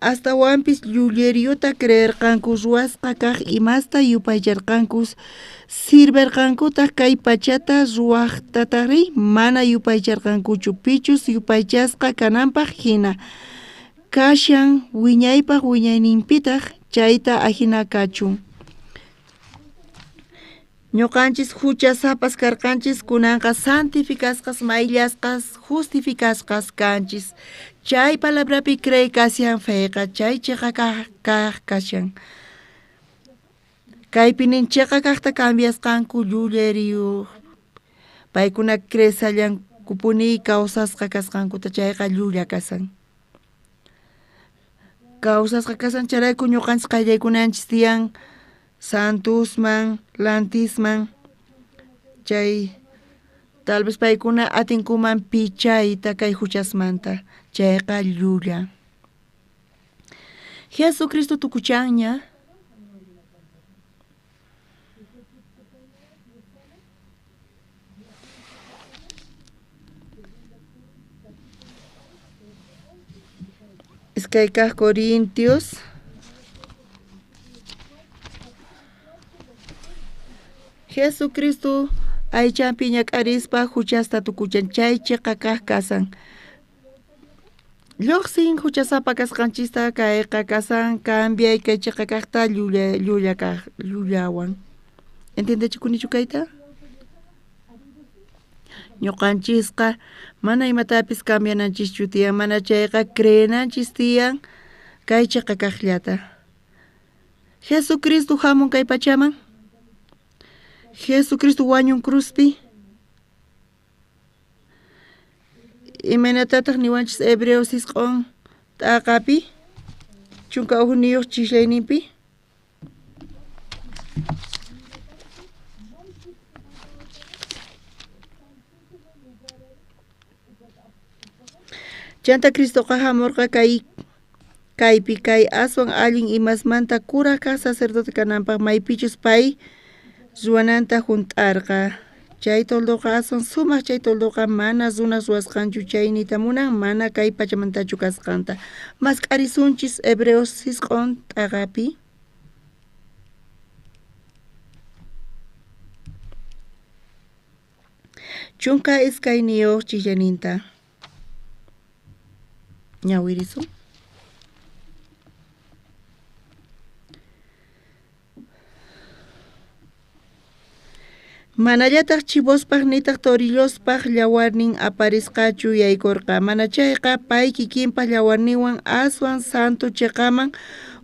astawanpis llulleriyuta creerqanku, ruwasqa kaq imasta yupaycharqanku, sirverqankutaq kay pachata ruwaqtataqri mana yupaycharqankuchu, pichus yupaychasqa kananpaq hina kashan wiñaypaq wiñayninpitaq chayta ajina kachun. Ñuqanchis huchasapas karqanchis, kunanqa santificasqas, mayllasqas, justificasqas kanchis. Chay palabrapi cree kashan feqa, chay chiqa kaq kashan. Kaypi nin chiqa kaqta cambiasqanku llulleriyuq. Paykuna creesallankupuni kawsasqa kasqankuta, chayqa llulla kasan. Kawsasqa kasan chayrayku ñuqanchis qallaykunanchis tiyan santusman, lantisman, chay tal vez paykuna atinkuman pichayta kay huchasmanta, chayqa llulla. Jesucristo tukuchanña. 2 Corintios. Jesucristo aychanpi ñak'arispa huchasta tukuchan, chay chiqa kaq kasan. Lluqsin huchasapa kasqanchista kayqa kasan, cambiay kay chiqa kaqta llulla kaq llullawan. ¿Entiendechikunichu kayta? Ñuqanchisqa mana imatapis cambiananchischu tiyan, mana chayqa creenanchis tiyan kay chiqa kaqllata. Jesucristo hamun kay pachaman. Jesucristo wañun cruzpi. Imaynatataq niwanchis Hebreos 9 t'aqapi 11 chislayninpi. Chanta Cristoqa hamurqa kaypi kay aswan allin imasmanta kuraj kaq sacerdote kananpaq maypichus pay ruwananta junt'arqa. Chay toldoqa aswan sumaq, chay toldoqa mana runa ruwasqanchu, chay niyta munan mana kay pachamantachu kasqanta. Mask'arisunchis Hebreos 9 t'aqapi. 12 chillaninta. Ñawirisun. Manallataj chivospaj nitaj torillospaj llawarnin aparisqachu yaykorqa, manachayqa pay kikinpaj llawarninwan aswan santo cheqaman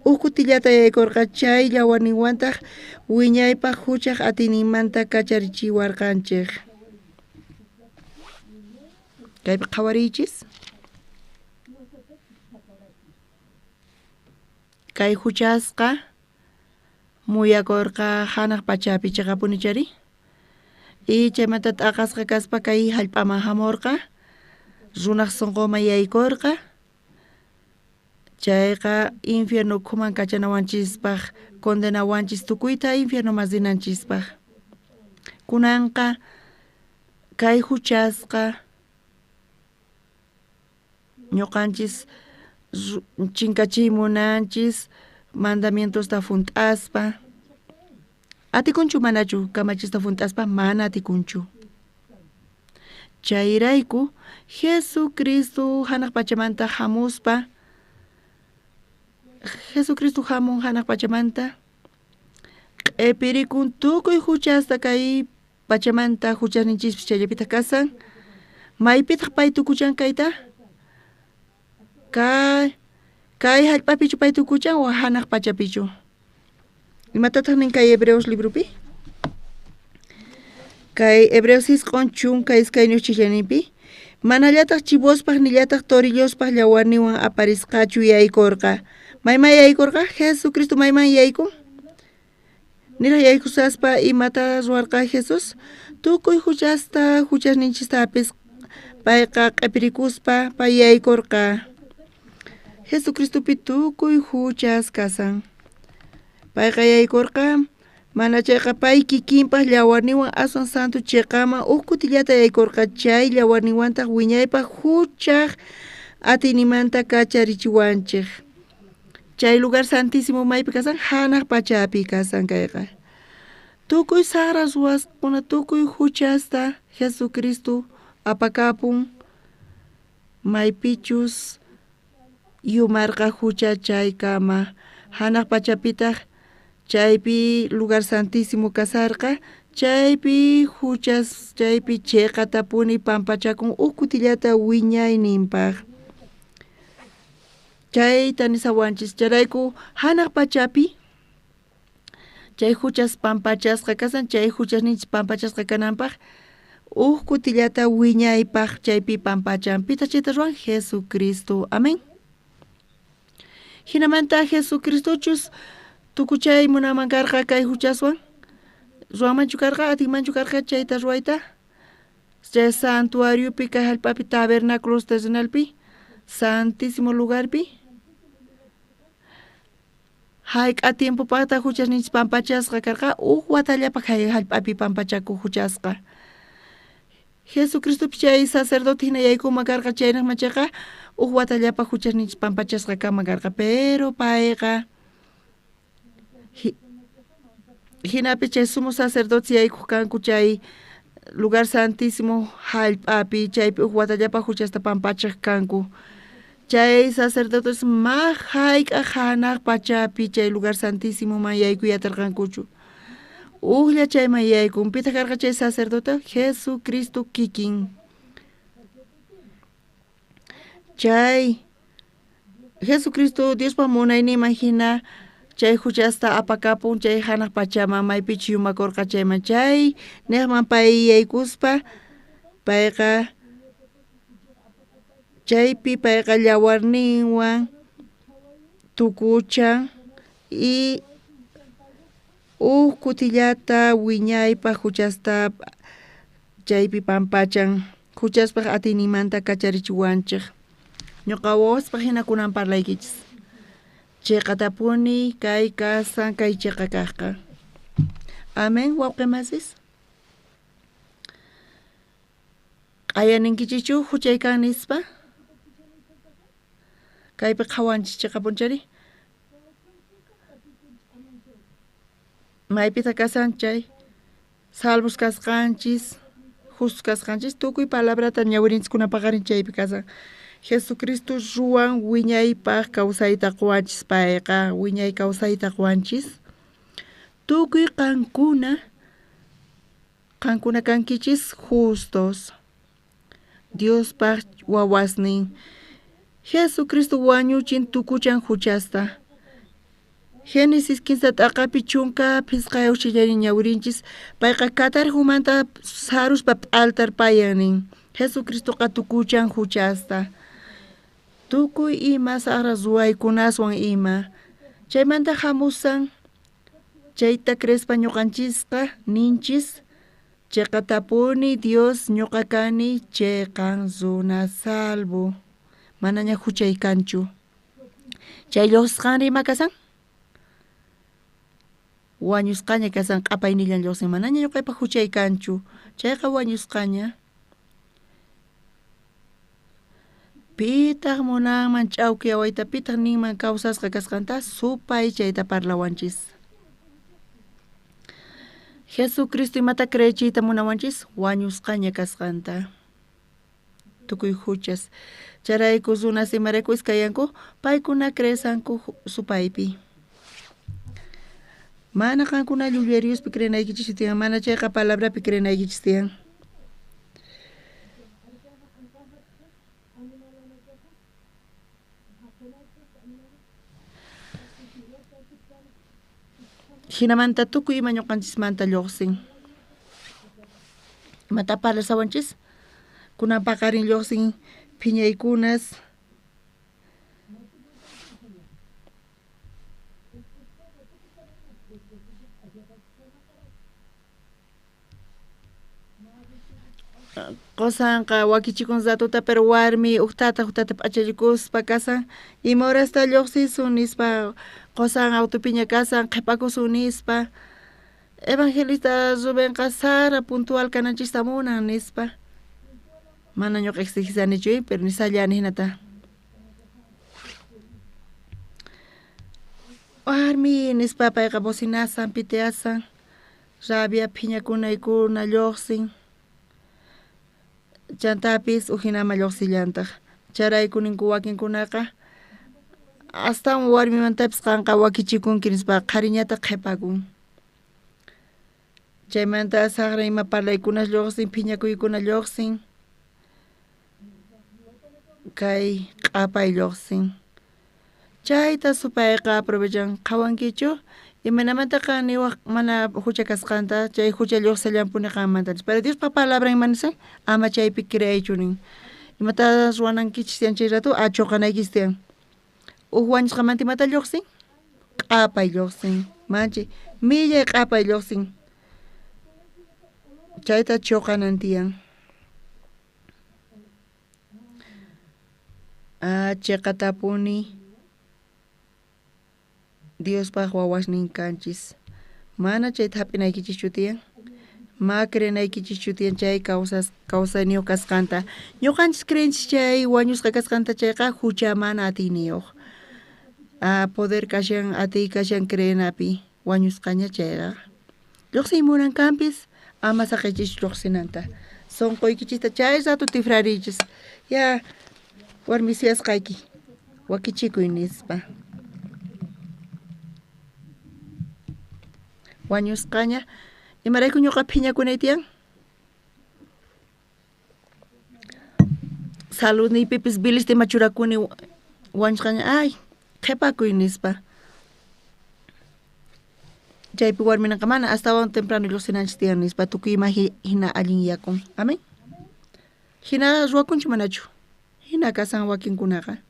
uj kutillata yaykorqa, chay llawarninwantaj wiñaypaj juchaj atiyninmanta kacharichiwarqanchej. Kaypi qhawariychis. Kay juchasqa muyakorqa hanaq pachapi cheqapuni chari. Y chaymanta t'aqasqa kaspa kay hallp'aman hamurqa, runaj sunquman yaykurqa. Chayqa infierno ukhuman kachanawanchispaq, condenawanchis tukuyta infiernoman rinanchispaq. Kunanqa kay juchasqa ñuqanchis chinkachiy munanchis mandamientosta junt'aspa. Atikunchu manachu kamachista junt'aspa? Mana atikunchu. Chayrayku Jesucristo hanaq pachamanta hamuspa, Jesucristo hamun hanaq pachamanta q'ipirikun tukuy juchasta kay pachamanta juchasninchispis chayllapitaq kasan. Maypitaq pay tukuchan kayta? Kay hallp'apichu pay tukuchan o hanaq pachapichu? Imatataq nin kay Hebreos libropi? Kay Hebreos 92 ch'illanipi manallataq chivospaj nillataq torillospaj llawarninwan aparisqachu yaykurqa. Mayman yaykurqa? Jesucristo mayman yaykun? Niraj yaykusaspa imata ruwarqa Jesús? Tukuy juchasta juchasninchistapis payqa q'ipirikuspa pay yaykurqa. Jesucristopi tukuy juchas kasan. Payqa yaykurqa, mana chayqa pay kikinpaj llawarninwan aswan santo cheqaman uj kutillata yaykurqa, chay llawarninwantaq wiñaypaj juchaj atiyninmanta kacharichiwanchej. Chay lugar santísimo maypi kasan? Hanaq pachapi kasan kayqa. Tukuy saqra ruwasqakuna, tukuy juchasta Jesucristo apakapun, maypichus yumarqa jucha chaykama. Hanaq pachapitaq chaypi lugar santísimo kasarqa, chaypi juchas, chaypi cheqatapuni pampachakun uj kutillata wiñayninpaq. Chayta nisawanchis, chayrayku hanaq pachapi chay juchas pampachasqa kasan, chay juchasninchis pampachasqa kananpaq uj kutillata wiñaypaq chaypi pampachan. Pitaq chayta ruwan? Jesucristo. Amén. Hinamanta Jesucristochus tukuchay munaman karqa kay juchaswan, ruwanmanchu karqa, atinmanchu karqa chayta ruwayta? Chay santuariopi kay hallp'api tabernáculos terrenalpi, santísimo lugarpi. Hayk'a tiempopaqta juchasninchis pampachasqa karqa? Uj watallapaq kay hallp'api pampachakuq juchasqa. Jesucristopi chay sacerdote hina yaykunman karqa chaynaqman chayqa uj watallapaq juchasninchis pampachasqa kanman karqa, pero payqa hinapi chay sumo sacerdote yaykuq kanku chay lugar santísimo hallp'api, chaypi uj watallapaq juchasta pampachaq kanku. Chay sacerdotes ma hayk'aq hanaq pachapi chay lugar santísimoman yaykuy atirqankuchu. Ujlla chayman yaykun. Pitaq karqa chay sacerdote? Jesucristo kikin. Chay Jesucristo Diospa munayninman hina chay juchasta apakapun chay hanaq pachaman maypichus yumakurqa chayman, chay niqman pay yaykuspa payqa chaypi payqa llawarninwan tukuchan y uj kutillata wiñaypaj juchasta chaypi pampachan, juchaspaj atiyninmanta kacharichiwanchej. Ñuqa wawaspaj hina kunan parlaykichis. Cheqatapuni kay kasan kay cheqa kajqa. Amén, wawqi masis. Q'ayaninkichichu juchay kan nispa? Kaypi qhawanchis cheqapunchari. Maypitaq kasan chay salvos kasqanchis, justos kasqanchis, tukuy palabrata ñawirinchiskuna paqarin chaypi kasan. Jesucristo ruwan wiñaypaq kawsayta quwanchis, payqa wiñay kawsayta quwanchis. Tukuy qankuna Qankuna kankichis justos. Diospaj wawasnin. Jesucristo wañuchin tukuchan juchasta. Génesis 15 t'aqapi 15 chillari ñawirinchis payqa katarjumanta saruspa p'altarpayan nin. Jesucristoqa tukuchan juchasta. Tukuy ima saqra ruwaykunaswan ima. Chaymanta hamusan chayta creespa ñuqanchisqa ninchis cheqatapuni Dios ñuqa kani cheqan runa salvo. Manaña juchay kanchu. Chay lluqsisqanri ima kasan? Wañusqaña kasan q'apaynillan lluqsin manaña ñuqaypaq juchay kanchu. Chayqa wañusqaña. Pitaq munanman ch'awkiyawayta pitaq ninman kawsasqa kasqanta supay chayta parlawanchis. Jesucristo imata creechiyta munawanchis wañusqaña kasqanta. Tukuy juchas. Chayrayku runas imarayku iskayanku paykuna creesanku supaypi. Mana qankuna llulleriospi creenaykichis tiyan, mana chayqa palabrapi creenaykichis tiyan. Jinamanta tukuy ima ñuqanchismanta lluqsin. Imata parlasawanchis? Kunan paqarin lluqsin phiñaykunas. Qosanqa wakichikun ratuta pero warmi uqtata uqtata p'achallikuspa kasan ima horasta lluqsisun nispa qosan autopiña kasan qhipakusun nispa. Evangelista Rubenqa sara puntual kananchista munan nispa. Mana ñuqa exigishanichu pero nisallani hinata. Warmi nispa payqa bocinasan piteasan rabia phiñakunaykuna lluqsin. Chantapis ujinama lluqsillantaq. Chayrayku ninku wakinkunaqa astawan warmimantapis qanqa wakichikunki nispa qhariñata qhipakun. Chaymanta saqra ima parlaykunas lluqsin phiñakuykuna lluqsin. Kay q'apay lluqsin. Chayta supayqa aprovechan qhawankichu imaynamanta niwaq mana hucha kasqanta chay hucha lluqsillanpuni qanmanta. Pero Diospa palabran ima nisan ama chaypi creeychu nin. Imata ruwanankichis tiyan chay rato achuqanaykichis tiyan. Uj wañusqamanta imata lluqsin? Q'apay lluqsin. Manchay millay q'apay lluqsin. Chayta chuqanan tiyan. Chiqatapuni Diospaq wawasnin kanchis. Mana chayta hap'inaykichischu tiyan. Ma creenaykichischu tiyan chay kawsayniyuq kasqanta. Ñuqanchis creenchis chay wañusqa kasqanta chayqa hucha mana atiyniyuq. Poder kashan atiy kashan creenapi wañusqaña chayqa. Lluqsiy munan kanpis ama saqiychischu lluqsinanta. Sunquykichista chay rato tifrariychis. Ya warmi suyasqayki wakichikuy nispa. Wañusqaña imarayku ñuqa phiñakunay tiyan? Saludniypipis bilista ima churakuni wañusqaña ay qhipakuy nispa. Chaypi warminanqa mana astawan temprano lluqsinanchis tiyan nispa tukuy ima hina allinyakun. Amén. Hina ruwakunchu manachu? Hina kasan wakinkunaqa.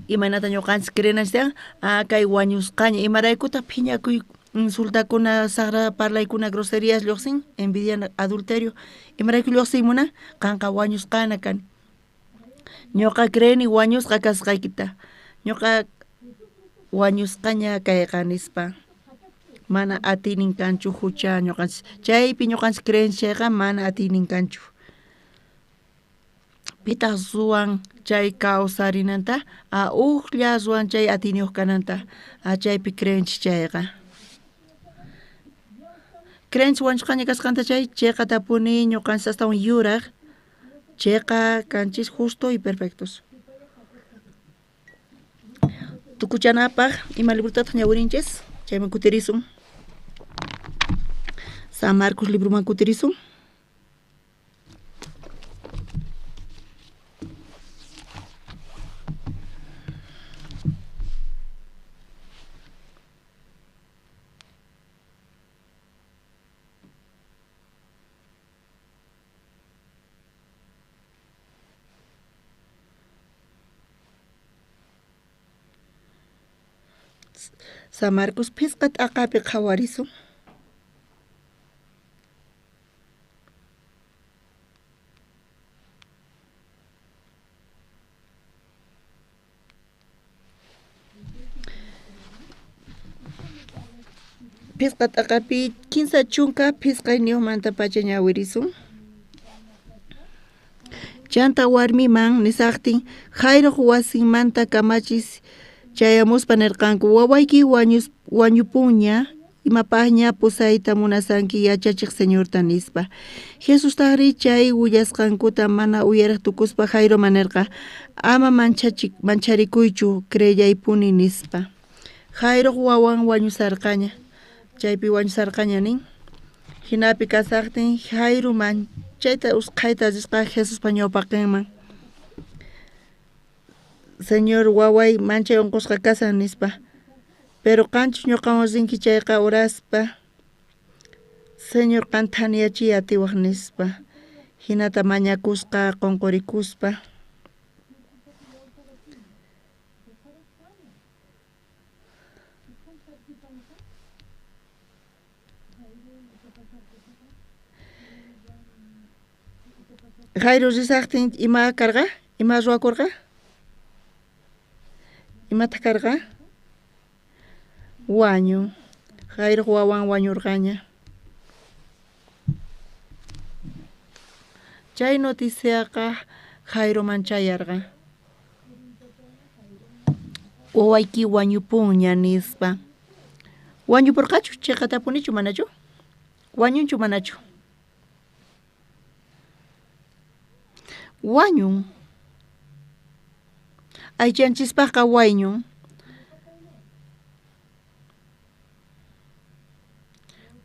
Imaynata ñuqanchis creenanchis tiyan? Kay wañusqaña imaraykutaq phiñakuy insultakuna saqra parlaykuna groserías lluqsin envidia adulterio imarayku lluqsiy munan qanqa wañusqana kani. Ñuqa creeni wañusqa kasqaykita. Ñuqa wañusqaña kayqa nispa. Mana atiynin kanchu hucha ñuqanchis. Chaypi ñuqanchis creenchis chayqa mana atiynin kanchu. Pitaq ruwan chay kawsarinanta ujlla ruwan chay atiyniyuq kananta chaypi creenchis chayqa. Creenchis wañusqaña kasqanta chay chiqatapuni ñuqanchis astawan yuraq chiqa kanchis justo y perfectos. Tukuchanapaq ima librotataq ñawirinchis chayman kutirisun. San Marcos libroman kutirisun. San Marcos phisqa t'aqapi qhawarisun. Phisqa t'aqapi 35mantapacha ñawirisun. Chanta warmiman nisaqtin Jairoq wasinmanta kamachis chayamuspa nirqanku, wawayki wañupunña, imapaqña pusayta munasanki yachachiq Señorta nispa. Jesustajri chay willasqankuta mana uyariq tukuspa Jairoman nirqa, ama mancharikuychu, creellaypuni nispa. Jairoq wawan wañusarqaña, chaypi wañusarqaña nin. Hinapi kasaqtin Jairo manchayta usqhayta risqa Jesuspa ñawpaqinman. Señor, waway manchay unqusqa kasan nispa. Pero qanchus ñuqawan rinki chayqa uraspa, Señor qan thaniyachiy atiwaq nispa. Hinata mañakusqa qunqurikuspa. Jairo risaqtin ima karqa? Ima ruwakurqa? Imataq karqa? Wañu. Jairoq wawan wañurqaña. Chay noticiaqa Jairoman chayarqa. Wawayki wañupunña nispa. Wañupurqachu? Chiqatapunichu manachu? Wañunchu manachu? Wañun. Aychanchispaqqa wayñun.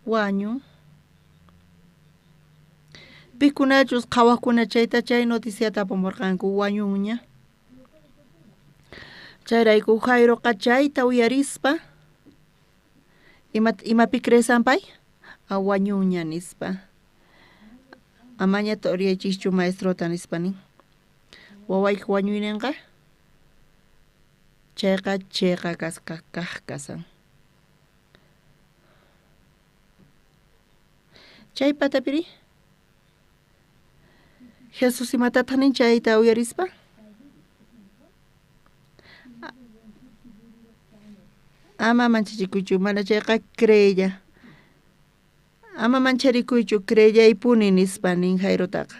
Wañun. Pikunachus qhawaqkuna chayta chay noticiata apamurqanku wañunña. Chayrayku Jairoqa chayta uyarispa imapi creesan pay? Wañunña nispa. Amaña t'uriyachischu maestrota nispa nin. Wawayki wañuyninqa chayqa chiqa kasqa kaq kasan. Chay patapiri Jesús imatataq nin chayta uyarispa? Ama manchachikuychu, mana chayqa creella. Ama mancharikuychu, creellaypuni nispa nin Jairotaqa.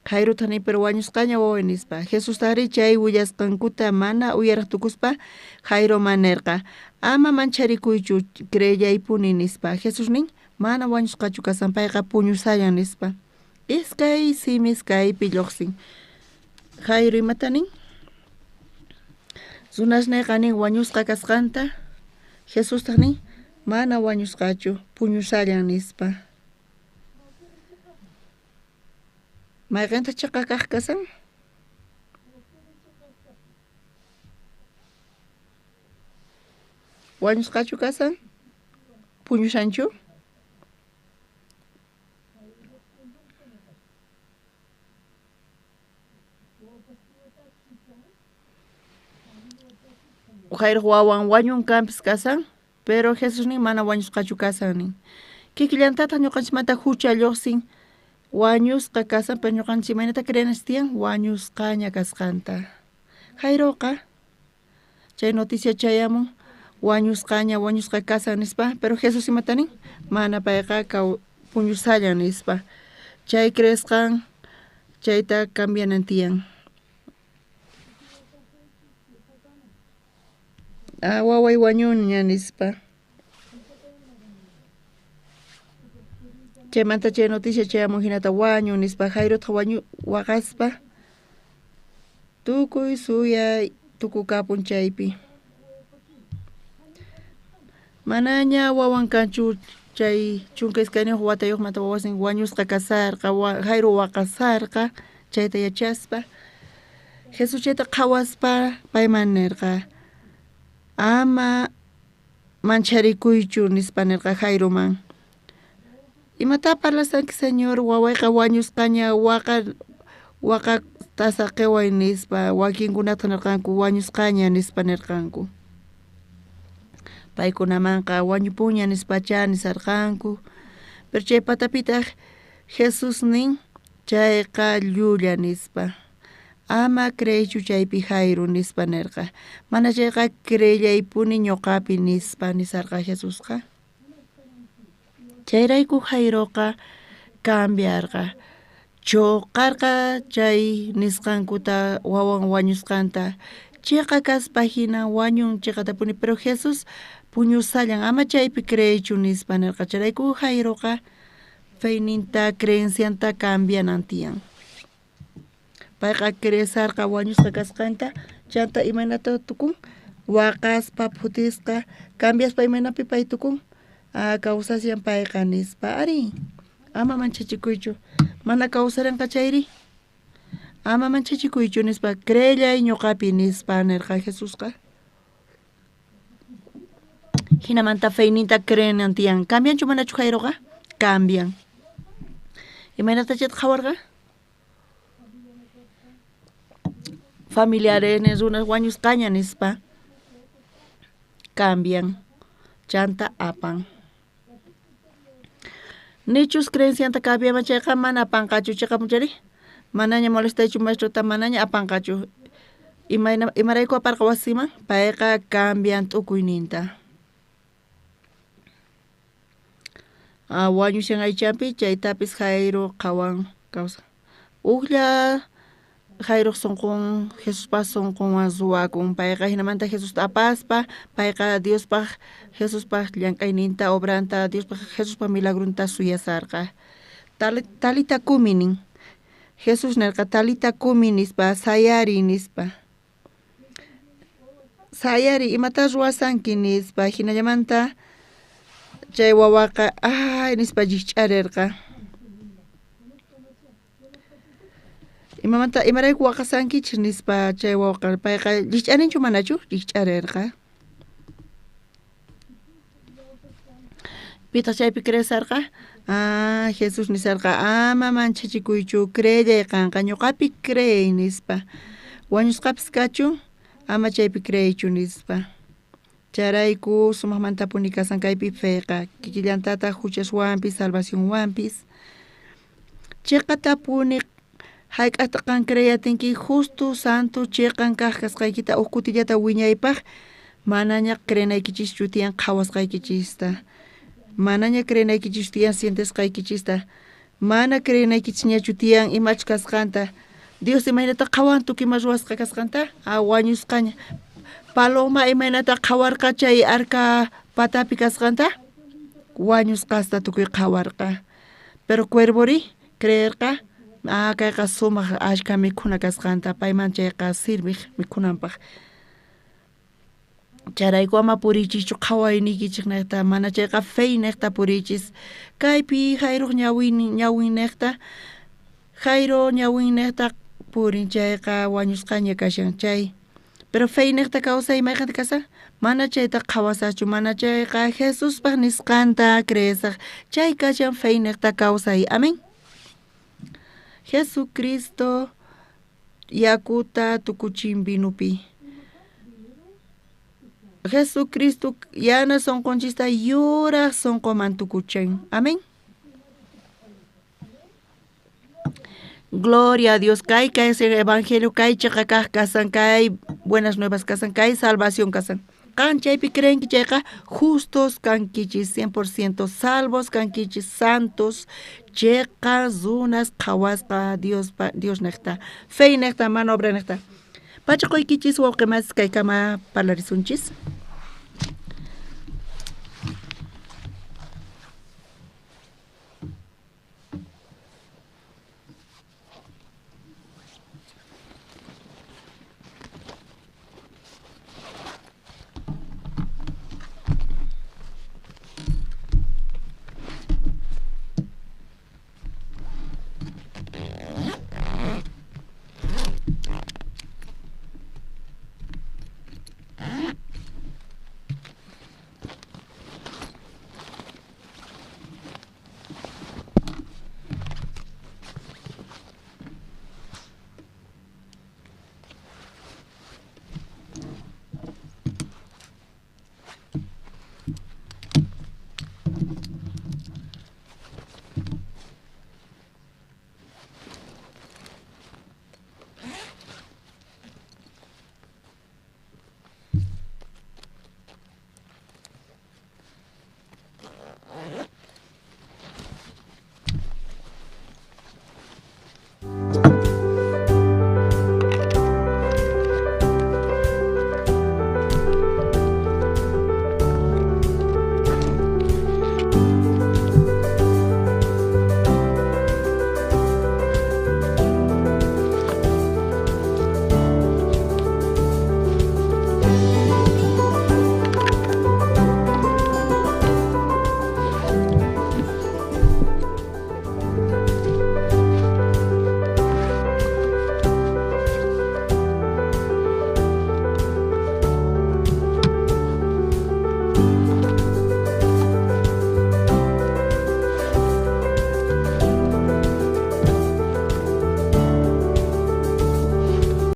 Jairota nin, pero wañusqaña waway nispa. Jesustajri chay willasqankuta mana uyariq tukuspa Jairoman nirqa, ama mancharikuychu, creellaypuni nispa. Jesús nin, mana wañusqachu kasan, payqa puñusallan nispa. Iskay simis kaypi lluqsin. Jairo imata nin? Runasniyqa nin wañusqa kasqanta. Jesustaq nin, mana wañusqachu, puñusallan nispa. Mayqintaq chiqa kaq kasan? Wañusqachu kasan? Puñusanchu? Jairoq wawan wañun kanpis kasan, pero Jesús nin mana wañusqachu kasan nin. Kikillantataq ñuqanchikmanta hucha lluqsin, wañusqa kasan, pero ñuqanchik imaynata creenanchik tiyan wañusqaña kasqanta. Jairoqa chay noticia chayamun wañusqaña wañusqa kasan nispa, pero Jesús imata nin? Mana payqa puñusallan nispa. Chay creesqan chayta cambianan tiyan. Waway wañunña nispa. Chaymanta chay noticia chayamun hinata wañun nispa. Jairotaq waqaspa tukuy suyay tukukapun chaypi. Manaña wawan kanchu Chay 12 watayojmanta wawasin wañusqa kasarqa, Jairo waqasarqa chayta yachaspa. Jesús chayta qhawaspa payman nerqa, ama mancharikuychu nispa nerqa Jairoman. Imatá parlasanki Señor, wawayqa wañusqaña, waqata saqeway nispa. Wakinkunata nerqanku wañusqaña nispa nerqanku. Paykunamanqa wañupuña nispachá nisarqanku. Pero chay patapitaj Jesús nin, chayqa llulla nispa. Ama creeychu chaypi Jairo nispa nerqa. Mana chayqa creellaypuni ñoqapi nispa nisarqa Jesusqa. Chayrayku Jairoqa cambiarqa. Choqarqa chay nisqankuta wawan wañusqanta. Cheqa kaspa hina wañun cheqatapuni, pero Jesús puñusallan, ama chaypi creeychu nispa nerqa. Chayrayku Jairoqa feyninta, creencianta cambianan tiyan. Payqa creesarqa wañusqa kasqanta, chanta imaynata tukun, waqaspa phutisqa, cambiaspa imaynapi pay tukun, kawsashan payqa nispa. Ari, ama manchachikuychu, mana kawsaranqa chayri, ama manchachikuychu nispa, creellay ñuqapi nispa nerqa Jesusqa. Hinamanta feyninta creenan tiyan. Cambianchu manachu Jairoqa? Cambian. Imaynata chayta qhawarqa? Familiares runas wañusqaña nispa cambian, chanta apan. Nichus creencianta cambiaman chayqa mana apanqachu cheqapunchari, manaña molestaychu maestrota, manaña apanqachu. Imarayku aparqa wasiman, payqa cambian t'ukuyninta. Wañushan aychampi chaytapis Jairo qhawan kawsan. Ujlla Jairoq sonqon Jesuspaq sonqonwan ruwakun. Payqa hinamanta Jesusta apaspa, payqa Diospaq Jesuspaq llank'ayninta, obranta, Diospaq Jesuspaq milagrunta suyasarqa. Talita kumi nin. Jesús nerqa talita kumi nispa, sayari nispa. Sayari, imata ruwasanki nispa. Hinallamanta chay wawaqa ay nispa llikch'arirqa. Imamanta imarayku waqasankichis nispa chay wawaqa, payqa llikch'arinchu manachu llikch'arirqa. Pitaq chaypi creesarqa? Jesús nisarqa, ama manchachikuychu, creellay qanqa, ñuqapi creey nispa. Wañusqapis kachun, ama chaypi creeychu nispa. Chayrayku sumaqmantapuni kasan kaypi feqa, kikillantataq huchaswanpis, salvacionwanpis. Chiqatapuni hayk'aqta qan creeyatinki justo, santo, chiqan kaq kasqaykita uj kutillata wiñaypaq manaña creenaykichischu tiyan qhawasqaykichista. Manaña creenaykichischu tiyan sientesqaykichista. Mana creenaykichisñachu tiyan imachus kasqanta. Dios imaynata qhawan tukuy ima ruwasqa kasqanta? Wañusqaña. Paloma imaynata qhawarqa chay arca patapi kasqanta? Wañusqasta tukuy qhawarqa. Pero cuervori creerqa, kayqa sumaq ashka mikhuna kasqanta, payman chayqa sirviq mikhunanpaq. Chayrayku ama puriychischu qhawayniykichik niqta, mana chayqa fey niqta puriychis. Kaypi Jairoq ñawin niqta, Jairo ñawin niqta purin chayqa wañusqaña kashan chay. Pero fey niqta kawsay mayqanta kasan? Mana chayta qhawasaqchu, mana chayqa Jesuspaq nisqanta creesaq. Chay kashan fey niqta kawsay. Amén. Jesucristo yakuta tukuchin vinupi. Jesucristo yana sonqonchista yuraq sonqoman tukuchin. Amén. Gloria a Dios. Kay kay ese evangelio, kay chiqa kaq kasan, kay buenas nuevas kasan, kay salvación kasan. Qan chaypi creenki chayqa justos kankichis, 100% salvos kankichis, santos, chiqa runas qhawasqa Diospa, Dios niqta, fe niqta, mana obra niqta. Pachaquykichis wawqi masis kaykama parlarisunchis.